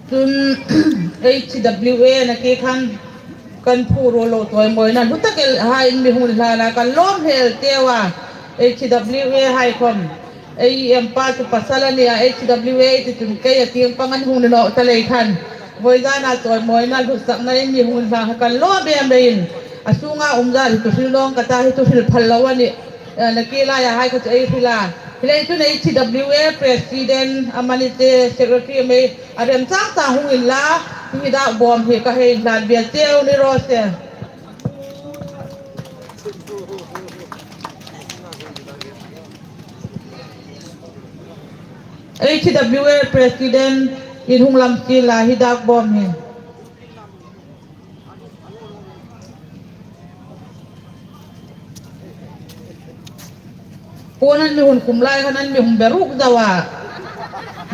Chun H W A na ke khan kan phu ro lo tawi mawina hlu tak el hai in mi hung hlan a kan lawm hel teu a. H W A hai khom, ei EM pa chu pasal a nia, H W A ti chun kei a tieng pang an hung ni nawk ta lei khan. Vawizana tawi mawina hlu sakna in mi hung hlan kha kan lawm em em in. A sunga um zat hi chu hril nawng ka ta, hi chu hril phal lo a nih. Eh, na ke laia hai kha chu ei hril a. Hi lei chun H W A President amani che, Secretary amei a remchang chang hung inla, hi dak bawm hi ka hei hlan bia cheu ni raw se. H W A President in hung lam sien la, hi dak bawm hi. Pawn an mi hun khum lai khan an mi hung beruk zawa.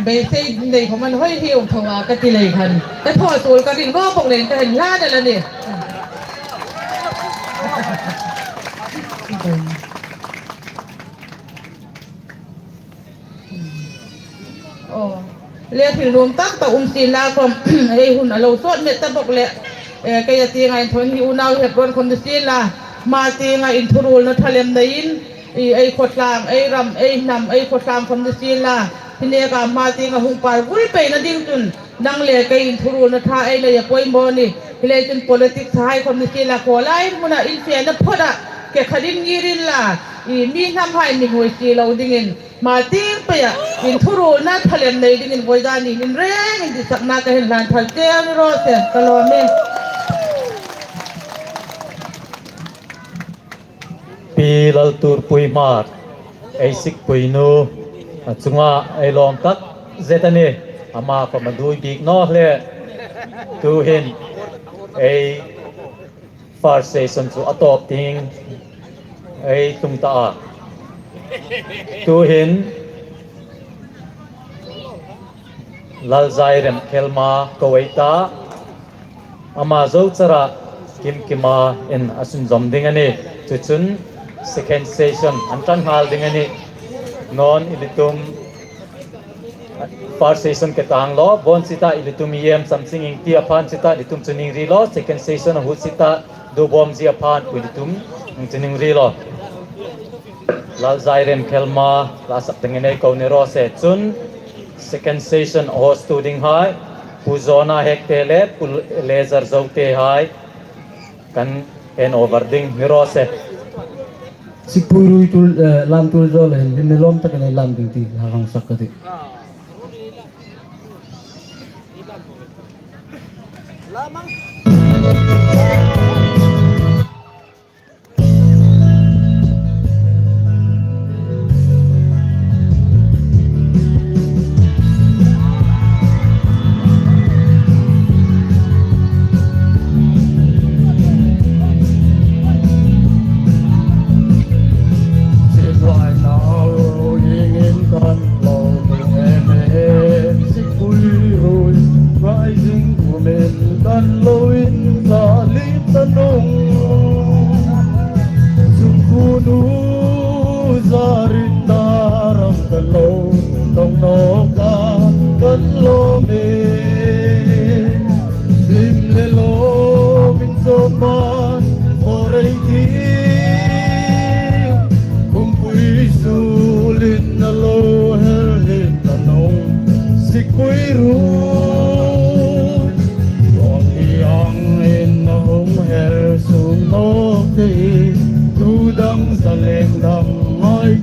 Beisei nei khom an hoi hiu thawa ka ti lei khan. Ka thaw tul ka ring ro bok lei ka hei hlan a la ni. Aw. Le thil nuom tak tak um sien la khom, ei hun a lo sawt met ta bok le, eh, kei a tienga inthawn hi unau Hebron khom ni sien la, hma tienga inthuruolna ṭha lem neiin, i, ei khawtlang, ei ram, ei hnam, ei khawtlang khom ni sien la, hi neka hma tienga hung par vul peina ding chun, nang le kei inthuruolna ṭha ei nei a poimaw ni, hi lei chun politics hai khom ni sien la, khawlai hmuna infielna phawta, ke khat in ngir inla, i, mi hnam hai mi hnuoi si lo dingin, hma tieng peia inthuruolna ṭha lem nei dingin vawizan ni in rengin ditsakna ka hei hlan thar cheu ni raw se, ka lawm e. Pi Lalturpui Hmar, ei Sikpui nu, a chunga ei lawm tak zet a nih, ama khom a dui bik naw hle. Tuhin ei First session chu a tawp ding ei tlung ta a. Tuhin Lal Zairem Khelma ko ei ta, ama zo chara kim kima in a sunzawm ding a nih. Chu chun second session an ṭan nghal ding a nih. Nawn i lutum First session ke tang lo, bon sita i lutum iem sam singing ti a phan sita i lutum chuning ri lo, second session a hut sita du bom zi a phan pui lutum chuning ri lo. Lal Zairem Khelma la sak ding nei ko ni raw se chun second session host tu ding hai, Pu Zona Hekte le Pu Lezar Zote hai kan hand over ding ni raw se. Sikpui Ruoi tul, eh, lam tul zo le hin, hin ni lawm tak nei lam ding ti, ha hang sak ka ti.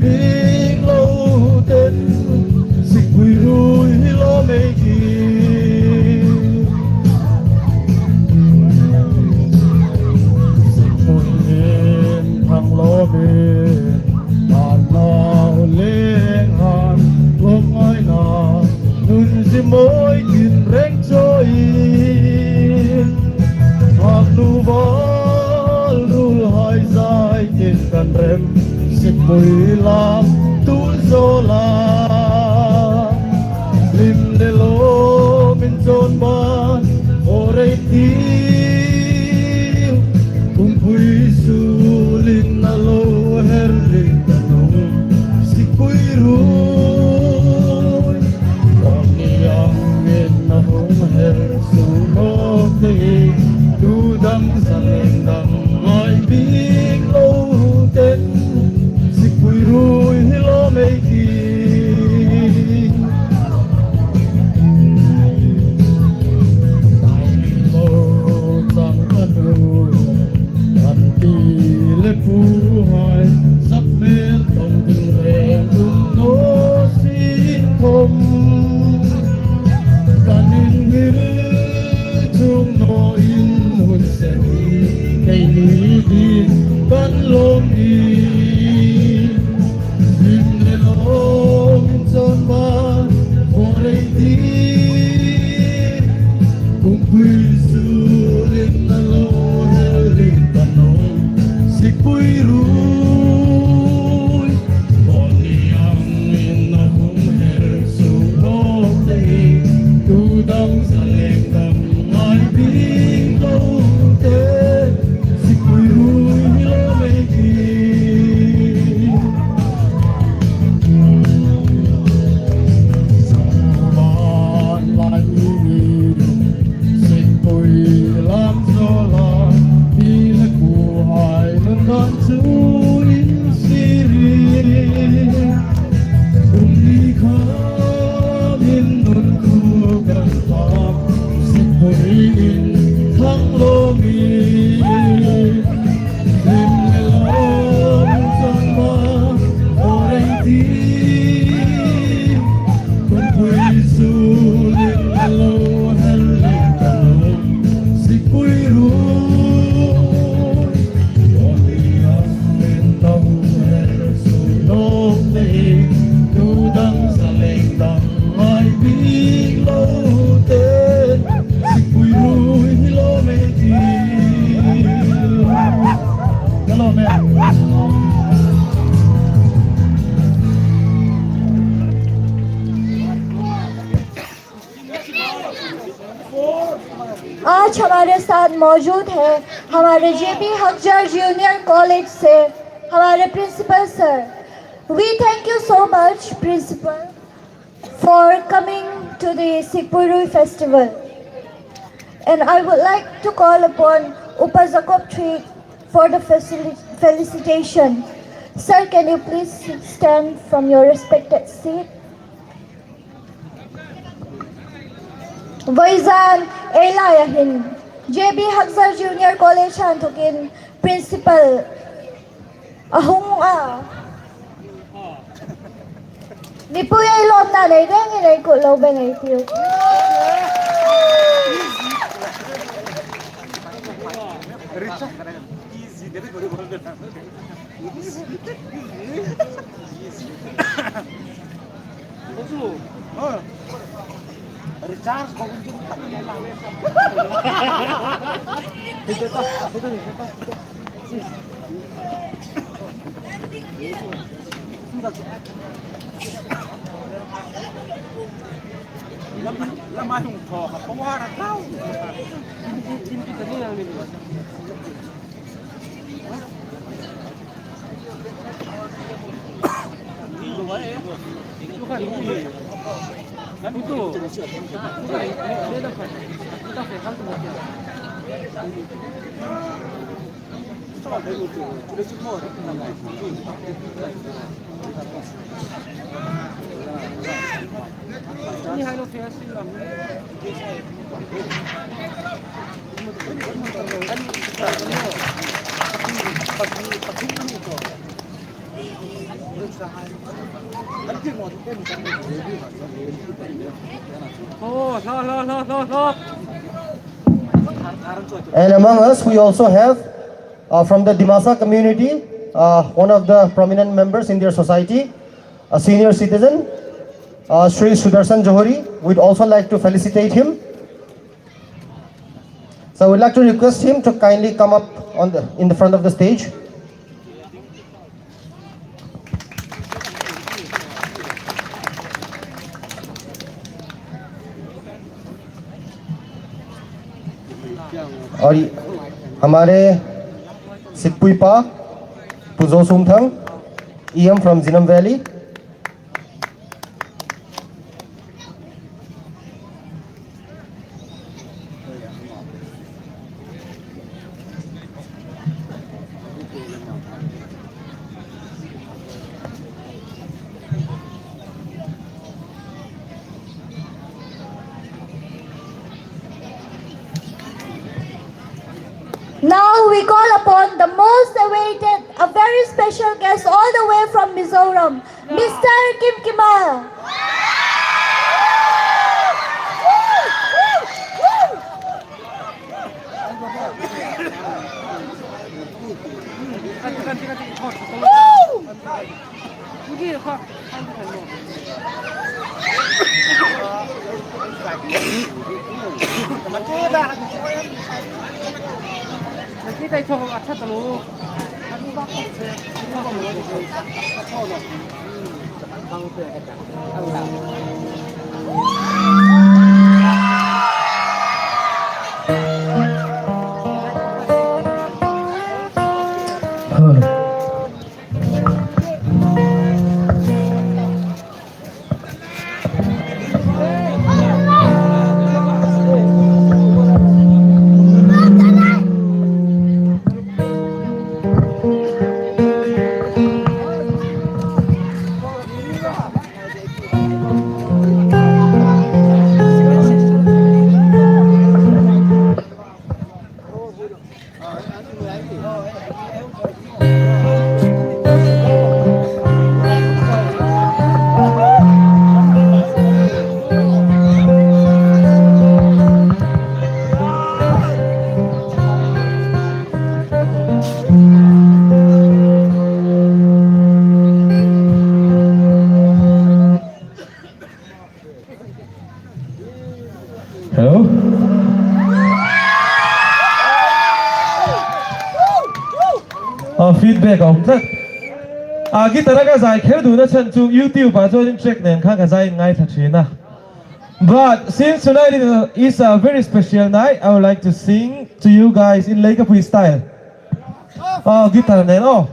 Hring lo ten, sikpui ruoi hi lawm ei ti. Sikpui in thang lawm in, a nau leng han lawm ngaina, nun zi mawi tin reng chawi in. Hak nu val rul hai zai tin kan rem, sikpui lam tu zo la. Hlim le lawm in chawn ban, aw rei ti. Kumpui sulin a lo her ring ta nung, sikpui ruoi. Aw ni ang in a hung her su nawk te, tu dang zaleng dang ngai bik lo ten, sikpui ruoi hi lawm ei ti. Lo chang a nu, kan pi le pu hai, sak hmel tawng ding reng tum naw sin khom. Kan inhil chung naw in hun seng hi, keini ding kan lawm ni. Hlim le lawm in chawn ban, aw rei ti. Kumpui sulin a lo her ring ta nung, sikpui ruoi. Aw ni ang in a hung her su nawk te, tu dang zaleng dang ngai bik lo te, sikpui ruoi hi lawm ei ti. Sikpui lam zo la, pi le pu hai nun dan chu in siri. Kum ni kha min nun khu kan pa, sikpui in thang lawm ei. Hlim le lawm in chawn ban, aw rei ti. Kumpui sulin a lo her ring ta nung, sikpui ruoi. Aw ni ang in a hung her su nawk te, tu dang zaleng dang ngai bik lo te, sikpui ruoi hi lawm ei ti. Ka lawm e. आज हमारे साथ मौजूद है हमारे जेबी हकजर junior college से हमारे principal sir. We thank you so much, principal, for coming to the Sikpui Ruoi festival. And I would like to call upon Upa Jacob Three for the facili- felicitation. Sir, can you please stand from your respected seat? Vawizan ei laia hin J B Hakzal Junior College hanthokin principal a hung a. Mipui ei lawmna nei dingin ei kut lo be ngei ei tiu. Recharge ko. Lam, lam ai hung thaw, ka pawng a ra tlau. And among us, we also have, uh, from the Dimasa community, uh, one of the prominent members in their society, a senior citizen, uh, Shri Sudarshan Johori. We'd also like to felicitate him. So I would like to request him to kindly come up on the, in the front of the stage. और हमारे सितपुई पा, Pu Zosumthang, E M from Zinam Valley. Now we call upon the most awaited, a very special guest all the way from Mizoram, Mister Kim Kimal. Hello? A feedback a um tlat. A guitar ka zai kher duna chhan chu YouTube-a chuan in track nen khan ka zai ngai thla ṭhin a. But since tonight is a, is a very special night, I would like to sing to you guys in Leikapui style. Oh, guitar nen, oh.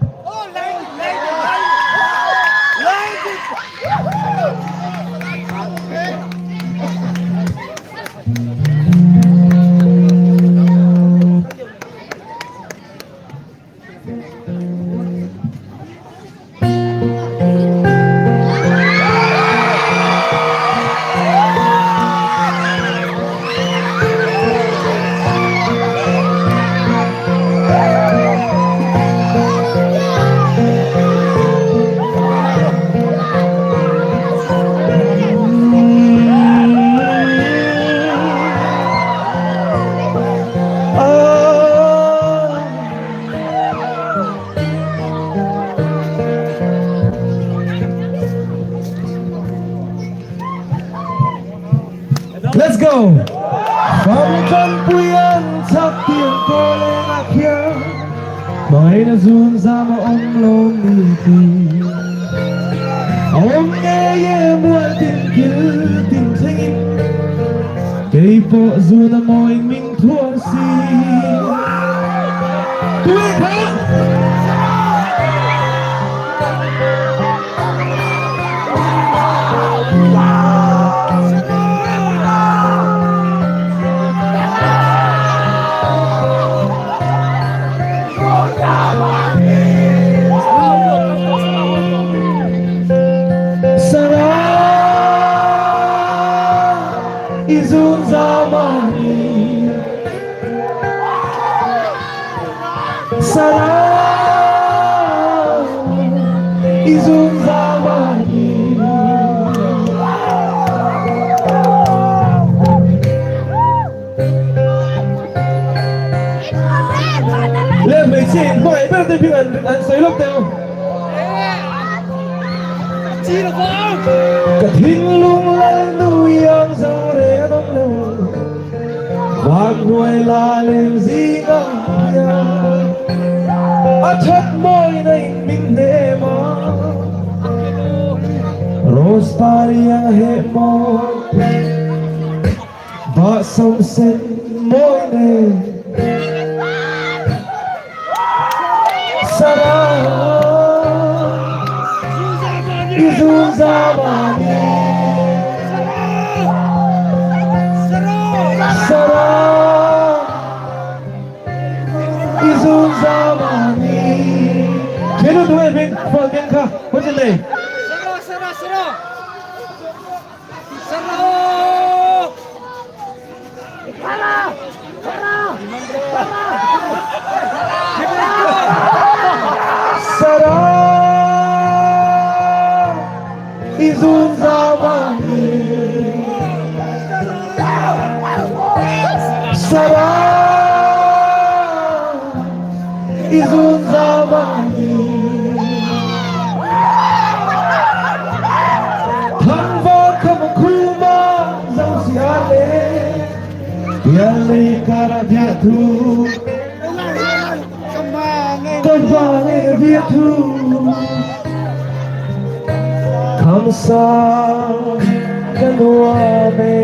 Let's go! Famkhanpuiin chak tiang ko le ngak hian, hmangaina zun zam a awm lo ni ti. A awm ngei em, mual tin kil tin thlengin, kei pawh zun a mawi min thuar si. Tui kha. Sara, i zun zam a ni. I zun zam a nih. Le hmeichhia inhmai ber te bik an, an sawi lawk teh. Ka thinlung Lalnu Iang Zare a dawng lo. Vang hnuai la lem zinga a ṭhat mawina in min hnem a. Rose pariang he maw, ba som sen mawi ne. Sara, i zun zam a nih. Sara, i zun zam a nih. Kenu tu e bin, fal ken kha, ko ti le. Sara, Sara, Sara. Sara! Sara! I zun zam a nih. Sara! I zun zam a nih. Thangvâl khawm khuma zo si a le. Bial lei kara biak thu. Ka vâng e biak thu. Kham sa ka nuam e.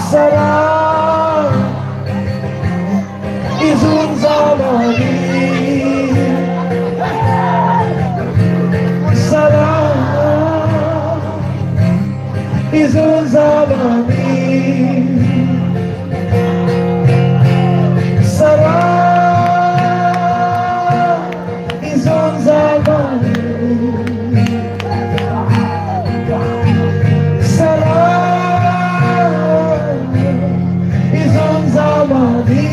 Sara, i zun zam a nih. Sara, i zun zam a nih. Sara, i zun zam a nih. Sara, i zun zam a nih.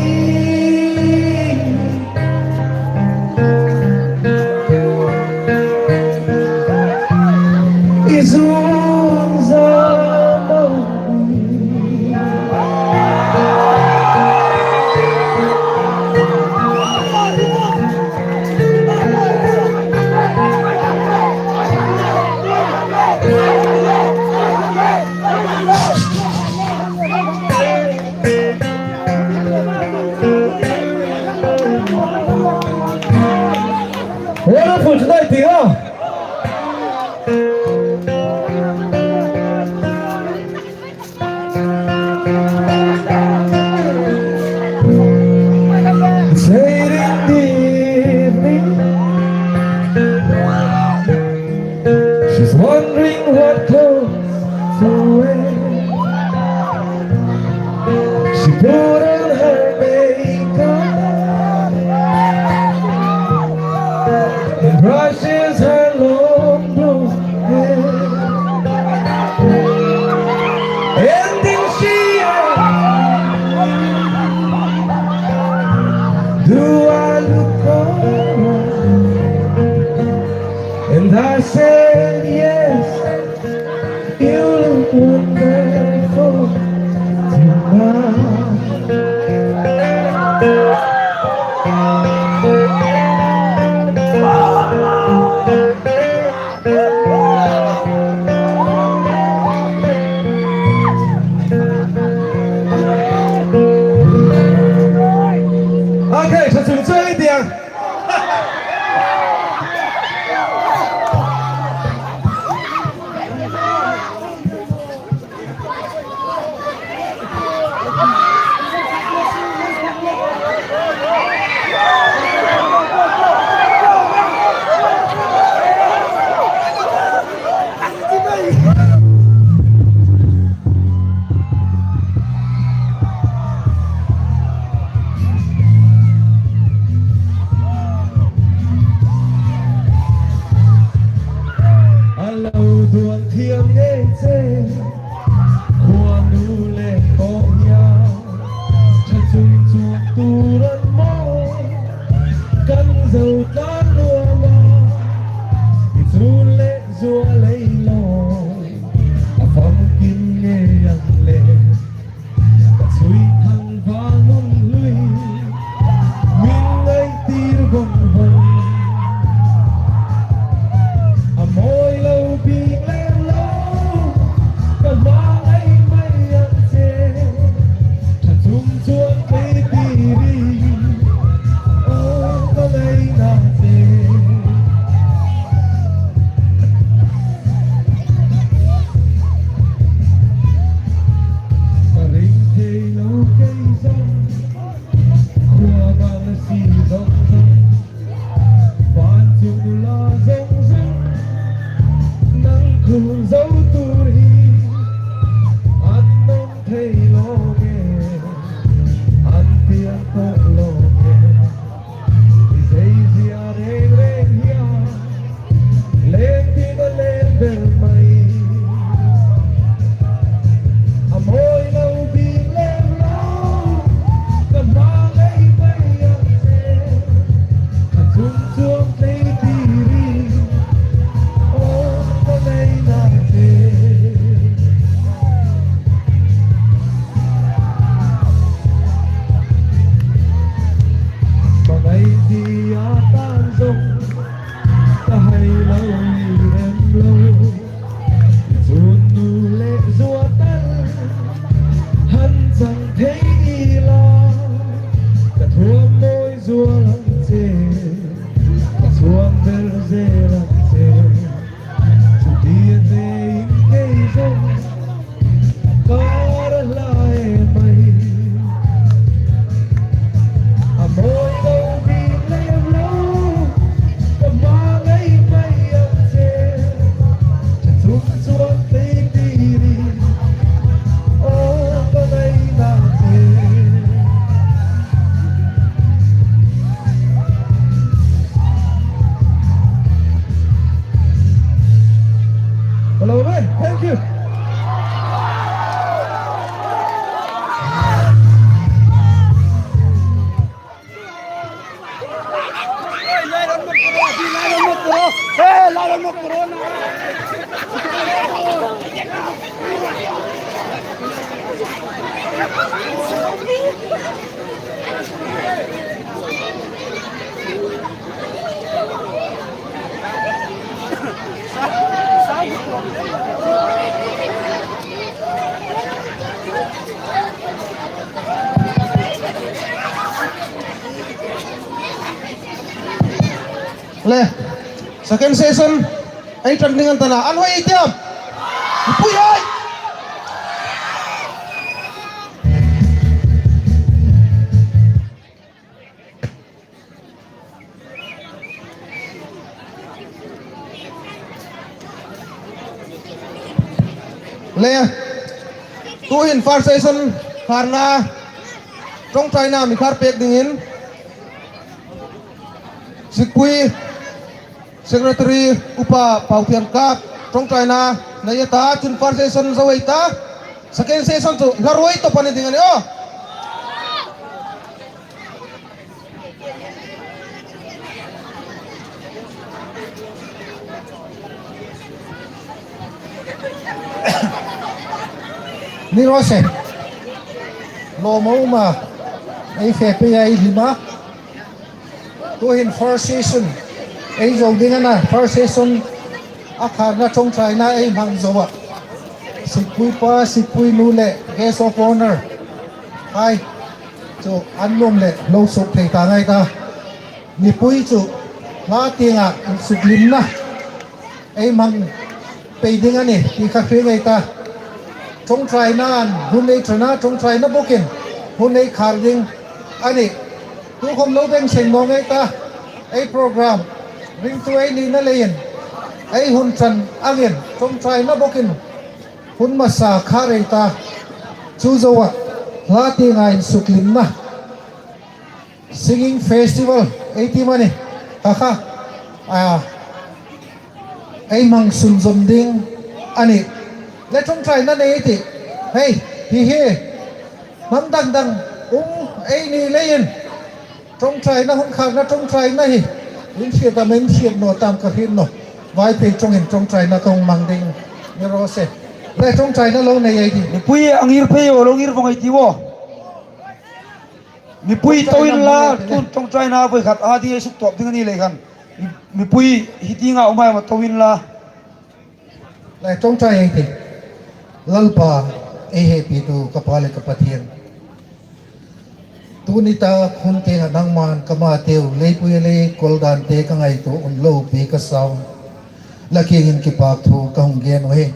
I zun zam a nih. Wonderful tonight, Tia. It's late in the evening. She's wondering what clothes to wear. She put on her makeup and brushes her long blonde hair. And then she asked, "Do I look alright?" And I said, "Yes, you look wonderful tonight." Okay, ṭha chung chuong ei tih. Zo tlang nuom a, i chun le zual ei lo, a famkim ngei ang le. Ka chui thang vang nun lui, min ngai tir vong vong. A mawi lo bik lem lo, ka hma ngai mai ang che. Ṭha chung chuan kei ti ri, aw ka ngaina che. Ka ring thei lo kei zawng, khua bang si zawng zawng, van chung la zawng zawng, nang khum zo tur hi an nawm thei lo nge, an piang pawh lo nge. I zei zia reng reng hian leng tina leng ber mai. A mawi lo bik lem lo, ka hma ngai mai ang che. Ka chung chuang tlei ti ri, aw ka ngaina che. Ka ngai tia tan zawng, ka hai lo ni rem lo. Chun nu le zual tal, han chang thei ila. Ka thuam mawi zual ang che, ka chuang ber zel ang che. Chuti a hneiin kei zawng kar a hla em mai. A mawi lo bik lem lo, ka hma ngai mai ang che. Ṭha chung chuang tlei ti ri, aw ka ngaina che. Hello, man. Thank you. Le, second session, ei ṭan ding an ta na, an hoi tiam. Pui ai. Le, tuhin first session kharna ṭawngṭaina mi khar pek dingin Sikpui Secretary Upa Pauthiankap ṭawngṭaina nei a ta, chun first session zo ei ta, second session chu hla ruoi tawp a ni ding a nih aw. Ni raw se. Lawm a um a. Ei fe pei a, ei hlim a. Tuhin first session ei zo ding a na, first session a kharna ṭawngṭaina ei hmang zo a. Sikpui pa, sikpui nu le guest of honour hai chu an nuom le lo suk thei ta ngai ta. Mipui chu hla tienga insuklimna ei hmang pei ding a nih ti kha hre ngei ta. Ṭawngṭainain hun ei ṭan a, ṭawngṭaina bawkin hun ei khar ding a nih. Tukhawm lo beng seng naw ngei ta. Ei program ringtu ei nina leiin ei hun ṭan angin ṭawngṭaina bawkin hun hmasa khar ei ta. Chu zoa hla tienga insuklimna Singing Festival ei ti mani, kha kha, a, ei hmang sunzawm ding a nih. Le ṭawngṭaina nei ei tih. Hei, hi hi, hnam dang dang um ei ni leiin ṭawngṭaina, hun kharna ṭawngṭaina hi In hriet am, in hriet naw tam ka hriet naw. Vaiphei ṭawngin ṭawngṭaina ka hung hmang ding. Ni raw se. Le ṭawngṭaina lo nei ei ti. Mipui a ngir phei aw, lo ngir vawng ei ti aw. Mipui to inla, tun ṭawngṭaina voi khat a ding ei suk tawp ding a ni lei khan. Mi, mipui hi dinga um ei maw, to inla. Lai ṭawngṭai ei ti. Lalpa, ei hepitu ka Pa le ka Pathien. Tuni ta hun tienga nangman ka mateu, leipui le kol dante ka ngaituo un lo pi ka sa. La kiangin kipak thu ka hung gen u hi.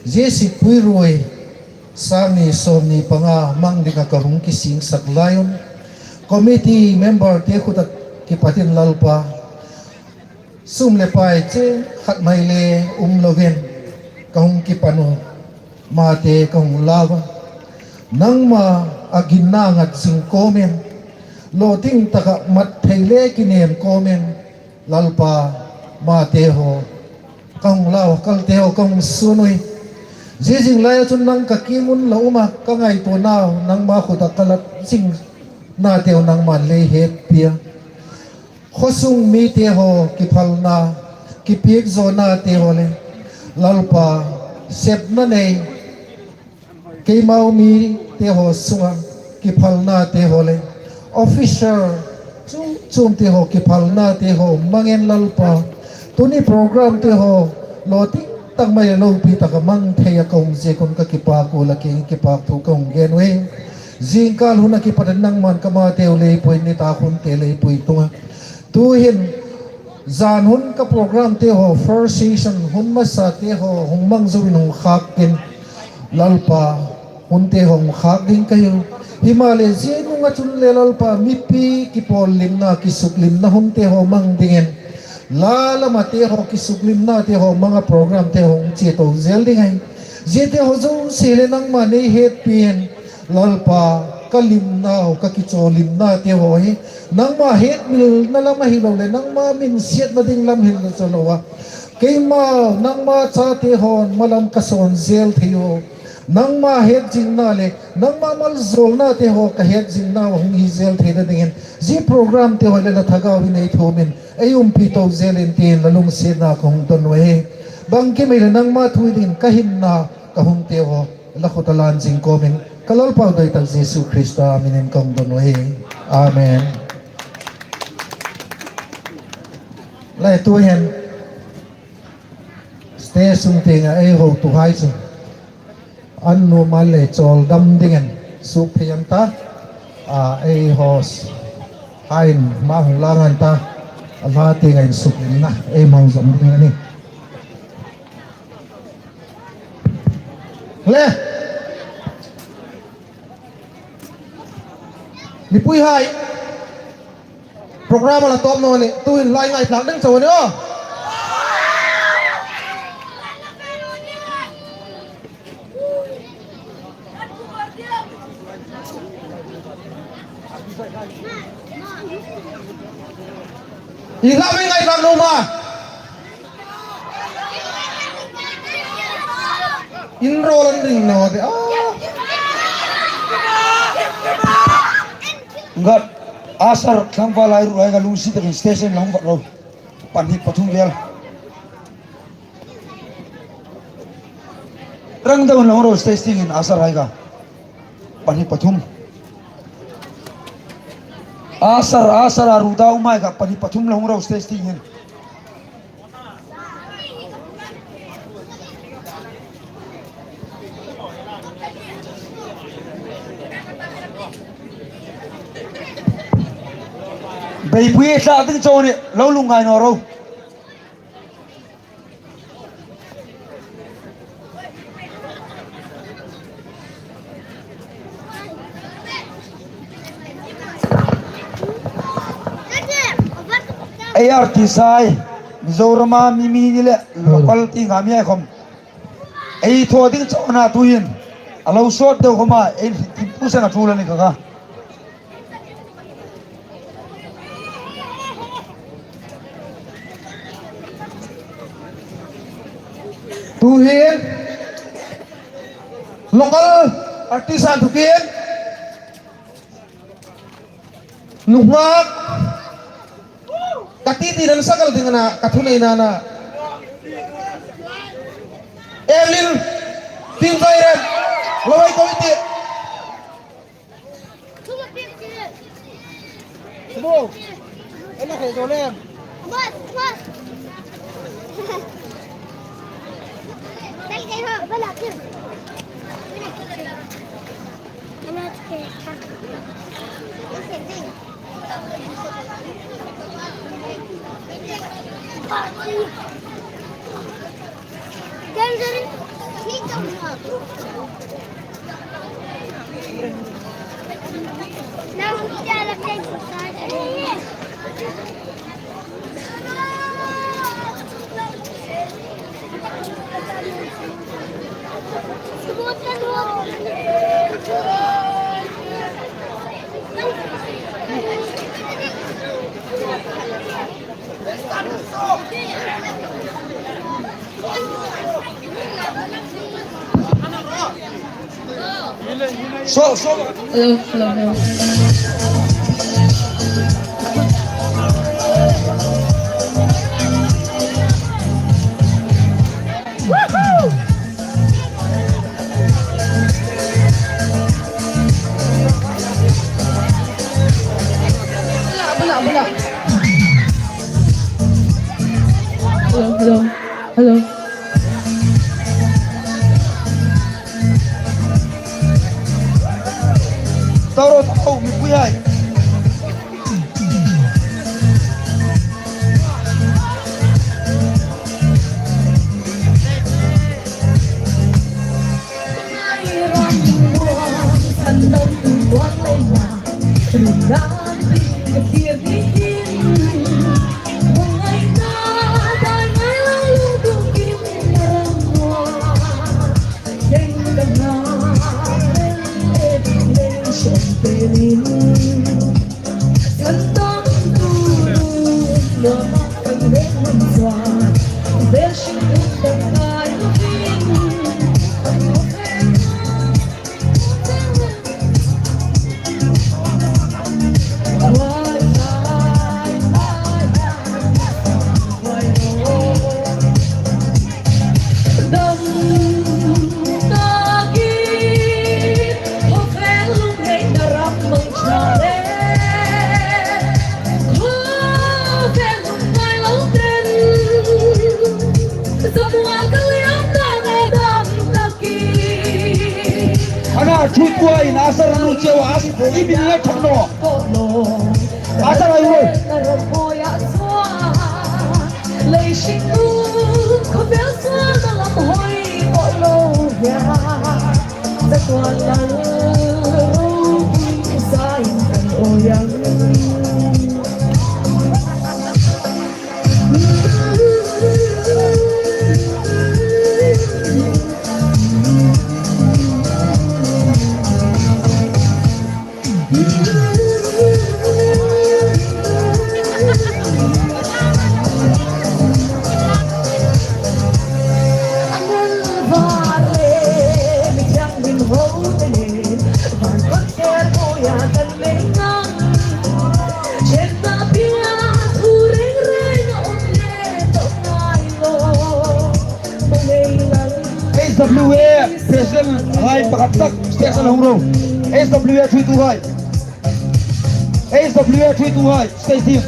Zia sikpui ruoi, sangni sawmni panga hmang dinga ka hung kisingsak lai un. Committee member te khuta kipatin Lalpa. Sum le pai che khat mai le um lovin ka hung kipan u, mate ka hung lau a. Nangma a ginna ngat zing kawmin, lo ting taka mat thei le kinem kawmin, Lalpa, mate haw ka hung lau, kalte haw ka hung sun ui. Zia zing laia chun nang ka kiang un la um a, ka ngaituo nau, nangma khuta ka lat zing na teu nangman lei het pia. Khawsung mite haw kiphalna, kipiek zawna te haw le, Lalpa, sepna nei, keimau mite haw sunga kiphalna te haw le, officer chum chum te haw kiphalna te haw hmangin Lalpa, tuni program te haw lo ting tak mai lo pi taka hmang thei a ka um ziek un ka kipak u, la kiang kipak thu ka hung gen u hi. Zingkal huna kipatin nangman ka mateu leipui, ni ta hun te leipui tunga. Tuhin zan hun ka program te haw, first session hun masa te haw hung hmang zoin hung khak in, Lalpa, hun te haw hung khak ding ka hi u. Himaleh zia nunga chun le Lalpa, mipi kipawllimna, kisuklimna hun te haw hmang dingin, la lama te haw kisuklimna te haw hmanga program te haw hung chie to zel ding a hi. Zia te haw zosia le nangma nei het pin, Lalpa, ka limnau, ka kichawlimna te haw hi nangma hetmilna lam a hi lo le, nangma min sietna ding lam hi lo chu lo a. Keima, nangma chate haw malam ka sawn zel thei u. Nangma hetzingna le nangma malzawlna te haw ka hetzingna hung hi zel theina dingin, zia program te haw le la thagau hin ei thumin, ei umpi to zel in tiin la lungsietna ka hung don u hi. Bangkim ei le nangma thu dingin ka hinna, ka hun te haw la khuta lan zing kawmin, ka Lalpa doi tak Jesu Krista minin ka hung don u hi. Amen. Lai tuhin stage sung tienga ei hotuhai chu an nuom le chawl dam dingin suk phei an ta, a, ei host hain hma hung lang an ta, a hla tienga insuklimna ei hmang zawm ding a nih. Le. Mipuihai. Program a la tawp naw a nih. Tuhin lai ngaithlak ding chau a nih aw. I hla mi ngaithlak naw ma. In rawl an ring naw de. Ah. Ngat, a sir, tlangval hai ruhai ka lungsi takin stage-a la hung vat ro. Pahni pathum vel. Rang deuin la hung ro stage tiengin a sir hai kha. Pahni pathum. A sir, a sir a ru dau mai kha pahni pathum la hung ro stage tiengin. Beipui tla ding chau ni, lo lungngai naw ro. Ei artist hai, Mizorama mi mi ni le, local ti nga mi ai khom. Ei thaw ding chau a na tuhin. A lo sawt deu khoma, ei thim pu sena tul a ni kha kha. Tuhin local artist an thukin nunghak Ka ti ti nan sakal ding a na, ka thu nei na na. Evelyn, tin zai ren, lo ai ko ti. Bo, ela he zo lem. So, so. Hello, hello, hello. Bula, bula, bula. Hello, hello, hello. Taro, taro, mi pui hai. Ana, ṭhuoituhai, a sara nu cheu, a sara i min la ṭhat naw. A sara i ro. H W A President hai pakhat tak stage-a hung ro. H W A ṭhuoituhai. H W A ṭhuoituhai, stage team.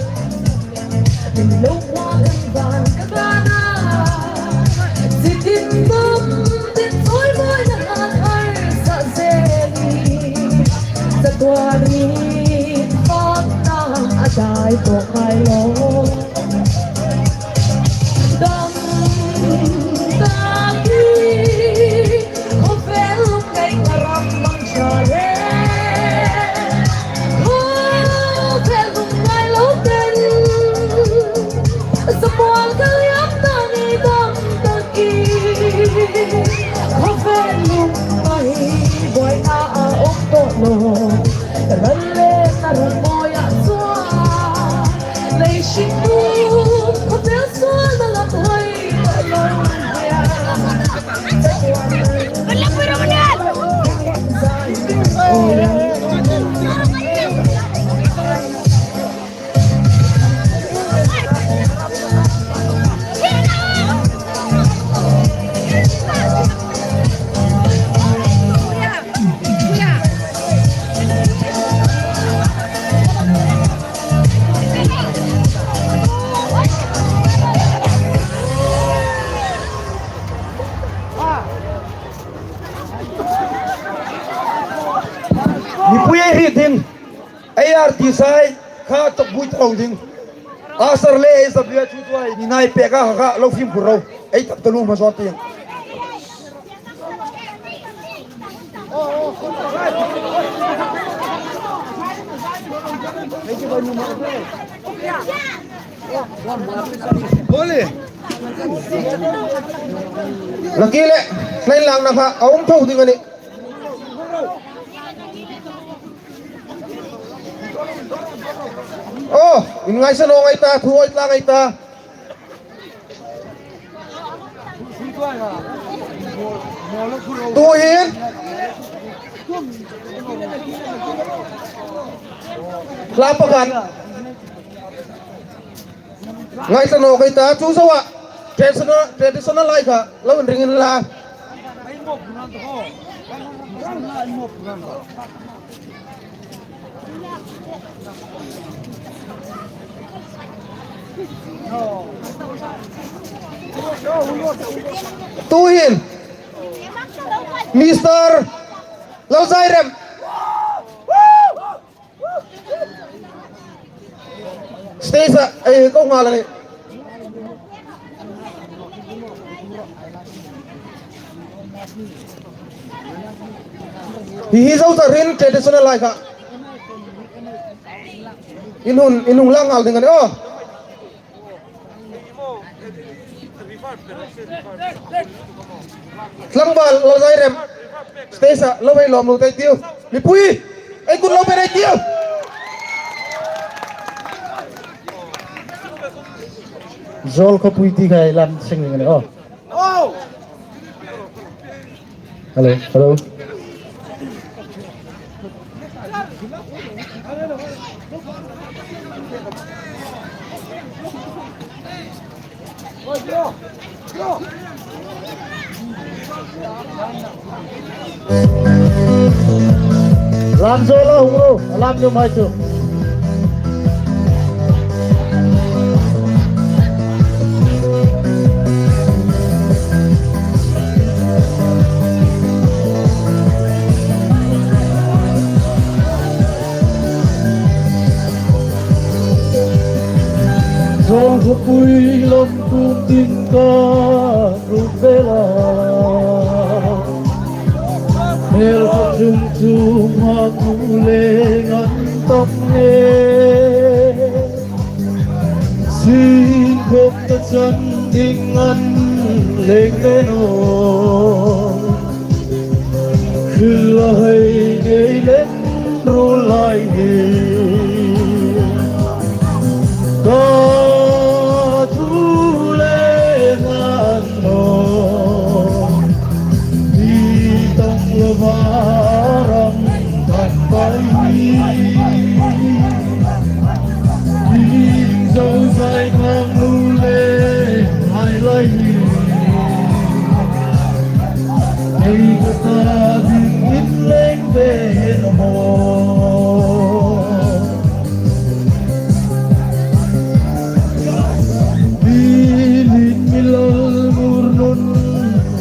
Ti sai kha chawk bui ta lo ding. A sar le ei sap le chu tuai ni nai pek a kha lo fimkhur ro. Ei tap ta lu ma zot tiang. Lucky le, line lang na kha, a um tho ding a nih. Oh, inngaisa naw ngai ta, thu awi tlang ngai ta. Tuhin. Hla pakhat. Ngaisa naw ngai ta, chu zoa. Traditional, traditional lai kha. Lo inring inla. Tuhin. Mister Lo Zairem. Stage-a, eh, ko ngal a nih. Hi hi zo ta rin traditional lai kha. In hung, in hung lang ngal ding a nih, oh. Tlangval Lo Zairem. Stage-a lo hei lawm lo ta ei tiu. Mipui. Ei kut lo pe ei tiu. Zol khawpui ti khai lam seng ning a nih, oh. Hello, hello. Lam zo lo, hung ro, lam zo mai chu. Zol khawpui lam tum ding ka ruk vela. Hmel khat chung chunga ku leng an tam nge. Sin khawp ta chan ding an leng le naw. Thil a hei nei lem ru lai hi. Ka thu le hlan naw. Hi tang lo va ram kan pai hi. Hi zo zai khang lu le hai lai hi. Ei ka ta ding in leng ve hen maw. Bilin mi lal mur nun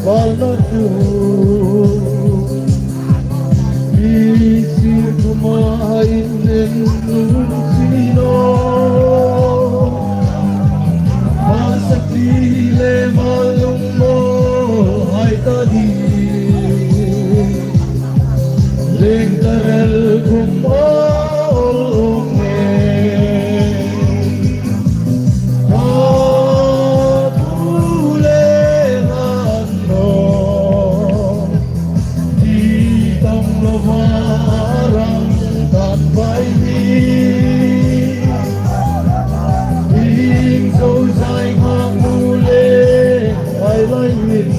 val na tu. Mi sir kuma in en nun sino. Masa ti le malung mo hai ta di. Leng ta rel kum a ol ong e. A tu le han no. Ti tang lo va rang tan bai ni. Ding zo zai hang nu le ai lai min.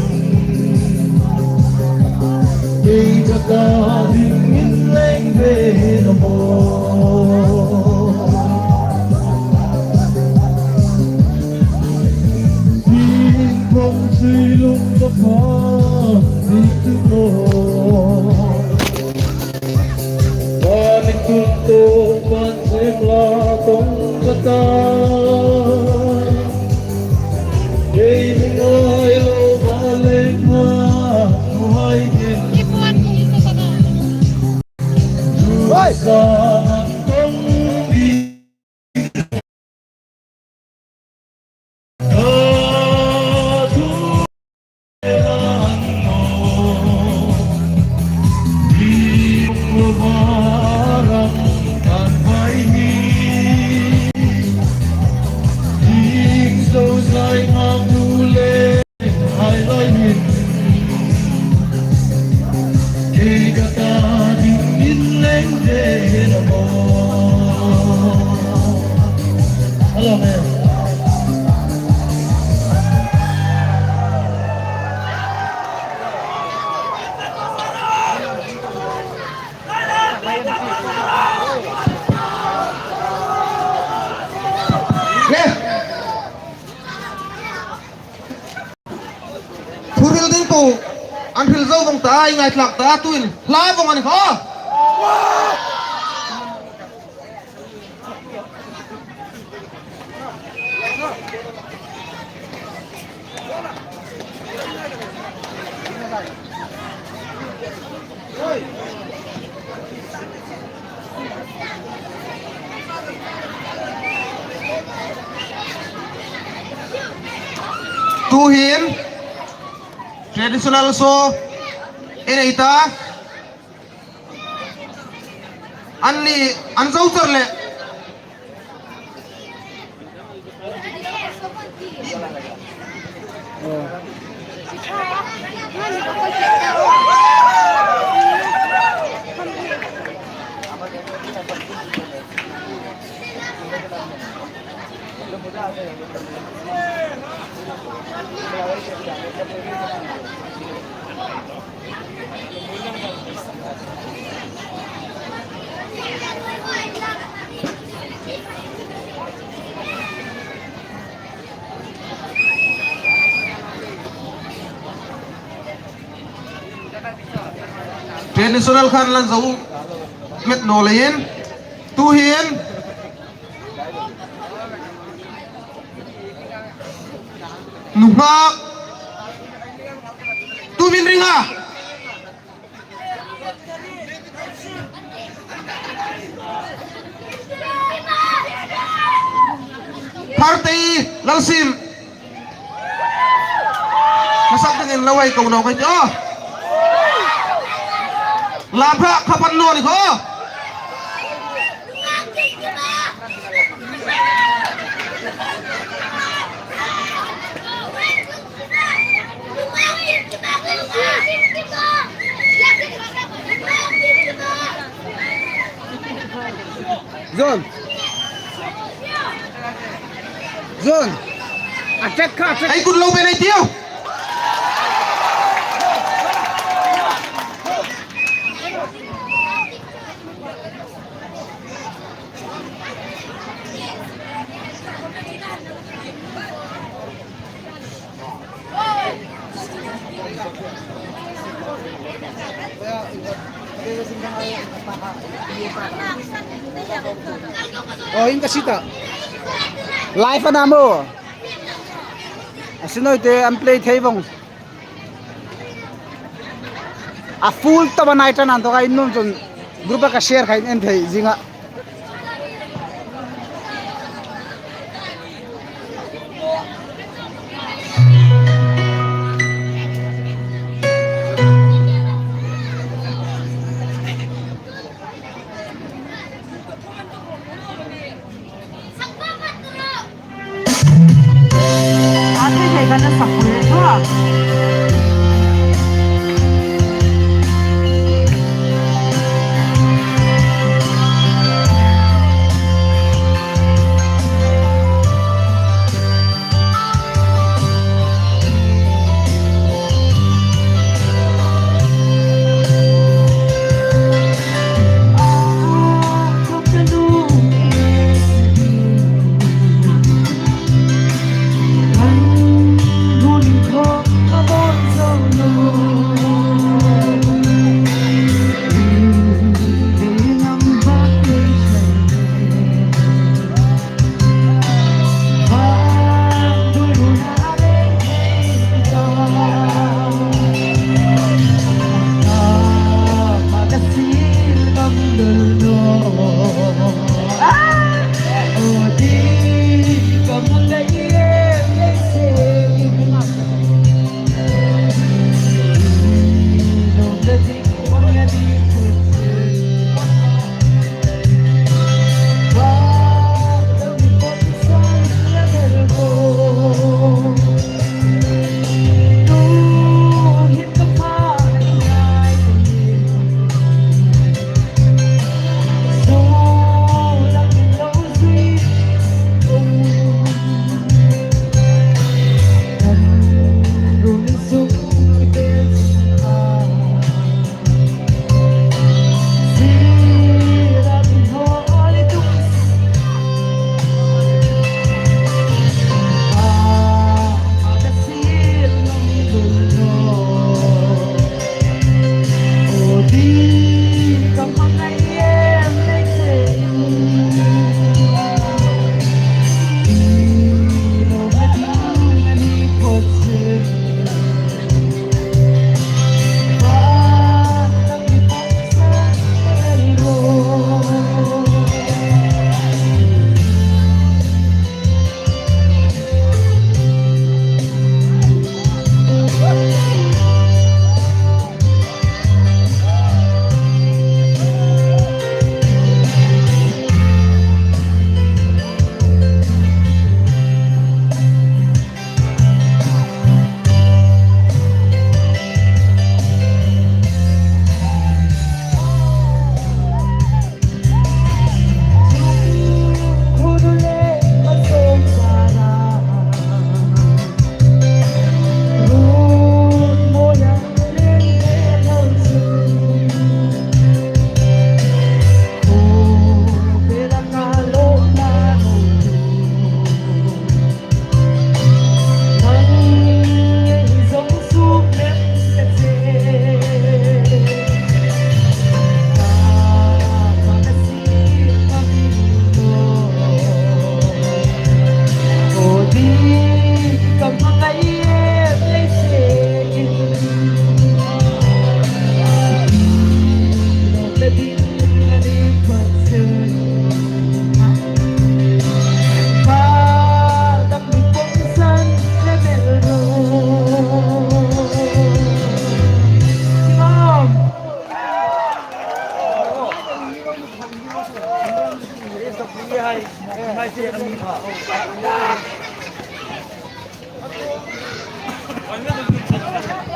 Ding ka ta ding min leng ve na mo. Ding kong sui lung ka pa ding tu mo. Panik tum to pan sem la tong ka ta. Ei mi ngai lo ba lek na hai kin. Oi! Sa an tong Thu hril ding po an hril zo vong ta, ei ngaithlak ta, tuhin hla vong a ni kha. Tuhin traditional show ei nei ta. Anni an zo char le. Traditional khan lan zo met naw leiin. Tuhin nunghak tumin ring a. Phartei Lalsim. Masak dingin lo ei ko naw ka ti aw. Lam pha kha pan naw ni kha. John. John. Attack kha, attack. Ei kut lo ben ei tiu. Oh, in ka sita. Live a na maw. A si naw te an play thei vong. A full ta ba nai tan an to ka in nun chun group a ka share khai en thei zinga.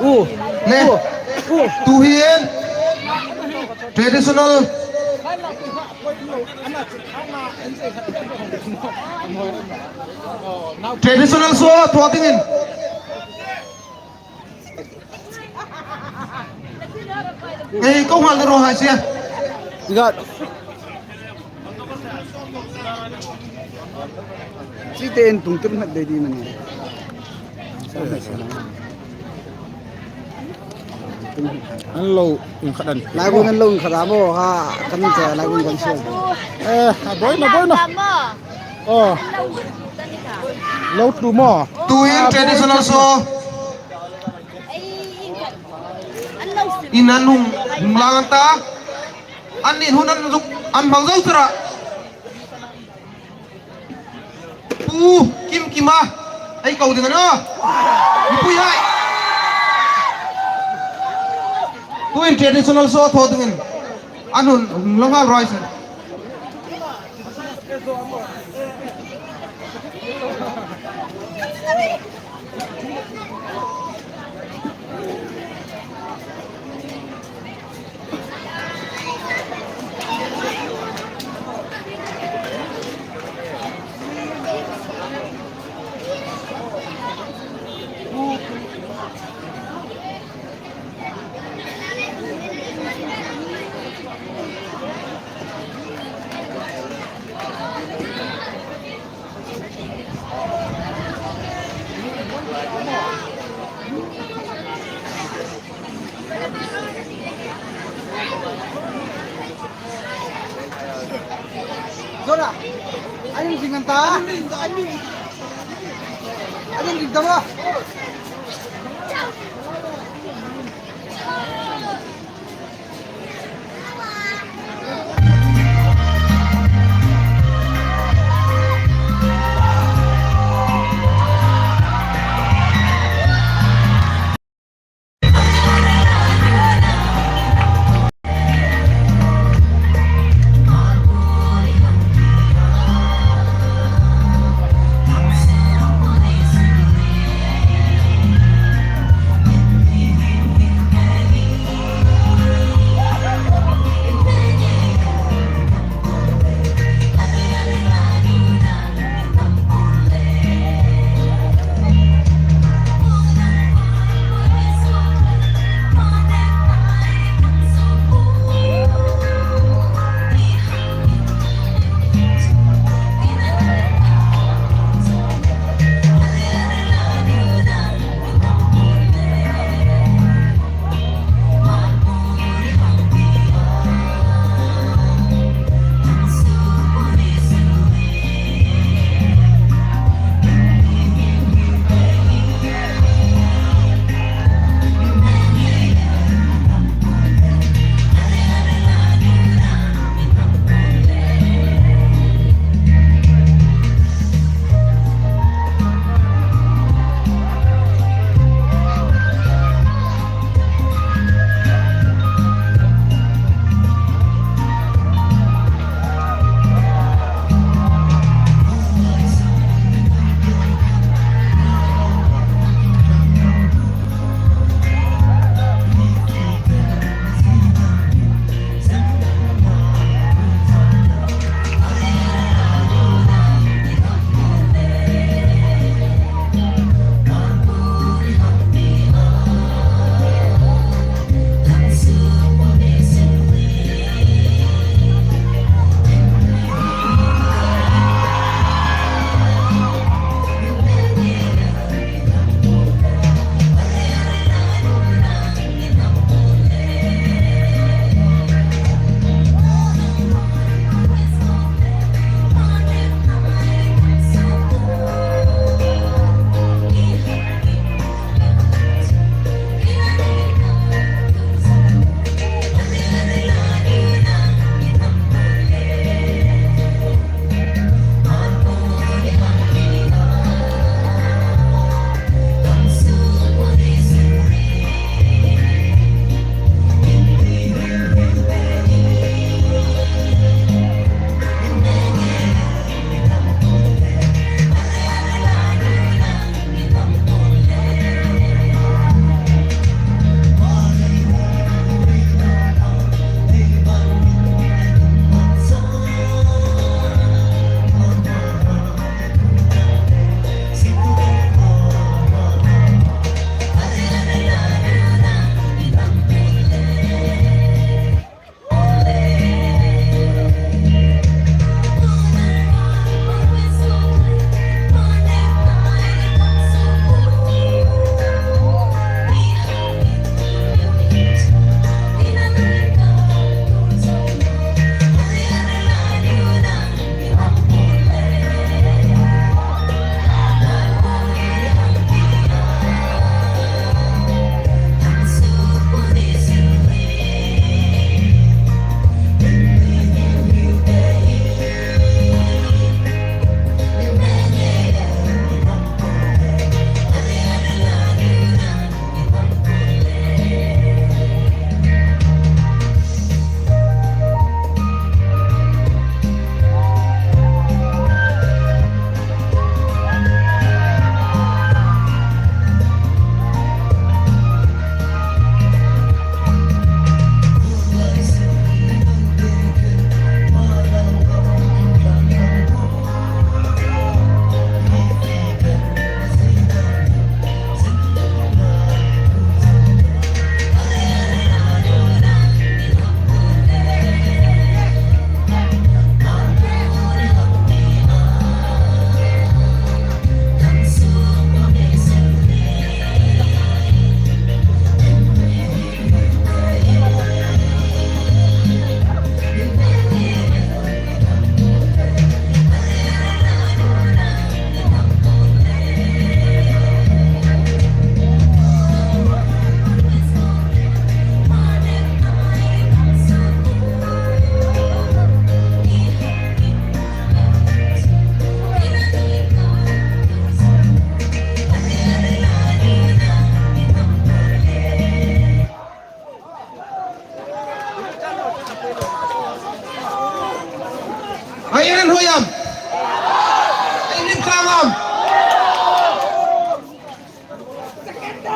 U. Ne. U. U. Tu hi en. Traditional. Traditional show, thaw dingin. Ei, ko ngal ro hai sia. Got. Chi te en tung tir mat de di mani. An lo in khat an. Lai gun an lo in khat a bo ha, kan che lai gun kan sia. Eh, a boi na, boi na. Oh. Lo tu mo. Tu in traditional show. In an hung, hung lang an ta. An in hun an zuk, an hmang zo tir a. Pu Kim Kima. Ei ko ding a na. Mipui hai. Tu in traditional show thaw dingin. An hun, hung lang a roi sen. Zora, an in zing an ta. An in zing ta.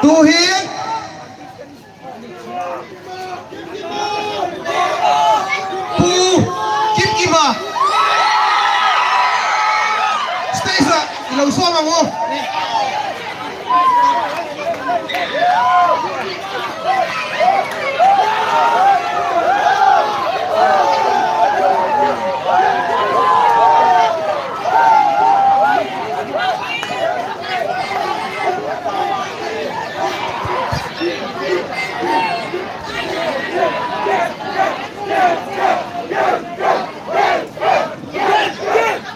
Tu hi Pu Kim Kima. Stage-a i lo sawm ang u.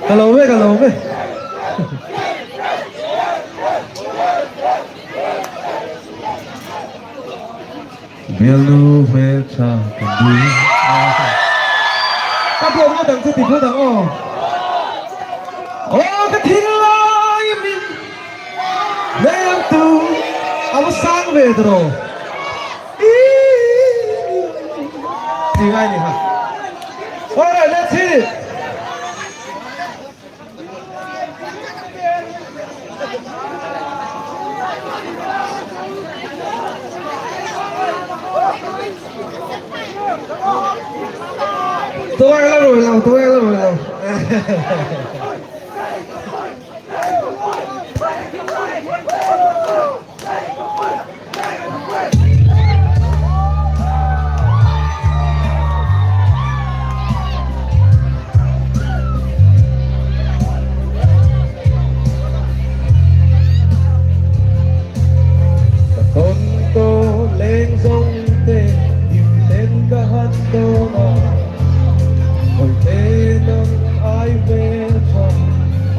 Ka lo ve, ka lo ve. Bialnu hmel ṭha kan ding. Ka bialnu dang chu ti phu dang aw. Aw ka thinlai min, lemtu a va sang ve ta ro. Ti ngai ni ha. All right, let's hit it. Tuai la ruoi lo, tuai la ruoi lo. Ka ton to leng zong te, im ten ka han to na. Hoi te nang ai ve cha,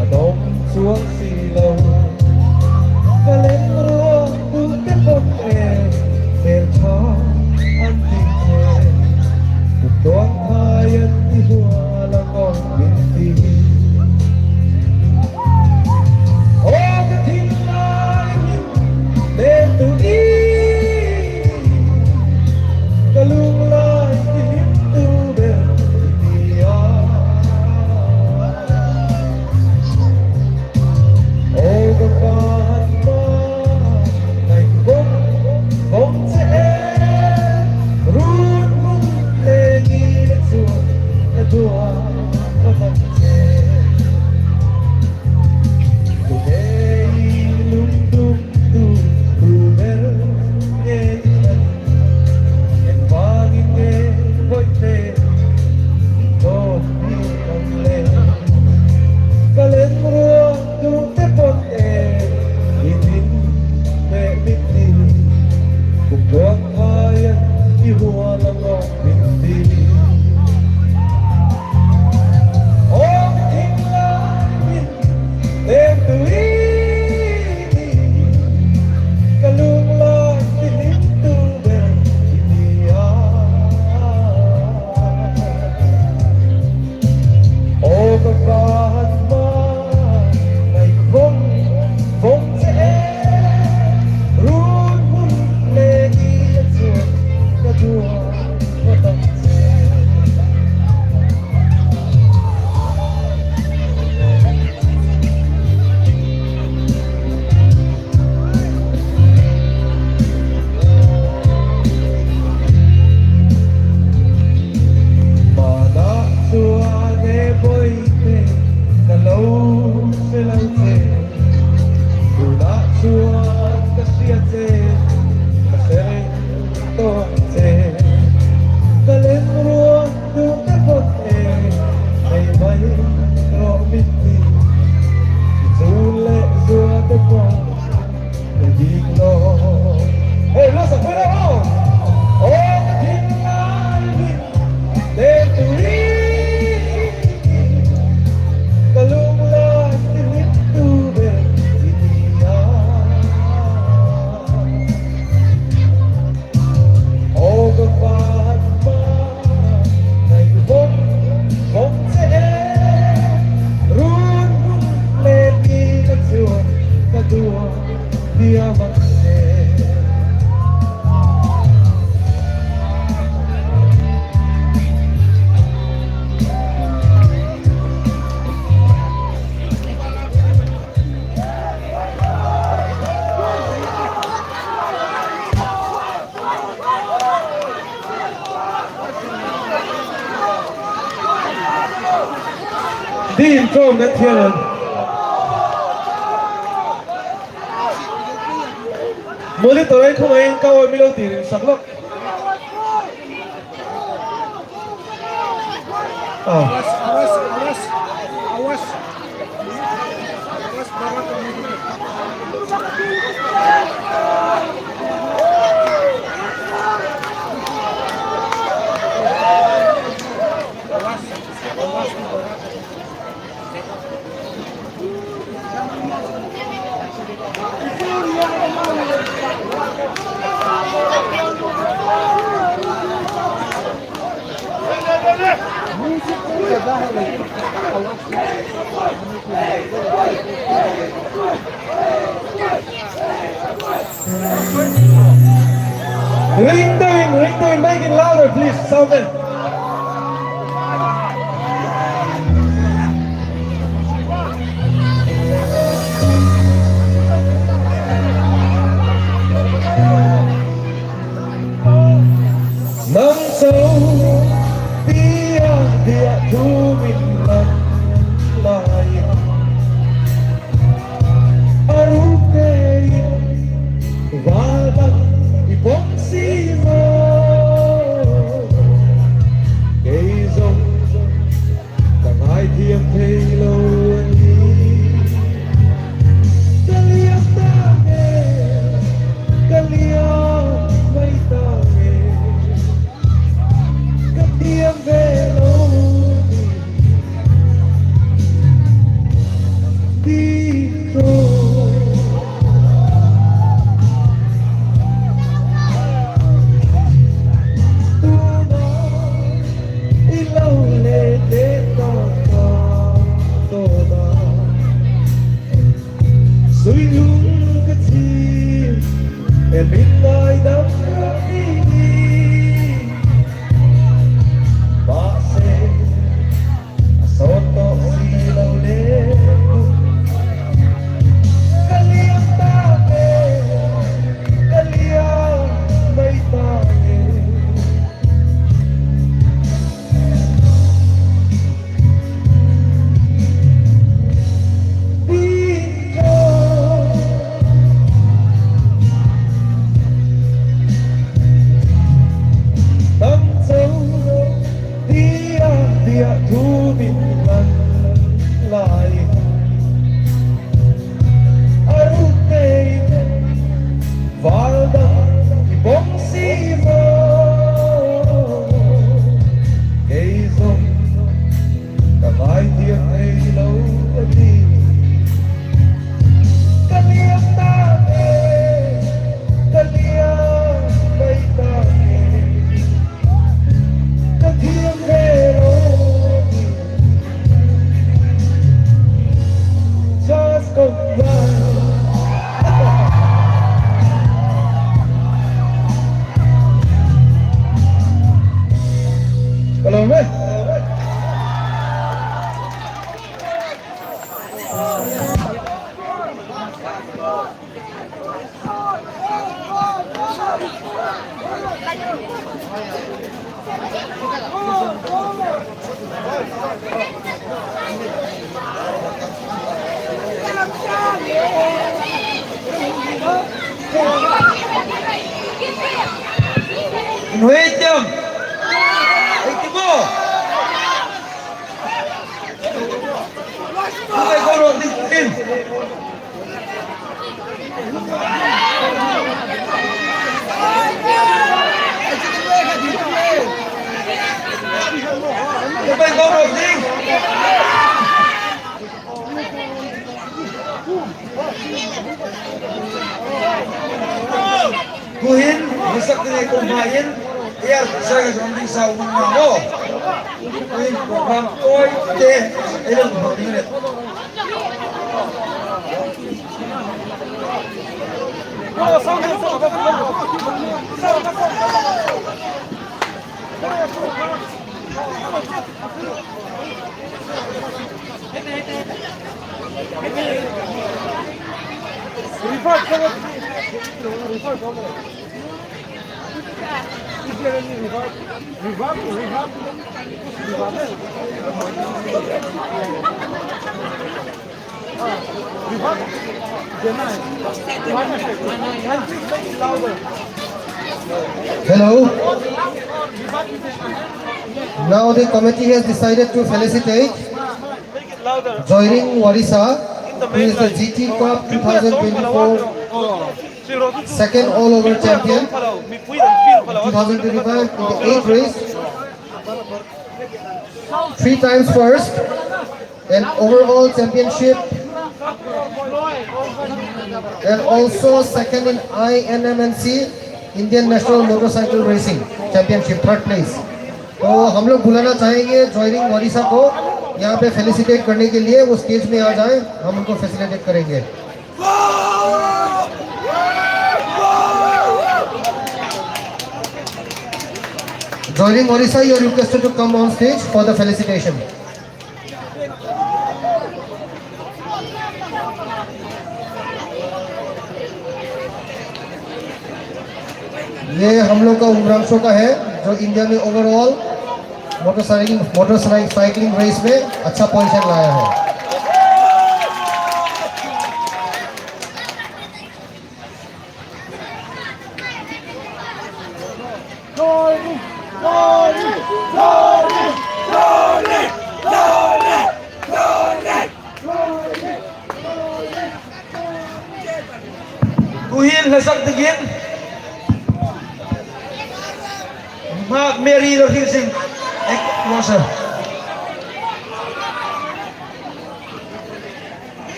a dom chuang si lo. Ka leng ruang tu te pawt e, hmel ṭha an ti che. Kut tuang thai an ti hua la ngawt min ti. Aw ka thinlai min, lemtu i, ka lunglai tihlimtu ber i ti a. Aw ka pa han ma, ngai vong vong che e, run hmun le ni le chuan ka duah ka hman che. Tu ngei lungdum tu, tu ber ngei an, engvangin nge voi te, ko ni ang le. Ka leng ruang tu te pawt e, i din le min ti, kum ruang thai an i hua la ngawt min ti. Aw ka thinlai min, lemtu i, ka lunglai tihlimtu ber i ti a. Aw ka pa han ma, ngai vong vong che e, run hmun le ni le chuan ka duah ka hman che. Hmanah chuan e voi te ka lo hre lo che, tunah chuan ka hria che, ka hre reng tawk che. Ka leng ruang tu te pawt e, hei mai rawh min ti, i chun leh zua te pawh ka dik lo. Hei, lo sa pui lo. Aw ka thinlai min, lemtu i, ka lunglai tihlimtu ber i ti a. Aw ka pa han ma, ngai vong vong che e, run hmun le ni le chuan ka duah diam ang che. Tin, ṭawm kan thiang an. Monitor ei khawm ei kau a, mi lo ti ring sak lawk. Ah. Ring deuin, ring deuin, make it louder, please, sound man. Nang chau tia dia thu min hlan lai. A ruk tein val dang i pawng si maw? Kei zong ka ngaithiam thei lo a nih. Ka liam ta nge, ka liam mai ta nge. Ka thiam ve lo ni, ti ro. Tuna i lo le te ta ta to ta. Sui lung ka thim, e min ngaidam rak i ni. Mahse, a sawt tawk si lo le. Ka liam ta nge, ka liam mai ta nge. Tam chau tia, tia thu min hlan lai. A ruk tein val dang i pawng si maw? Kei zong ka ngaithiam thei lo a nih. Ka liam ta nge, ka liam mai ta nge. Ka thiam ve lo ni. Just go right. Ka lawm e. Nuhmei tieng. Ei ti maw. Nuhmei ko ro ding tin. Nuhmei ko ro ding. Tuhin, masak ni ko hmain, air, sa ka zong ding sa umang ma mo. Tuhin, ko hmang koi te, ei lo hmang ni le. Hello. Now the committee has decided to felicitate Joyring Warisa, who is the G T Cup two thousand twenty-four second all-over champion, two thousand twenty-five in the eighth race, three times first, and overall championship, and also second in I N M N C, Indian National Motorcycle Racing Championship, third place. तो हम लोग बुलाना चाहेंगे जॉयरिंग वरीसा को यहाँ पे फेलिसिटेट करने के लिए, वो स्टेज में आ जाए, हम उनको फैसिलिटेट करेंगे। Joyring Warisa, you are requested to come on stage for the felicitation. ये हम लोग का उमरांगसो का है, जो इंडिया में ओवरऑल मोटरसाइकिल, मोटरसाइकिल रेस में अच्छा पोजीशन लाया है। Tuhin hlasak dingin Mary lo thil sing. Ek, lo sa.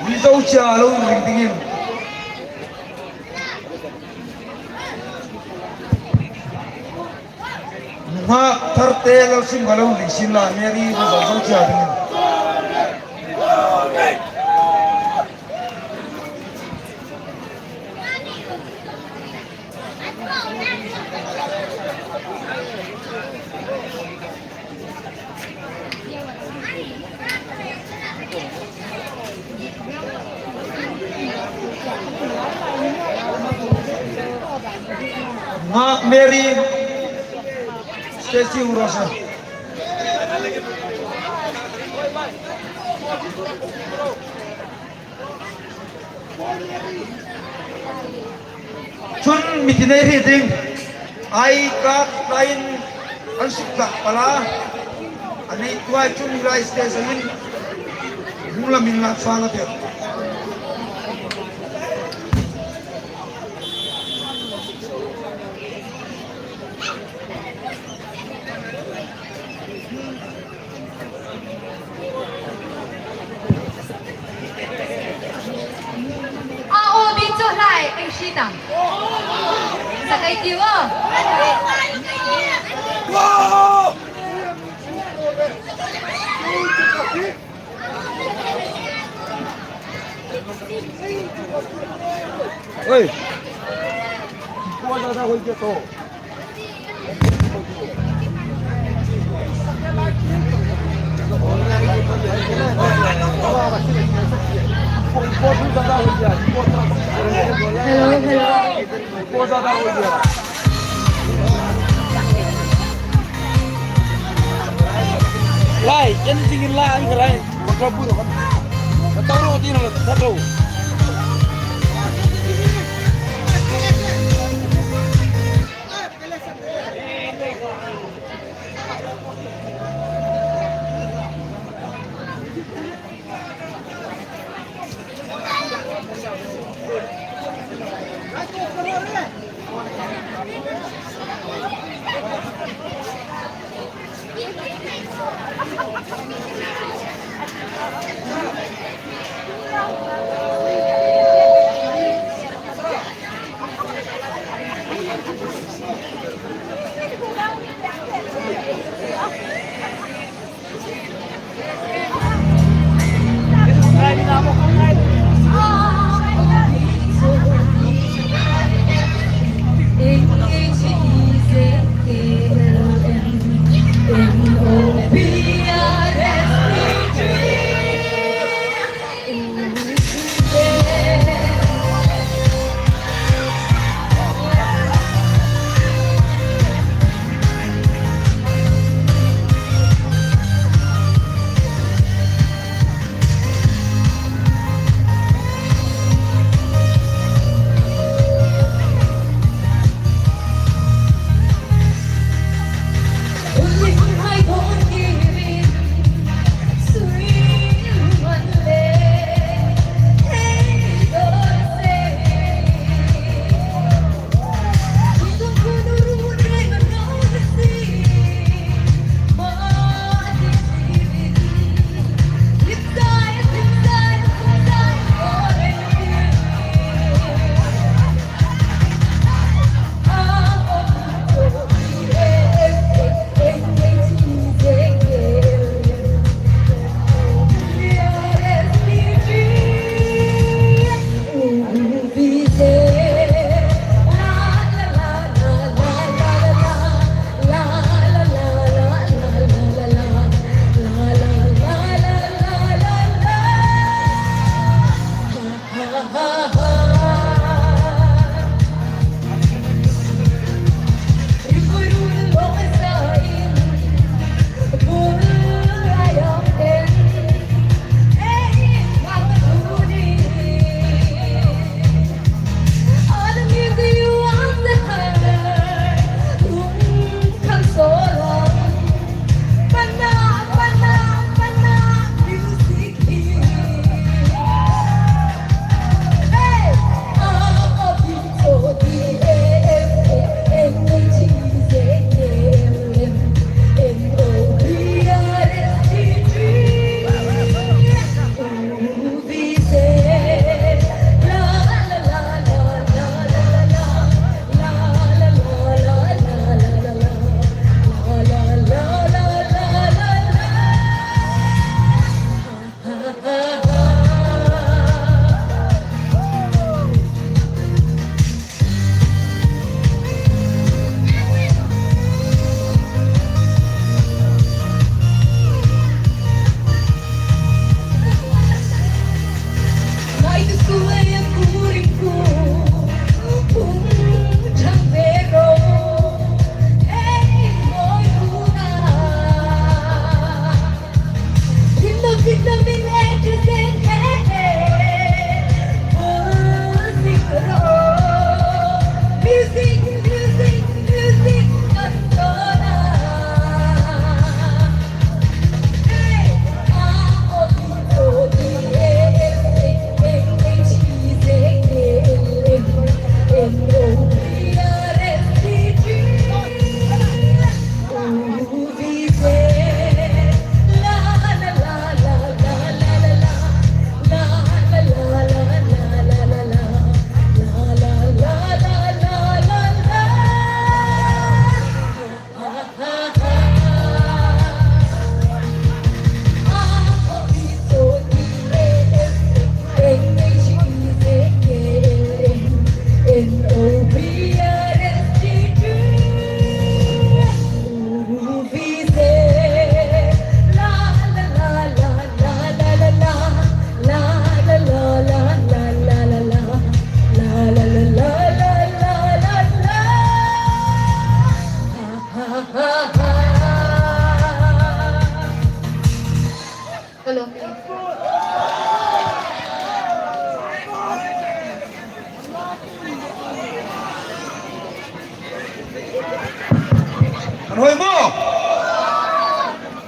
Ui zo cha lo ring dingin. Nunghak tharte lo sim ka lo ring sin la Mary ui zo zo cha dingin. Ngak Mary, Stacy Urosa. Chun mi ti nei hri ding. Ai ka tain an suk tak pala. Ani tuai chun lai station in. Hung la min la fa la pe. A, o, bi chu lai, ei si tang. Sa kai ti wo. Oi. Hello, hello. Lai, ken jingin la ang lai. Bakla bu kan. Ka tau ro din la ta ro.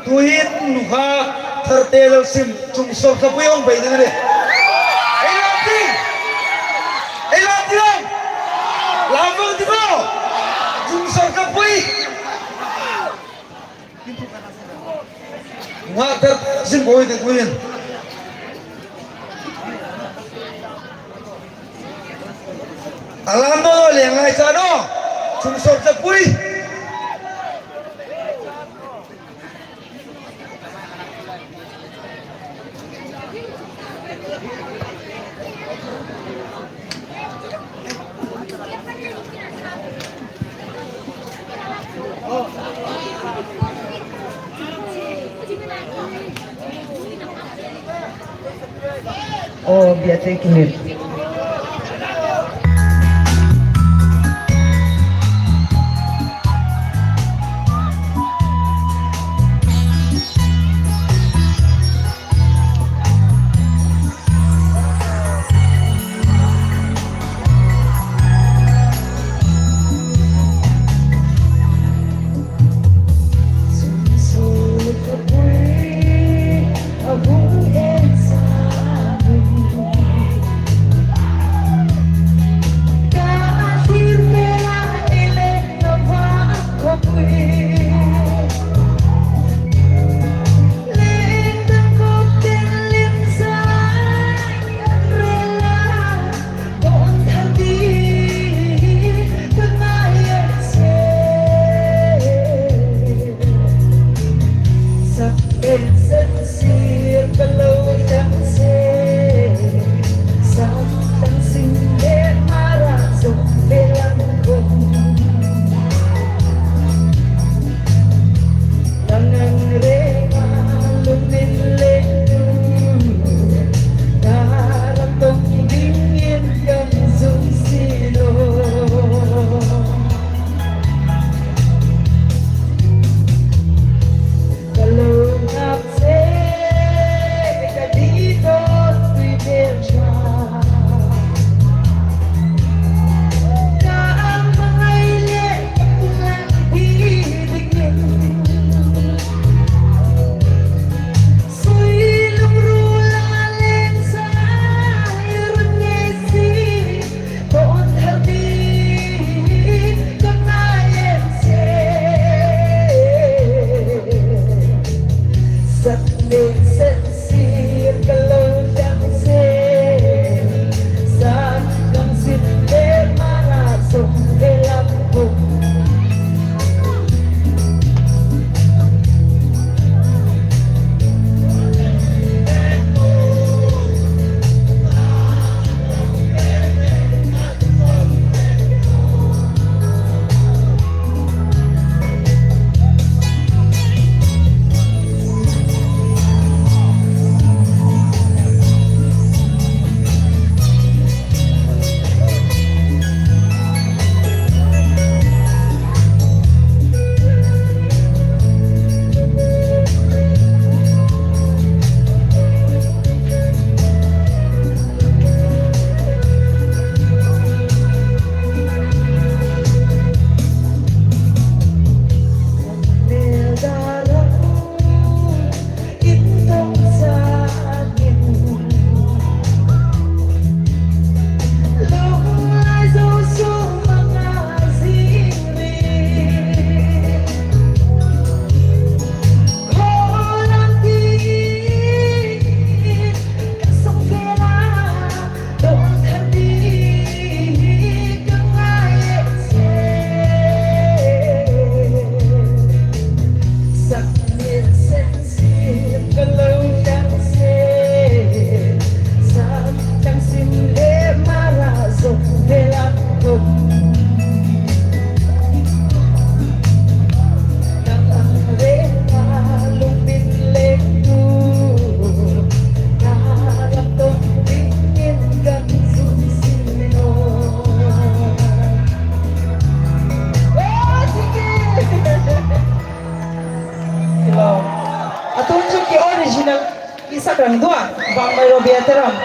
Tuhin nukha tharte lo sim, Chungsawl Khapui hung pei ding a nih. Ei la ti. Ei la ti lo. La vang ti lo. Chungsawl Khapui. Nukha thar sim boi te tuhin. A la naw leng lai sa naw. Chungsawl Khapui. Oh, biate kinit. Hello. A tun chu ki original i sak rang dua, bang mai ro bia te ram.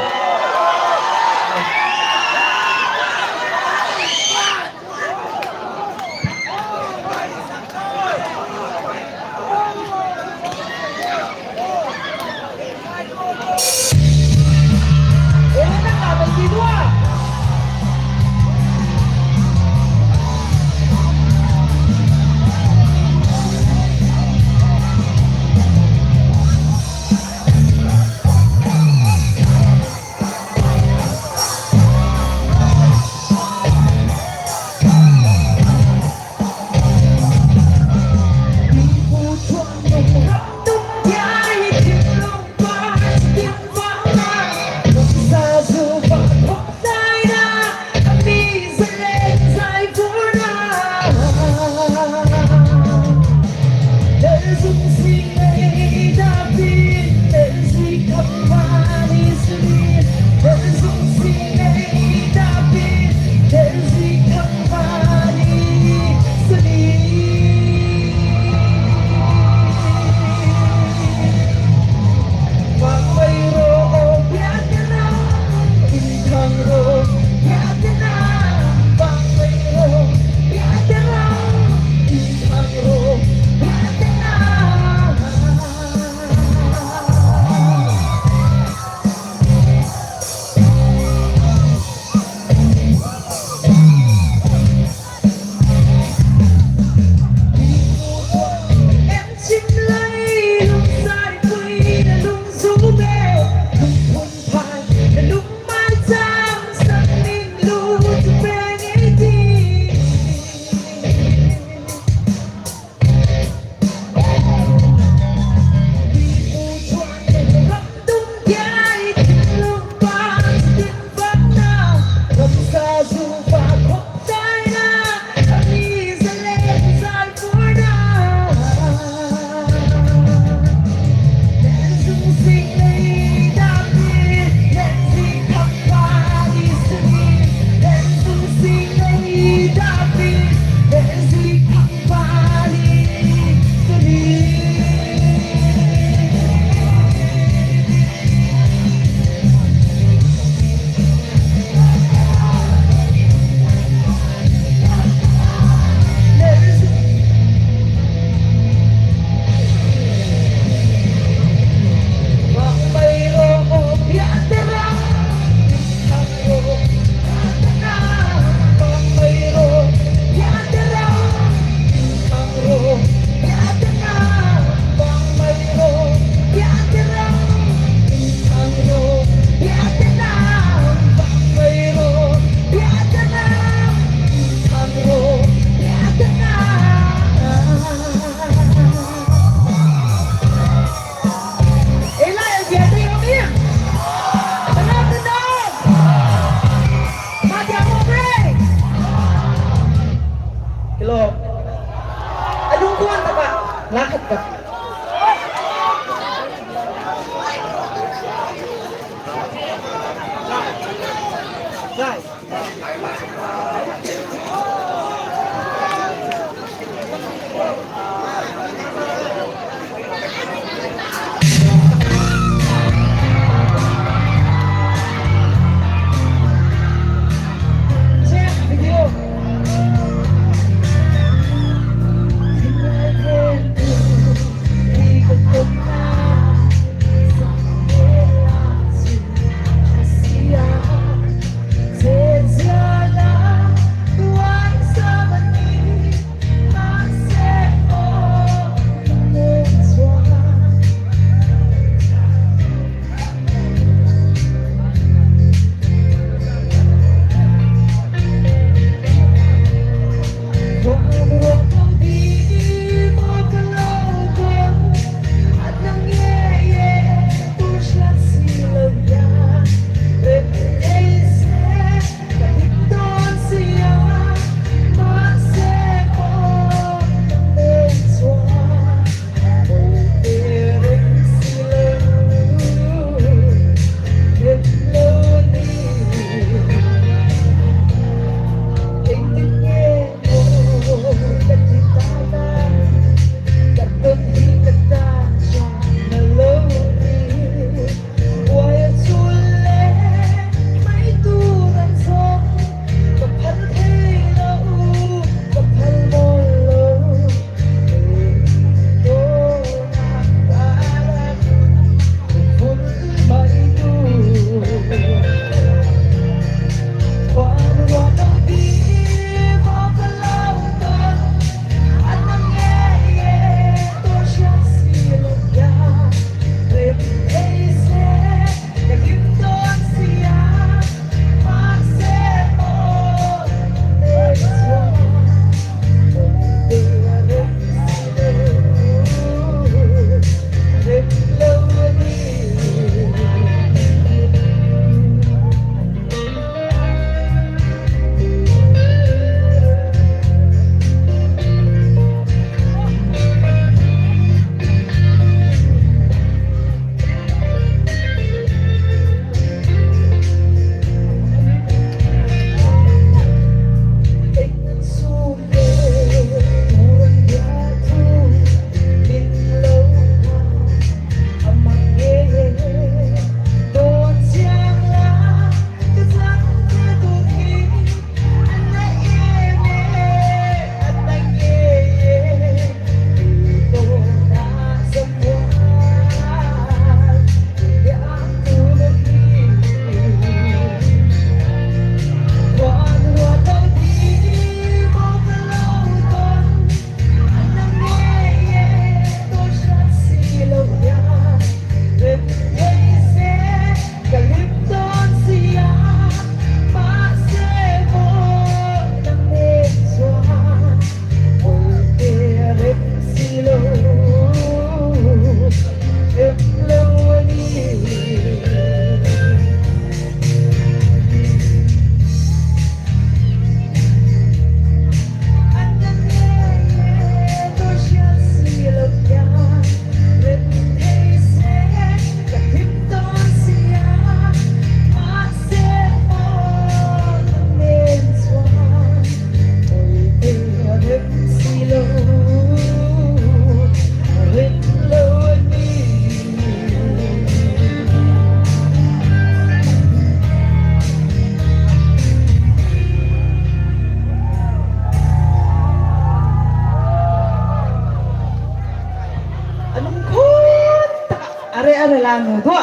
Are, are la nu dua.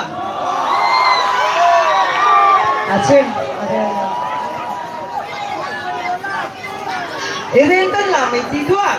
A chim, are la. Iren kan la mi ti dua.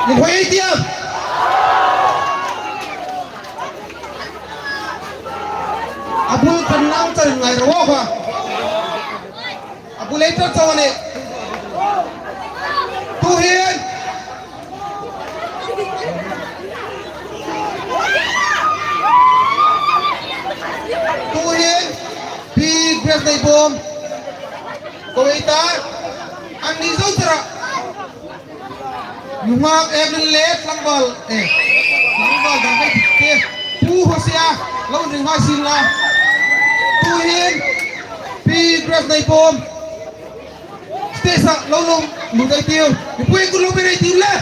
Min hoi ei ti am? A bul kan lang char ngai ro kha. A bul ei tar chau a nih. Tuhin. Tuhin. Pi Grace Neibawm. Ko ei ta. Anni zo chara. Nunghak Evelyn le tlangval, eh, tlangval dang kai dik te. Pu Hosea, lo ring hai sin la. Tuhin, Pi Grace Neibawm. Stage-a lo lo, lo dai tiu. Mipui ku lo mi dai tiu le.